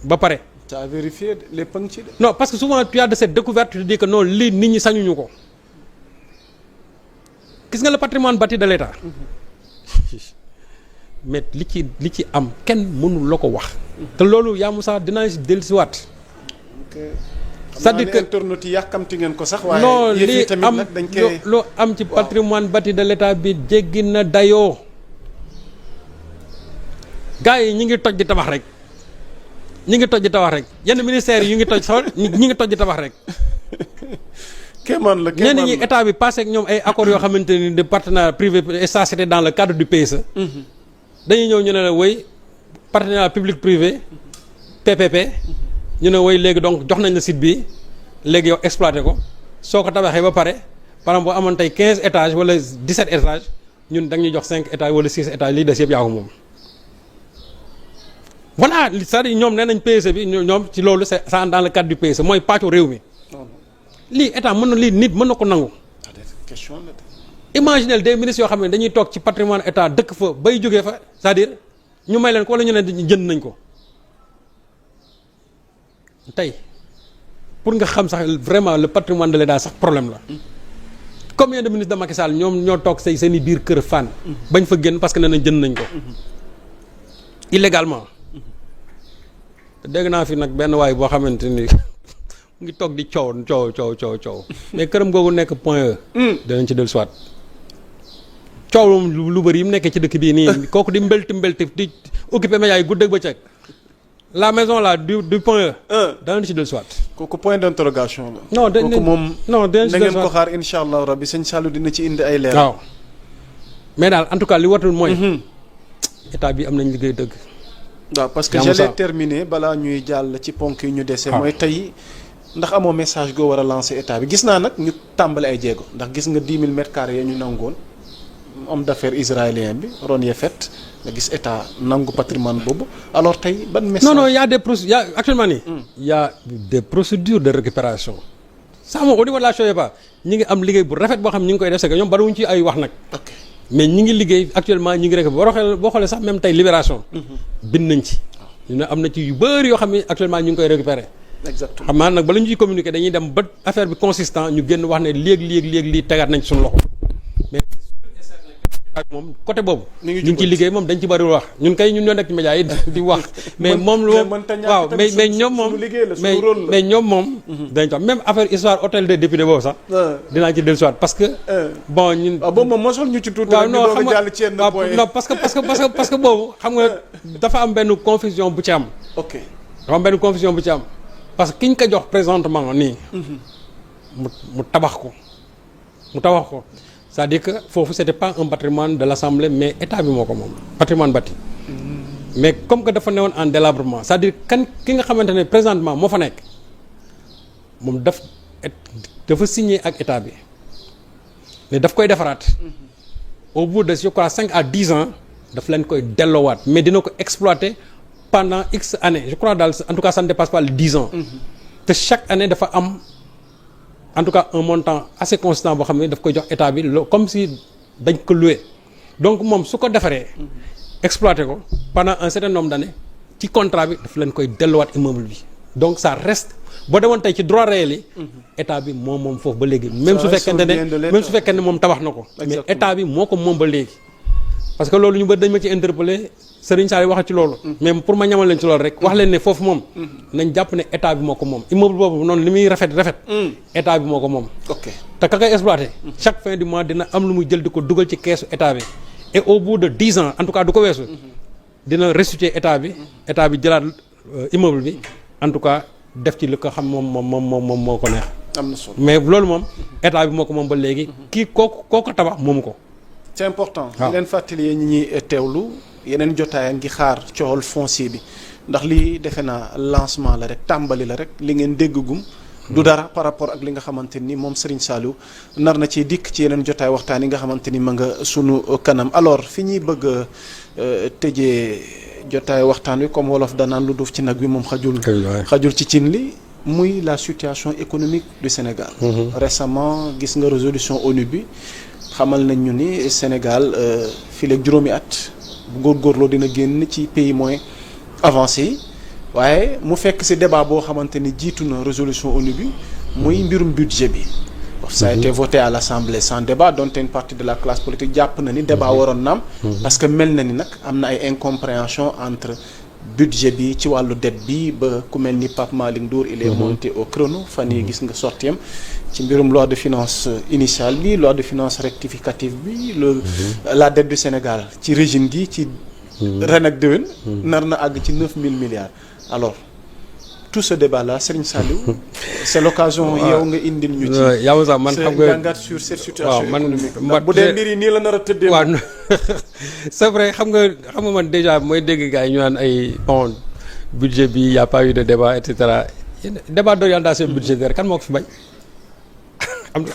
ba pare. tu as vérifié les pëng ci de. non parce que souvent tu as de cette découverte tu te dis que non lii nit ñi sañuñu ko gis nga le patrimoine bâti de l'État mais li ci am kenn mënul la ko wax. te loolu yaa Moussa dinaa si dellusiwaat. c'est-à-dire que internautes yi yàkkamti ngeen ko sax. waaye non li tamit am nag dañ koy loo am ci patrimoine bâti de l'État bi jéggi na dayoo. gars yi ñi ngi toj di tabax rek. ñi ngi toj di tabax rek yenn ministères yi ñu ngi toj sax ñi ngi toj di tabax rek. kéemaan la kéemaan la ñenn ñi état bi passé ak ñoom ay accords yoo xamante ni de partenariat privé et ça c'était dans le cadre du PSE. dañuy ñëw ñu ne la woy partenariat public privé PPP. ñu ne woy léegi donc jox nañ la site bi léegi yow exploité ko soo ko tabaxee ba pare par exemple boo amoon tey 15 étages wala 17 étages ñun da ñuy jox 5 étages wala 6 étages lii des yëpp yaa ko moom. voilà c'est-à-dire ñoom nee nañ PSE bi ñoom ci loolu c'est ça dans le cadre du PSE mooy pàccu réew mi. lii état mën na lii nit mën na ko nangu. imaginez des ministres yoo xam ne dañuy toog ci patrimoine état dëkk fa bay jógee fa c'est-à-dire ñu may leen ko wala ñu ne jënd nañ ko. tey pour nga xam sax vraiment le patrimoine de l'État sax problème la. combien de ministres de Macky Sall ñoom ñoo toog seen i biir kër fan. bañ fa génn parce que nee nañ jënd nañ ko. illégalement. te dégg naa fi nag benn waay boo xamante ni mu ngi toog di coow mais këram googu nekk Point E. danañ ci dellusiwaat. coow moom lu bëri yi mu nekkee ci dëkk bii nii kooku di mbelti di occupé média yi guddeeg bëccëg. la maison là du Point E. danañ ci dellusiwaat. kooku point d'interrogation la. non kooku moom danañ ci dellusiwaat na ngeen ko xaar incha allah rabbi sëñ Sallou dina ci indi ay leer. waaw mais daal en tout cas li watul mooy. état bi am nañ liggéey dëgg. waaw parce que j'allais terminer balaa ñuy jàll ci ponk yi ñu dese. mooy tey ndax amoo message goo war a lancer état bi gis naa nag ñu tàmbali ay jéego ndax gis nga 10 000 mètres carrés ya ñu nangoon homme d'affaires israélien bi Ron Yefet nga gis état nangu patrimoine boobu alors tey ban message. non y a des procédures actuellement nii. y a des procédures de récupération. ça moom au niveau de la Soyepa ñi ngi am liggéey bu rafet boo xam ñi ngi koy def c'est que ñoom bariwuñ ci ay wax nag. ok mais ñi ngi liggéey actuellement ñi ngi rek boo xoolee sax même tey libération. bind nañ ci. ñu ne am na ci yu bëri yoo xam ne actuellement ñu ngi koy récupérer. exactement xam naa nag bala ñu ciy communiquer dañuy dem ba affaire bi consistant ñu génn wax ne léegi lii tegaat nañ ci suñu loxo mais moom côté boobu. ñu ngi ciy liggéey moom dañ ci bëri wax ñun kay ñun ñoo nekk ci média yi di wax. mais moom lu waaw mais ñoom moom mais ñoom moom. dañ ko même affaire histoire hôtel des députés boobu sax. dinaa ci dellusiwaat parce que. bon ñun. boobu moom mosul ñu ci tuuti. waaw non xam nga non parce que boobu xam nga dafa am benn confusion bu ci am. ok dafa am benn confusion bu ci am parce que ki ñu ko jox présentement nii. mu tabax ko c'est-à-dire que foofu c'était pas un patrimoine de l'Assemblée mais état bi moo ko moom patrimoine bâti. mais comme que dafa newoon en délabrement c'est-à-dire ki nga xamante ne présentement moo fa nekk moom dafa signé ak état bi ne daf koy defaraat. au bout de je crois 5 à 10 ans daf leen koy delloowaat mais dina ko exploiter pendant X années je crois daal en tout cas ça ne dépasse pas les 10 ans. te chaque année dafa am. en tout cas un montant assez constant boo xam ne daf koy jox état bi comme si dañ ko loué donc moom su ko defaree exploité ko pendant un certain nombre d'années ci contrat bi daf leen koy delluwaat immeuble bi donc ça reste boo demoon tey ci droit réel yi état bi moom foofu ba léegi même su fekkente ne moom tabax na ko mais état bi moo ko moom ba léegi parce que loolu ñu bëri dañ ma ci interpellé Serigne Sall wax ci loolu mais pour ma ñamal leen ci loolu rek wax leen ne foofu moom nañ jàpp ne état bi moo ko moom immeuble boobu noonu li muy rafet état bi moo ko moom ok te ka koy exploité chaque fin du mois dina am lu muy jël di ko dugal ci keesu état bi et au bout de 10 ans en tout cas du ko weesu dina restituer état bi jëlaat immeuble bi en tout cas def ci li ko xam moom moo ko neex am na solo mais loolu moom état bi moo ko moom ba léegi kii kooku tabax moomu ko c'est important di leen fàttali yéen ñi ñuy teewlu yeneen jotaay ngi xaar coowal foncier bi ndax lii defe naa lancement la rek tàmbali la rek li ngeen déggagum du dara par rapport ak li nga xamante ni moom Serigne Saliou nar na ci dikk ci yeneen jotaay waxtaan yi nga xamante ni ma nga sunu kanam alors fi ñuy bëgg a tëjee jotaay waxtaan wi comme wolof danaan lu duuf ci nag wi moom xajul ci cin li muy la situation économique du Sénégal récemment gis nga résolution ONU bi xamal nañ ñu ni Sénégal fii léegi juróomi at bu góorgóorloo dina génn ci pays moins avancé yi waaye mu fekk ci débat boo xamante ni jiitu na résolution ONU bi muy mbirum budget bi. ça a été voté à l'Assemblée sans débat donte une partie de la classe politique jàpp na ni débat waroon na am. parce que mel na ni nag am na ay incompréhension entre budget bi ci wàllu dette bi ba ku mel ni Pape Malick Ndour il est monté au créneau fan yi gis nga sortiem ci mbirum loi de finances initiale bi loi de finances rectificative bi la dette du Sénégal ci régime gi ci ren ak déwén nar na àgg ci 9 000 milliards alors tout ce débat là Serigne Saliou c'est l'occasion yow nga indil ñu ci yow sax man xam nga jàngat sur cette situation économique man bu dee mbir yi nii la nar a tëddee waaw c'est vrai xam nga man déjà mooy dégg gars yi ñu naan ay bon budget bi y a pas eu de débat et cetera débat d'orientation budgétaire kan moo ko fi bañ am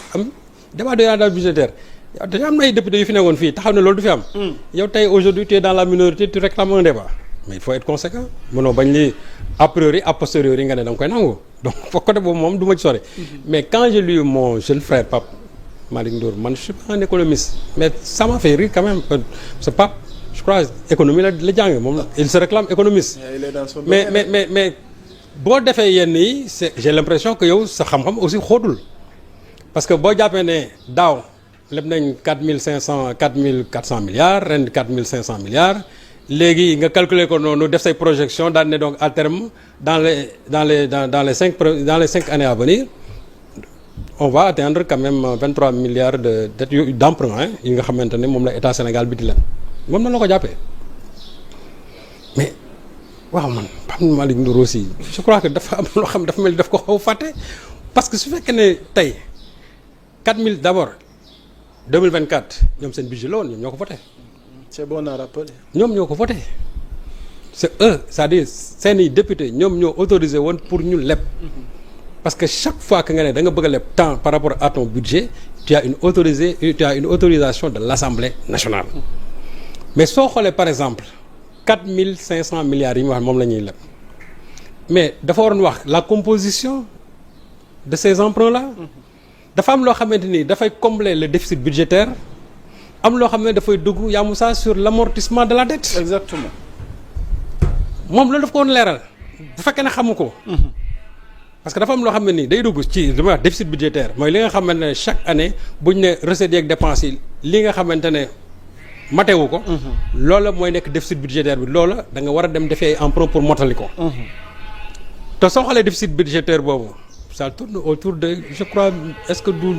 débat d'orientation budgétaire dañu am na ay députés yu fi nekkoon fii taxaw ne loolu du fi am yow tey aujourd'hui tu es dans la minorité tu réclames un débat mais il faut être conséquent mënoo bañ li a priori a posteriori nga ne da nga koy nangu donc foo côté boobu moom du ma ci sori mais quand j'ai lu mon jeune frère Pape Malick Ndour man je suis pas un économiste mais ça m'a fait rire quand même ce Pape je crois économie la jàng moom il se réclame économiste mais boo defee yenn yi c'est j'ai l'impression que yow sa xam-xam aussi xóotul parce que boo jàppee ne daaw lépp nañ 4400 milliards ren 4500 milliards léegi nga calculer ko noonu def say projection daan ne donc à terme dans les 5 années à venir on va atteindre quand même 23 milliards de dettes d'emprunt yi nga xamante ne moom la état Sénégal bi di leen moom na la ko jàppee mais waaw man Pape Malick Ndour aussi je crois que dafa am loo xam dafa mel ni daf ko xaw fàtte parce que su fekkee ne tey 4000 d'abord 2024 ñoom seen budget la woon ñoom ñoo ko voté. c'est bon à rappeler. ñoom ñoo ko voté c'est eux c'est-à-dire seeni député ñoom ñoo autorisé woon pour ñu leb parce que chaque fois que nga ne da nga bëgg a leb temps par rapport à ton budget tu as une autorisation de l'Assemblée nationale mais soo xoolee par exemple 4500 milliards yi ñu wax moom la ñuy leb mais dafa waroon wax la composition de ces emprunts là dafa am loo xamante ni dafay combler le déficit budgétaire am loo xam ne dafay dugg yaa Moussa sur l'amortissement de la dette. Exactement. moom loolu daf ko woon leeral bu fekkee ne xamu ko. parce que dafa am loo xam ne nii day dugg ci li may wax déficit budgétaire mooy li nga xamante ne chaque année buñ ne recettes yeeg dépenses yi li nga xamante ne matewu ko. loola mooy nekk déficit budgétaire bi loola da nga war a dem defee ay emprunt pour motali ko. te soo xoolee déficit budgétaire boobu. ça tourne autour de je crois est-ce que du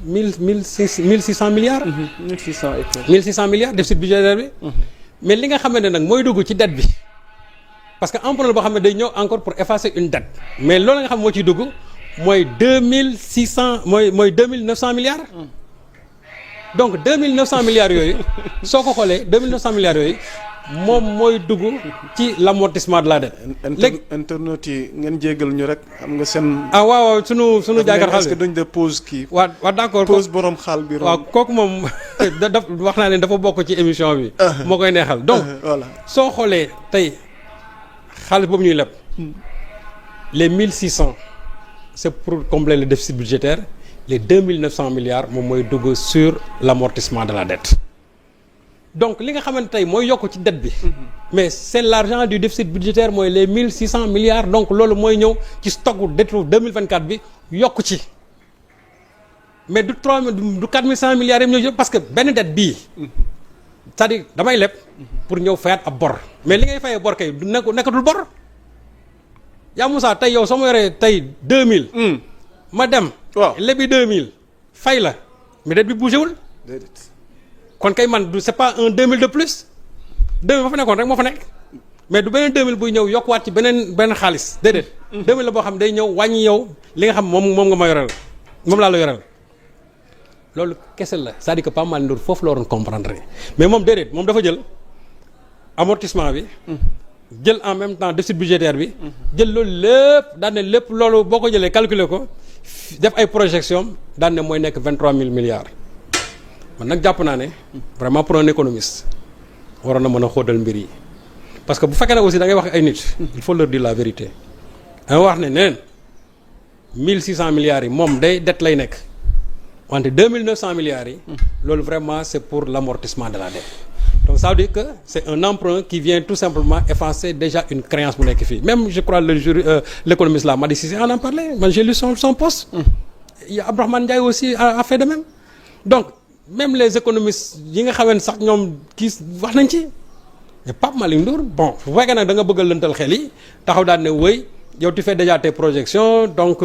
1600 milliards. 1600 et peu. 1600 milliards déficit budgétaire bi. mais li nga xamante ne nag mooy dugg ci dette bi parce que emprunt boo xam ne day ñëw encore pour effacer une dette mais loolu nga xam moo ciy dugg mooy 2600 mooy 2900 milliards. donc 2900 milliards yooyu soo ko xoolee 2900 milliards yooyu. moom mooy dugg ci l'amortissement de la dette. léegi internautes yi ngeen jéggal ñu rek xam nga seen. waaw sunu jaaykat xaalis est-ce que duñ de pause kii. waaw d'accord pause borom xaal bi. waaw kooku moom wax naa leen dafa bokk ci émission bi. moo koy neexal donc. voilà soo xoolee tey xaalis boobu ñuy leb. les 1600 c'est pour combler le déficit budgétaire les 2900 milliards moom mooy dugg sur l'amortissement de la dette. donc li nga xamante tey mooy yokk ci dette bi mais c'est l'argent du déficit budgétaire mooy les 1600 milliards donc loolu mooy ñëw ci stock dette 2024 bi yokk ci mais du 4500 milliards yëpp ñëw ci parce que benn dette bii c'est-à-dire damay leb pour ñëw fayaat ab bor mais li ngay fayee bor kay du nekkatul bor yaa Moussa tey yow soo ma yoree tey 2000 ma dem waaw lebi 2000 fay la mais dette bi bougé wul kon kay man du c'est pas un 2000 de plus 2000 ba fa nekkoon rek moo fa nekk mais du beneen 2000 buy ñëw yokkuwaat ci benn xaalis déedéet. 2000 la boo xam day ñëw wàññi yow li nga xam moom nga ma yoreel moom laa la yoreel loolu kese la c'est-à-dire que Pape Malick Ndour foofu la waroon comprendre mais moom déedéet moom dafa jël amortissement bi. jël en même temps déficit budgétaire bi. jël loolu lépp daan ne lépp loolu boo ko jëlee calculer ko def ay projection daan ne mooy nekk 23000 milliards. man nag jàpp naa ne vraiment pour un économiste waroon na mën a xóotal mbir yi parce que bu fekkee ne aussi da ngay wax ay nit il faut leur dire la vérité da nga wax ne neen 1600 milliards yi moom day dette lay nekk wante 2900 milliards yi. loolu vraiment c'est pour l'amortissement de la dette. donc ça veut dire que c'est un emprunt qui vient tout simplement effacer déjà une créance bu nekk fii même je crois l'économiste là Madi Cissé en parlé man j'ai lu son poste. Abdourahmane Ndiaye aussi a fait de même. donc même les économistes yi nga xamante sax ñoom kii wax nañ ci. mais Pape Malick Ndour bon bu fekkee nag da nga bëgg a lëntal xel yi taxaw daal ne wëy yow tu fais déjà tes projections donc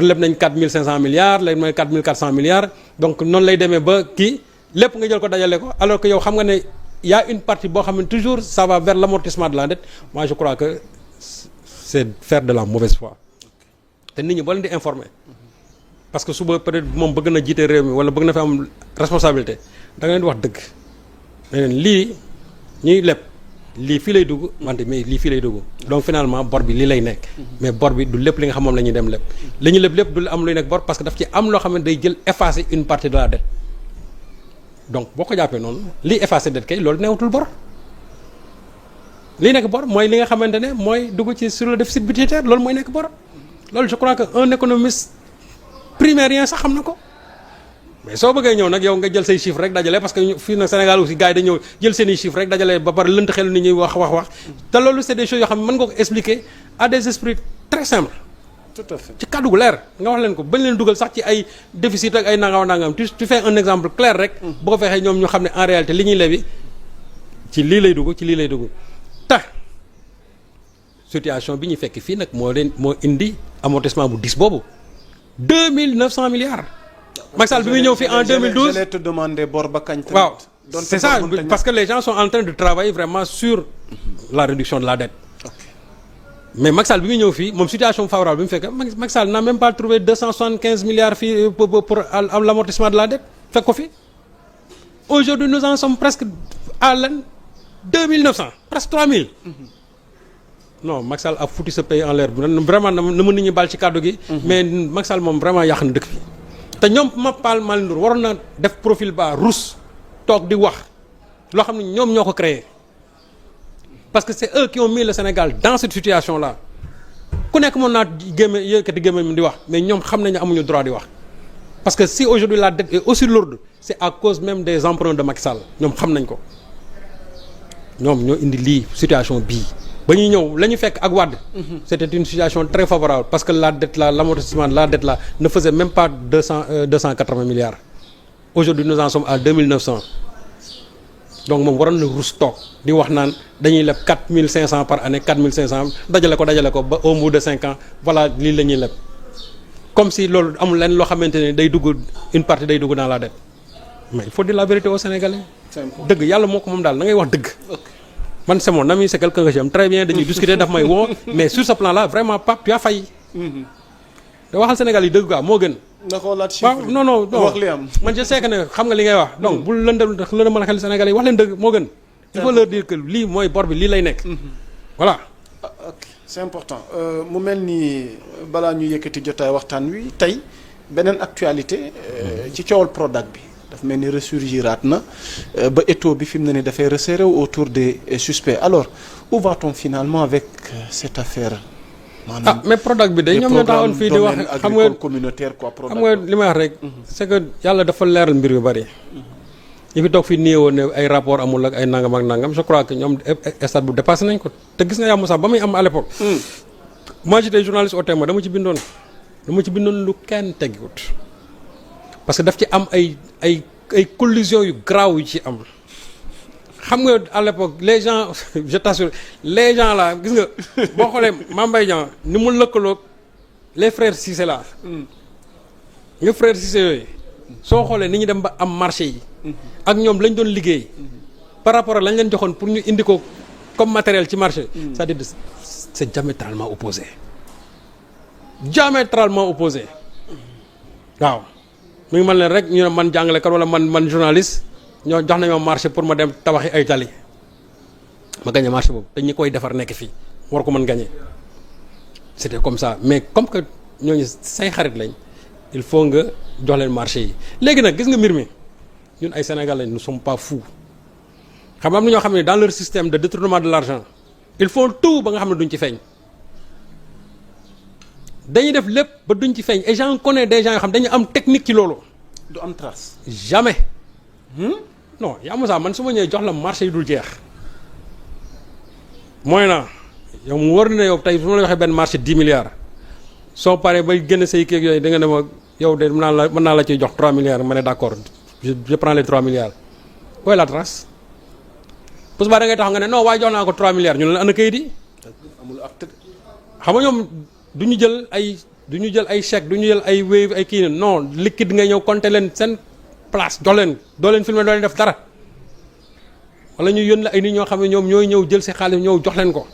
leb nañ 4500 milliards léegi mooy 4400 milliards donc noonu lay demee ba kii lépp nga jël ko dajale ko alors que yow xam nga ne y a une partie boo xam ne toujours ça va vers l'amortissement de la dette moi je crois que c'est faire de la mauvaise foi te nit ñi boo leen di informer parce que suba peut-être moom bëgg na jiite réew mi wala bëgg na fi am responsabilité da nga leen di wax dëgg ne leen lii ñuy leb lii fii lay dugg wante mais lii fii lay dugg donc finalement bor bi lii lay nekk mais bor bi du lépp li nga xam moom la ñuy dem leb li ñu leb lépp du am luy nekk bor parce que daf ci am loo xam ne day jël effacer une partie de la dette donc boo ko jàppee noonu lii effacer dette kay loolu neewatul bor lii nekk bor mooy li nga xamante ne mooy dugg ci sur le déficit budgétaire loolu mooy nekk bor loolu je crois que un économiste primairien sax xam na ko mais soo bëggee ñëw nag yow nga jël say chiffres rek dajale parce que fii nag Sénégal aussi gars yi dañu ñëw jël seen i chiffres rek dajale ba pare lënt xel nit ñuy wax te loolu c'est des choses yoo xam ne mën nga ko expliquer à des esprits très simples. tout à fait ci kàddu gu leer nga wax leen ko bañ leen dugal sax ci ay déficit ak ay nangam tu fais un exemple clair rek. boo ko fexee ñoom ñu xam ne en réalité li ñuy lebi ci lii lay dugg ci lii lay dugg tax situation bi ñu fekk fii nag moo indi amortissement bu 10 boobu 2900 milliards. Macky Sall bi muy ñëw fii en 2012 j'allais te demander bor ba kañ. waaw c'est ça parce que les gens sont en train de travailler vraiment sur la réduction de la dette. mais Macky Sall bi muy ñëw fii moom situation favorable bi mu fekk Macky Sall n'a même pas trouvé 275 milliards fii pour l'amortissement de la dette fekk ko fi. aujourd'hui nous en sommes presque à lan 2900 presque 3000. non Macky Sall a foutu ce pays en l'air vraiment na ma nit ñi baal ci kàddu gi. mais Macky Sall moom vraiment yàq na dëkk bi. te ñoom Pape Malick Ndour waroon na def profil bas rus toog di wax loo xam ne ñoom ñoo ko créé parce que c'est eux qui ont mis le Sénégal dans cette situation là ku nekk mën naa yëkkati gémmiñ di wax mais ñoom xam nañu amuñu droit di wax parce que si aujourd'hui la dette est aussi lourde c'est à cause même des emprunts de Macky Sall ñoom xam nañ ko ñoom ñoo indi lii situation bii ba ñuy ñëw la ñu fekk ak Wade c'était une situation très favorable parce que la dette là l'amortissement de la dette là ne faisait même pas 280 milliards aujourd'hui nous en sommes à 2900 donc moom waroon na rus toog di wax naan dañuy leb 4500 par année 4500 dajale ko ba au bout de 5 ans voilà lii la ñuy leb comme si loolu amul leen loo xamante ne day dugg une partie day dugg dans la dette mais il faut dire la vérité aux Sénégalais dëgg yàlla moo ko moom daal da ngay wax dëgg man c'est mon ami c'est quelqu'un que j'aime très bien dañuy discuter daf may woo mais sur ce plan là vraiment Pape tu as failli. da waxal Sénégal yi dëgg quoi moo gën. na ko laaj chiffre waaw non wax li am man je sais que ne xam nga li ngay wax. donc bul lëndëmal xel Sénégal yi wax leen dëgg moo gën. il faut leur dire que lii mooy bor bi lii lay nekk. voilà. ok c'est important mu mel ni balaa ñu yëkkati jotaay waxtaan wi tey beneen actualité ci coowal Prodac bi. daf mel ni ressurgiraat na ba étau bi fi mu ne ni dafay resserrer autour des suspects alors où va-t-on finalement avec cette affaire. maanaam mais Prodac bi day ñoom ñoo taxawoon fii di wax xam nga communautaire quoi Prodac xam nga li may wax rek. c'est que yàlla dafa leeral mbir yu bari. yi fi toog fii nii woon ne ay rapport amul ak ay nangam ak nangam je crois que ñoom stade bu dépassé nañ ko te gis nga yaa Moussa ba muy am à l'époque. moi j'étais journaliste au Témoin dama ci bindoon lu kenn teggiwut parce que daf ci am ay collisions yu grave yu ci am xam nga à l'époque les gens je t'assure les gens là gis nga boo xoolee Mame Mbaye Niang ni mu lëkkaloog les frères Cissé là nga frères Cissé yooyu soo xoolee ni ñu dem ba am marché yi ak ñoom lañ doon liggéey par rapport ak lañ leen joxoon pour ñu indi ko comme matériel ci marché c'est-à-dire c'est diamétralement opposé waaw mi ngi mën leen rek ñu ne man jàngalekat wala man journaliste ñoo jox nañoo marché pour ma dem tabaxi ay tali ma gagné marché boobu te ñi koy defar nekk fii war ko mën gagné c'était comme ça mais comme que ñooñu say xarit lañ il faut nga jox leen marché yi léegi nag gis nga mbir mi ñun ay Sénégalais nous sommes pas fous xam nga am na ñoo xam ne dans leur système de détournement de l'argent ils font tout ba nga xam ne duñ ci feeñ dañuy def lépp ba duñ ci feeñ et j'en connais des gens yoo xam dañu am technique ci loolu du am trace. jamais. non yaa Moussa man su ma ñëwee jox la marché yu dul jeex mooy na yow mu war na yow tey su ma la waxee benn marché 10 milliards soo paree bay génn say kéeg yooyu da nga ne ma yow de mën naa la ciy jox 3 milliards ma ne d'accord je prends les 3 milliards. où est la trace parce que da ngay tax nga ne non waaye jox naa ko 3 milliards ñu ne la ana kayit yi. amul acte. xam nga ñoom du ñu jël ay chèque du ñu jël ay wave ay kii non liquide nga ñëw compter leen seen place jox leen doo leen filmer doo leen def dara wala ñu yónni ay nit ñoo xam ne ñoom ñooy ñëw jël si xaalis ñëw jox leen ko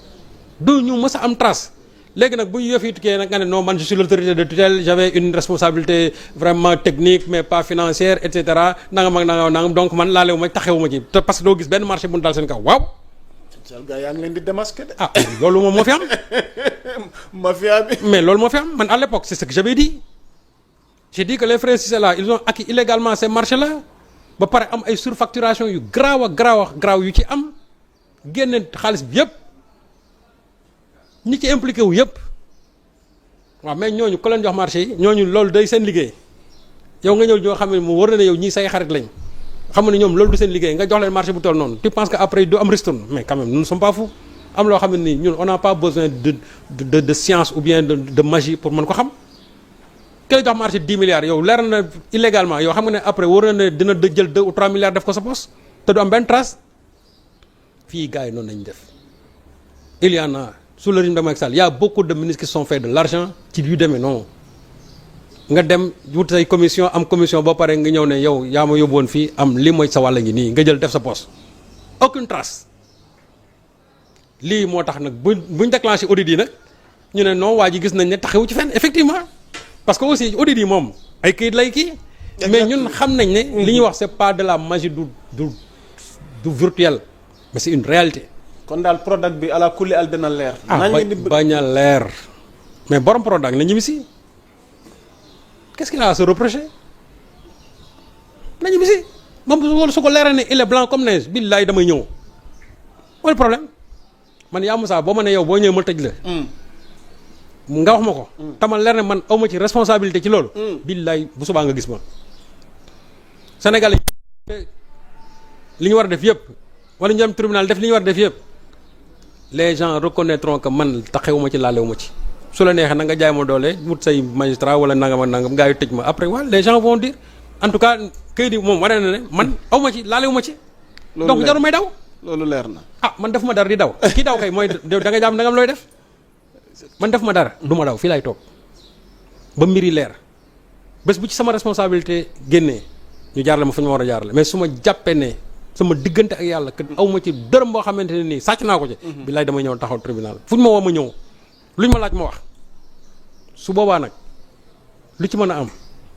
du ñu mës a am trace. léegi nag bu ñu yëf yi tukkee nag nga ne non man je suis l'autorité de tutelle j'avais une responsabilité vraiment technique mais pas financière et cetera nangam donc man laalewu ma taxewu ma ci te parce que doo gis benn marché bu dal seen kaw waaw. gaa yaa ngi leen di démasquer de. ah loolu moom moo fi am. mafia bi. mais loolu moo fi am man à l'époque c'est ce que j'avais dit j'ai dit que les frères Cissé là ils ont acquis illégalement ces marchés là ba pare am ay surfacturation yu graaw yu ci am génne xaalis bi yëpp. ñi ci impliqué wu yëpp waaw mais ñooñu ko leen jox marché yi ñooñu loolu day seen liggéey yow nga ñëw ñoo xam ne mu war na ne yow ñii say xarit lañ xam ne ñoom loolu du seen liggéey nga jox leen marché bu toll noonu tu penses que après du am ristourne mais quand même nous ne sommes pas fous am loo xam ne nii ñun on n'a pas besoin de science ou bien de magie pour mën ko xam ki la jox marché 10 milliards yow leer na illégalement yow xam nga ne après war na ne dina jël 2 ou 3 milliards def ko sa poche te du am benn trace fii gars yi noonu lañ def il y en a sous le régime de Macky Sall y a beaucoup de ministres qui sont faits de l'argent ci yu demee non nga dem wut say commission am commission boo paree nga ñëw ne yow yaa ma yóbbu woon fii am li mooy sa wàll ngi nii nga jël def sa poste aucune trace lii moo tax nag buñ déclenché audit yi nag ñu ne non waa ji gis nañ ne taxawu ci fenn effectivement parce que aussi audit yi moom ay kayit lay kii mais ñun xam nañ ne li ñuy wax c'est pas de la magie du virtuel mais c'est une réalité. kon daal Prodac bi ala kulli al dina leer. bañ a leer mais borom Prodac na ñibbi si qu'est-ce qu'il a à se reprocher na ñibbi si moom su ko leeree ne il est blanc comme neige billaay damay ñëw wala problème man yaa Moussa boo ma ne yow boo ñëwee ma tëj la. nga wax ma ko. tamal leer ne man aw ma ci responsabilité ci loolu. billaay bu subaa nga gis ma. Sénégal li ñu war a def yëpp wala ñu am tribunal def li ñu war a def yëpp. les gens reconnaîtront que man taxewuma ci laalewuma ci su la neexee na nga jaay ma doole wut say magistrat wala nangam ak nangam gaa yu tëj ma après waaw les gens vont dire en tout cas kayit yi moom wane na ne man awma ci laalewuma ci. donc jarul may daw. loolu leer na. ah man defuma dara di daw kii daw kay mooy da nga jaam dangam looy def man defuma dara du ma daw fii laay toog ba mbir yi leer bés bu ci sama responsabilité génnee ñu jaarale ma fu ñu war a jaarale mais su ma jàppee ne. sama diggante ak yàlla que aw ma ci dërëm boo xamante ne nii sàcc naa ko ci. billaay damay ñëw taxaw tribunal fu ñu ma woo ma ñëw luñ ma laaj ma wax su boobaa nag lu ci mën a am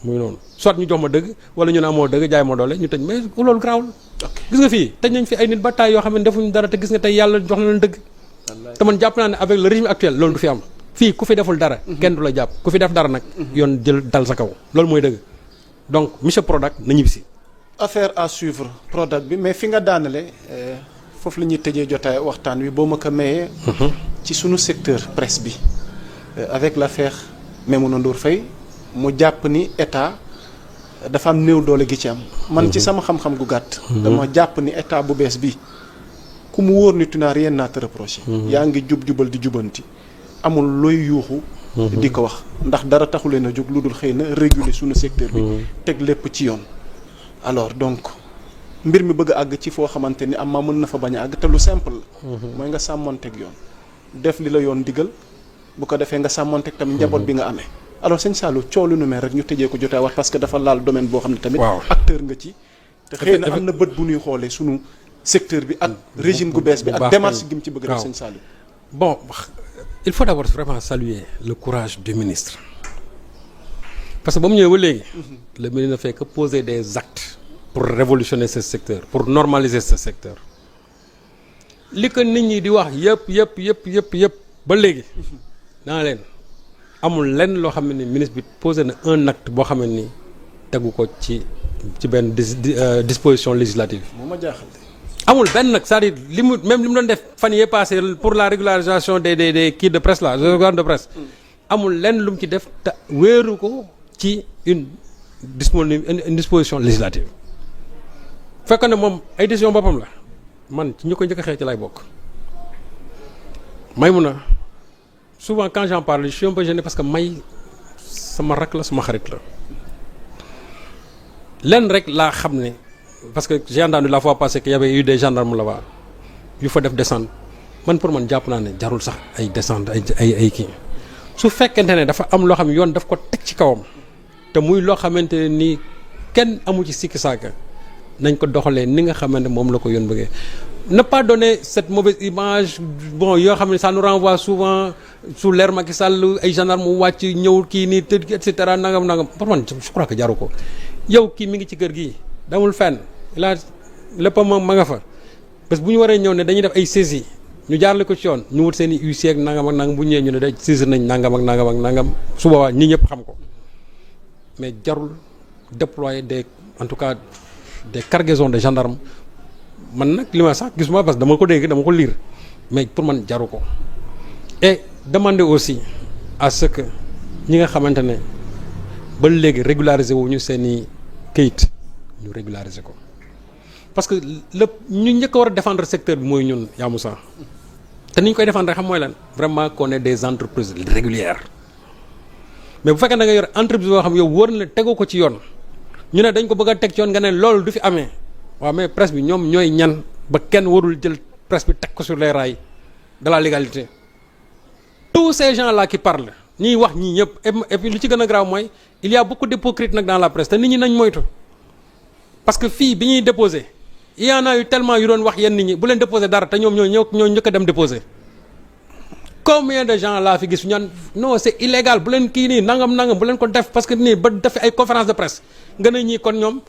muy noonu soit ñu jox ma dëgg wala ñu ne amoo dëgg jaay ma doole ñu tëj mais loolu garaawul. gis nga fii tëj nañ fi ay nit ba taay yoo xam ne defuñu dara te gis nga tey yàlla jox na leen dëgg. te man jàpp naa ne avec le régime actuel loolu du fi am fii ku fi deful dara. kenn du la jàpp ku fi def dara nag. yoon jël dal sa kaw loolu mooy dëgg donc monsieur Prodac na ñibbisi. affaire à suivre Prodac bi mais fi nga daanale foofu la ñuy tëjee jotaay waxtaan wi boo ma ko mayee. ci sunu secteur presse bi avec l'affaire Maimouna Ndour Faye mu jàpp ni état dafa am néew doole gi ci am. man ci sama xam-xam gu gàtt. dama jàpp ni état bu bees bi ku mu wóor ni tu n'as rien à te reprocher. yaa ngi jubal di jubanti amul looy yuuxu. di ko wax ndax dara taxu leen a jóg lu dul xëy na réguler sunu secteur bi. teg lépp ci yoon. alors donc mbir mi bëgg a àgg ci foo xamante ni am ma mën na fa bañ a àgg te lu simple la. mooy nga sàmmonteeg yoon. def li la yoon digal bu ko defee nga sàmmonteeg tamit njaboot bi nga amee. alors sëñ Sallou coow lu nu mel rek ñu tëjee ko jotaay wax parce que dafa laal domaine boo xam ne tamit. acteur nga ci. te xëy na am na bët bu ñuy xoolee sunu secteur bi ak régime gu bees bi ak démarche gi mu ci bëgg def sëñ Sallou. bon il faut d'abord vraiment saluer le courage du ministre. parce que ba mu ñëwee ba léegi. le ministre ne fait que poser des actes pour révolutionner ce secteur pour normaliser ce secteur. li ko nit ñi di wax yëpp ba léegi. naa leen amul lenn loo xam ne ni ministre bi posé na un acte boo xam ne ni tegu ko ci benn disposition législative. moo ma jaaxal. amul benn nag c'est-à-dire li mu doon def fan yee passé pour la régularisation des kii de presse là des organes de presse. amul lenn lu mu ci def te wéeru ko ci une une disposition législative fekk ne moom ay décision boppam la man ci ñu ko njëkk a xeex ci lay bokk. may mun a souvent quand j'en parle je suis un peu gêné parce que may sama rak la sama xarit la lenn rek laa xam ne parce que j'ai entendu la fois passée qu'il y avait eu des gendarmes là-bas yu fa def descente man pour man jàpp naa ne jarul sax ay descente ay kii su fekkente ne dafa am loo xam ne yoon daf ko teg ci kawam te muy loo xamante ne nii kenn amu ci sikki saaka nañ ko doxalee ni nga xamante moom la ko yoon bëggee. Ne pas donner cette mauvaise image bon yoo xam ne ça nous renvoie souvent sous l'ère Macky Sall ay gendarme mu wàcc ñëw kii nii tëdd et cetera nangam pour man je crois que jaru ko yow kii mi ngi ci kër gi damul fenn la lépp ma nga fa parce que bu ñu waree ñëw ne dañuy def ay saisies ñu jaarale ko ci yoon ñu wut seen i huissier ak nangam ak nangam bu ñëwee ñu ne day saisir nañ nangam ak nangam ak nangam su boobaa ñi ñëpp xam ko mais jarul déployer en tout cas des cargaisons de gendarmes. Man nag li ma sax gisuma parce que dama ko dégg dama ko lire mais pour man jaru ko et demander aussi à ce que ñi nga xamante ne ba léegi régulariser wu ñu seen i këyit ñu régulariser ko parce que lépp ñu njëkk a war a défendre secteur bi mooy ñun yaa Moussa te ni ñu koy défendre xam mooy lan vraiment qu'on ait des entreprises régulières mais bu fekkee da nga yor entreprise boo xam yow wóor na tegoo ko ci yoon ñu ne dañ ko bëgg a teg ci yoon nga ne loolu du fi amee. waaw mais presse bi ñoom ñooy ñan ba kenn warul jël presse bi teg ko sur les rails de la légalité tous ces gens là qui parlent ñiy wax ñii ñëpp et puis lu ci gën a grave mooy il y a beaucoup d'hypocrites nag dans la presse te nit ñi nañ moytu parce que fii bi ñuy déposer il y en a eu tellement yu doon wax yenn nit ñi bu leen déposer dara te ñoom ñoo njëkk a dem déposer combien de gens laa fi gis ñaan non c'est illégal bu leen kii nii nangam bu leen ko def parce que nii ba def ay conférence de presse nga ne ñii kon ñoom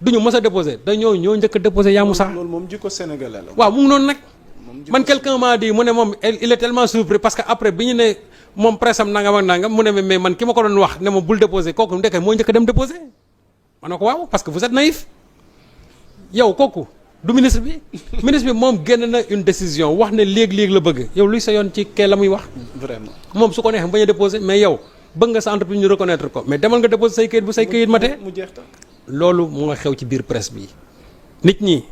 duñu mës a déposé dañoo ñoo njëkk a déposé yaa Moussa. loolu moom jikko sénégalais la. waaw mu ngi noonu nag man quelqu'un m'a dit mu ne moom il est tellement surpris parce que après bi ñu ne moom presse am nangam ak nangam mu ne mais man ki ma ko doon wax ne ma bul déposé kooku ndeke moo njëkk a dem déposé ma ne ko waaw parce que vous êtes naïf yow kooku du ministre bi ministre bi moom génn na une décision wax ne léegi la bëgg yow luy sa yoon ci kee la muy wax. vraiment moom su ko neexee bañ a déposé mais yow bëgg nga sa entreprise ñu reconnaître ko mais demal nga déposé say këyit bu say këyit matee mu jeex tak loolu moo xew ci biir presse bi nit ñi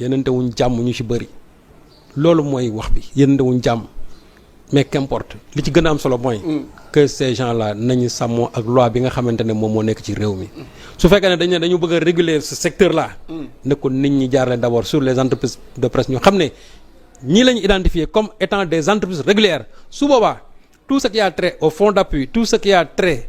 yéenante wuñ jàmm ñu ci bëri loolu mooy wax bi yéenante wuñ jàmm mais qu'importe li ci gën a am solo mooy que ces gens là nañu sàmmoo ak loi bi nga xamante ne moom moo nekk ci réew mi su fekkee ne dañu bëgg a réguler ce secteur là ne ko nit ñi jaarale d'abord sur les entreprises de presse ñu xam ne ñii la ñu identifier comme étant des entreprises régulières su boobaa tout ce qui a trait au fonds d'appui tout ce qui a trait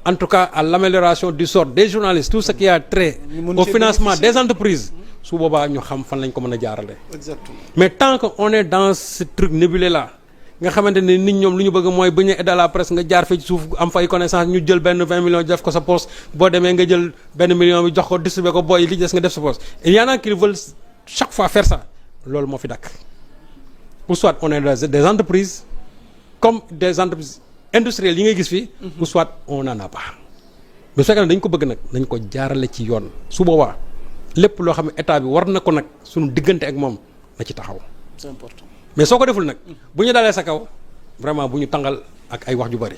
en tout cas à l'amélioration du sort des journalistes tout ce qui a trait au financement des entreprises su boobaa ñu xam fan lañ ko mën a jaarale. Exactement. Mais tant que on est dans ce truc nébuleux là nga xamante ne nit ñoom lu ñu bëgg mooy bu ñu aider la presse nga jaar fee ci suuf am fay connaissance ñu jël benn 20 millions def ko sa poste boo demee nga jël benn million bi jox ko distribuer ko booy li des nga def sa poste il y en a qui veulent chaque fois faire ça loolu moo fi dakk ou soit on est des entreprises comme des entreprises industrielles yi ngay gis fii ou soit on n'en a pas bu fekkee ne dañ ko bëgg nag nañ ko jaarale ci yoon su boobaa lépp loo xam ne état bi war na ko nag suñu diggante ak moom na ci taxaw. C'est important. Mais soo ko deful nag bu ñu dalee sa kaw vraiment bu ñu tàngal ak ay wax ju bari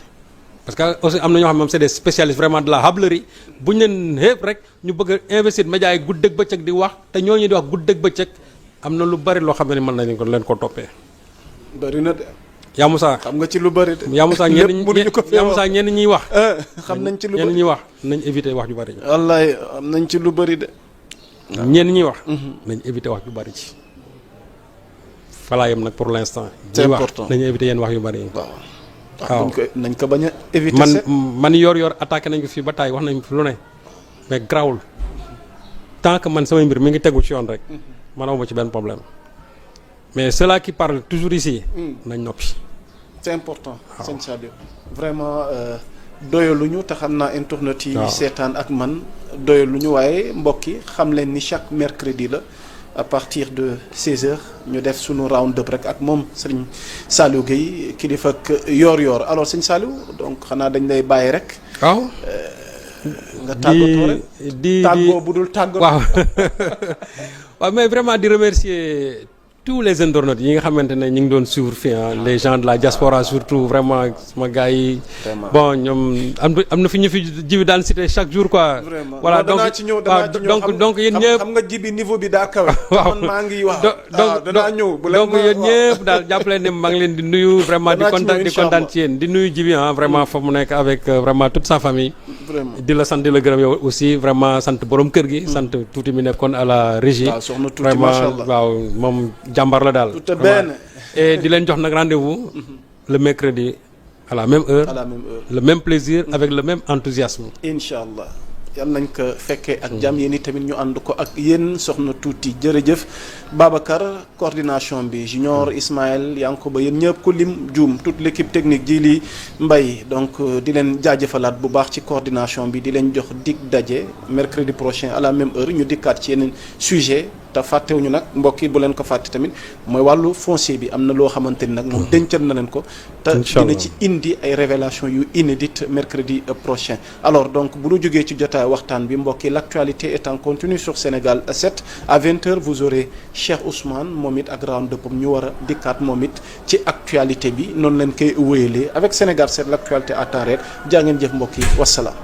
parce que aussi am na ñoo xam ne moom c'est des spécialistes vraiment de la hablerie bu ñu leen xeeb rek ñu bëgg a investir médias yi guddeeg bëccëg di wax te ñooñu di wax guddeeg bëccëg am na lu bari loo xam ne mën nañu ko leen ko toppee. bari na de. yaa Moussa xam nga ci lu bari de. yaa Moussa ñenn ñiy wax. xam nañ ci lu bari ñenn ñiy wax nañ éviter wax ju bari. wallaay am nañ ci lu bari de. ñenn ñiy wax. nañ éviter wax ju bari ci. falaa yam nag pour l'instant. C'est important nañu éviter yenn wax yu bari yi. waaw nañ ko bañ a éviter. man yor attaqué nañ ko fii ba taay wax nañ fi lu ne mais grawul tant que man samay mbir mi ngi tegu ci yoon rek man awma ci benn problème mais ceux-là qui parlent toujours ici nañ noppi. c'est important. sëñ Saliou vraiment doyaluñu te xam naa internet yi seetaan ak man doyaluñu waaye mbokk yi xam leen ni chaque mercredi la à partir de 16h ñu def sunu round up rek ak moom sëñ Saliou Gueye kilifa ak yor-yor alors sëñ Saliou donc xanaa dañ lay bàyyi rek. waaw. nga tàggatoo rek tàggoo bu dul tàggatoo. waaw waaw mais vraiment di remercier tous les internautes yi nga xamante ne ñu ngi doon suivre fii les gens de la diaspora surtout vraiment sama gars yi. bon ñoom am na fi ñu fi jibi daan cité chaque jour quoi. vraiment voilà donc donc yéen ñëpp xam nga jibi niveau bi daa kawe. waaw man maa ngi wax. danaa ñëw donc yéen ñëpp daal jàppale ne maa ngi leen di nuyu vraiment di kontaan ci yéen di nuyu jibi vraiment fa mu nekk avec vraiment toute sa famille. vraiment di la sant di la gërëm yow aussi vraiment sant borom kër gi. sant tuuti mi nekkoon à la régie. waaw soxna tuuti macha allah waaw moom jàmbar la daal. tout bene. Et di leen jox nag rendez-vous le mercredi à la même heure. Le même plaisir avec le même enthousiasme. incha allah yal nañ ko fekkee ak jàmm yéen tamit ñu ànd ko ak yéen soxna tuuti jërëjëf Babacar coordination bi Junior Ismaël Yankoba yéen ñëpp ku lim Dioum toute l'équipe technique ji li Mbaye donc di leen jaajëfalaat bu baax ci coordination bi di leen jox dig daje mercredi prochain à la même heure ñu dikkaat ci yeneen sujet te fàttewuñu nag mbokk yi bu leen ko fàtte tamit mooy wàllu foncier bi am na loo xamante ni nag moom dencal na leen ko te dina ci indi ay révélation yu inédite mercredi prochain alors donc bu ñu jógee ci jotaay waxtaan bi mbokk yi l'actualité est en continu sur Sénégal 7 à 20h vous aurez Cheikh Ousmane moom it ak round up ñu war a dikkaat moom it ci actualité bi noonu leen koy wéyalee avec Sénégal 7 l'actualité à temps réel jaa ngeen jëf mbokk yi wasalaam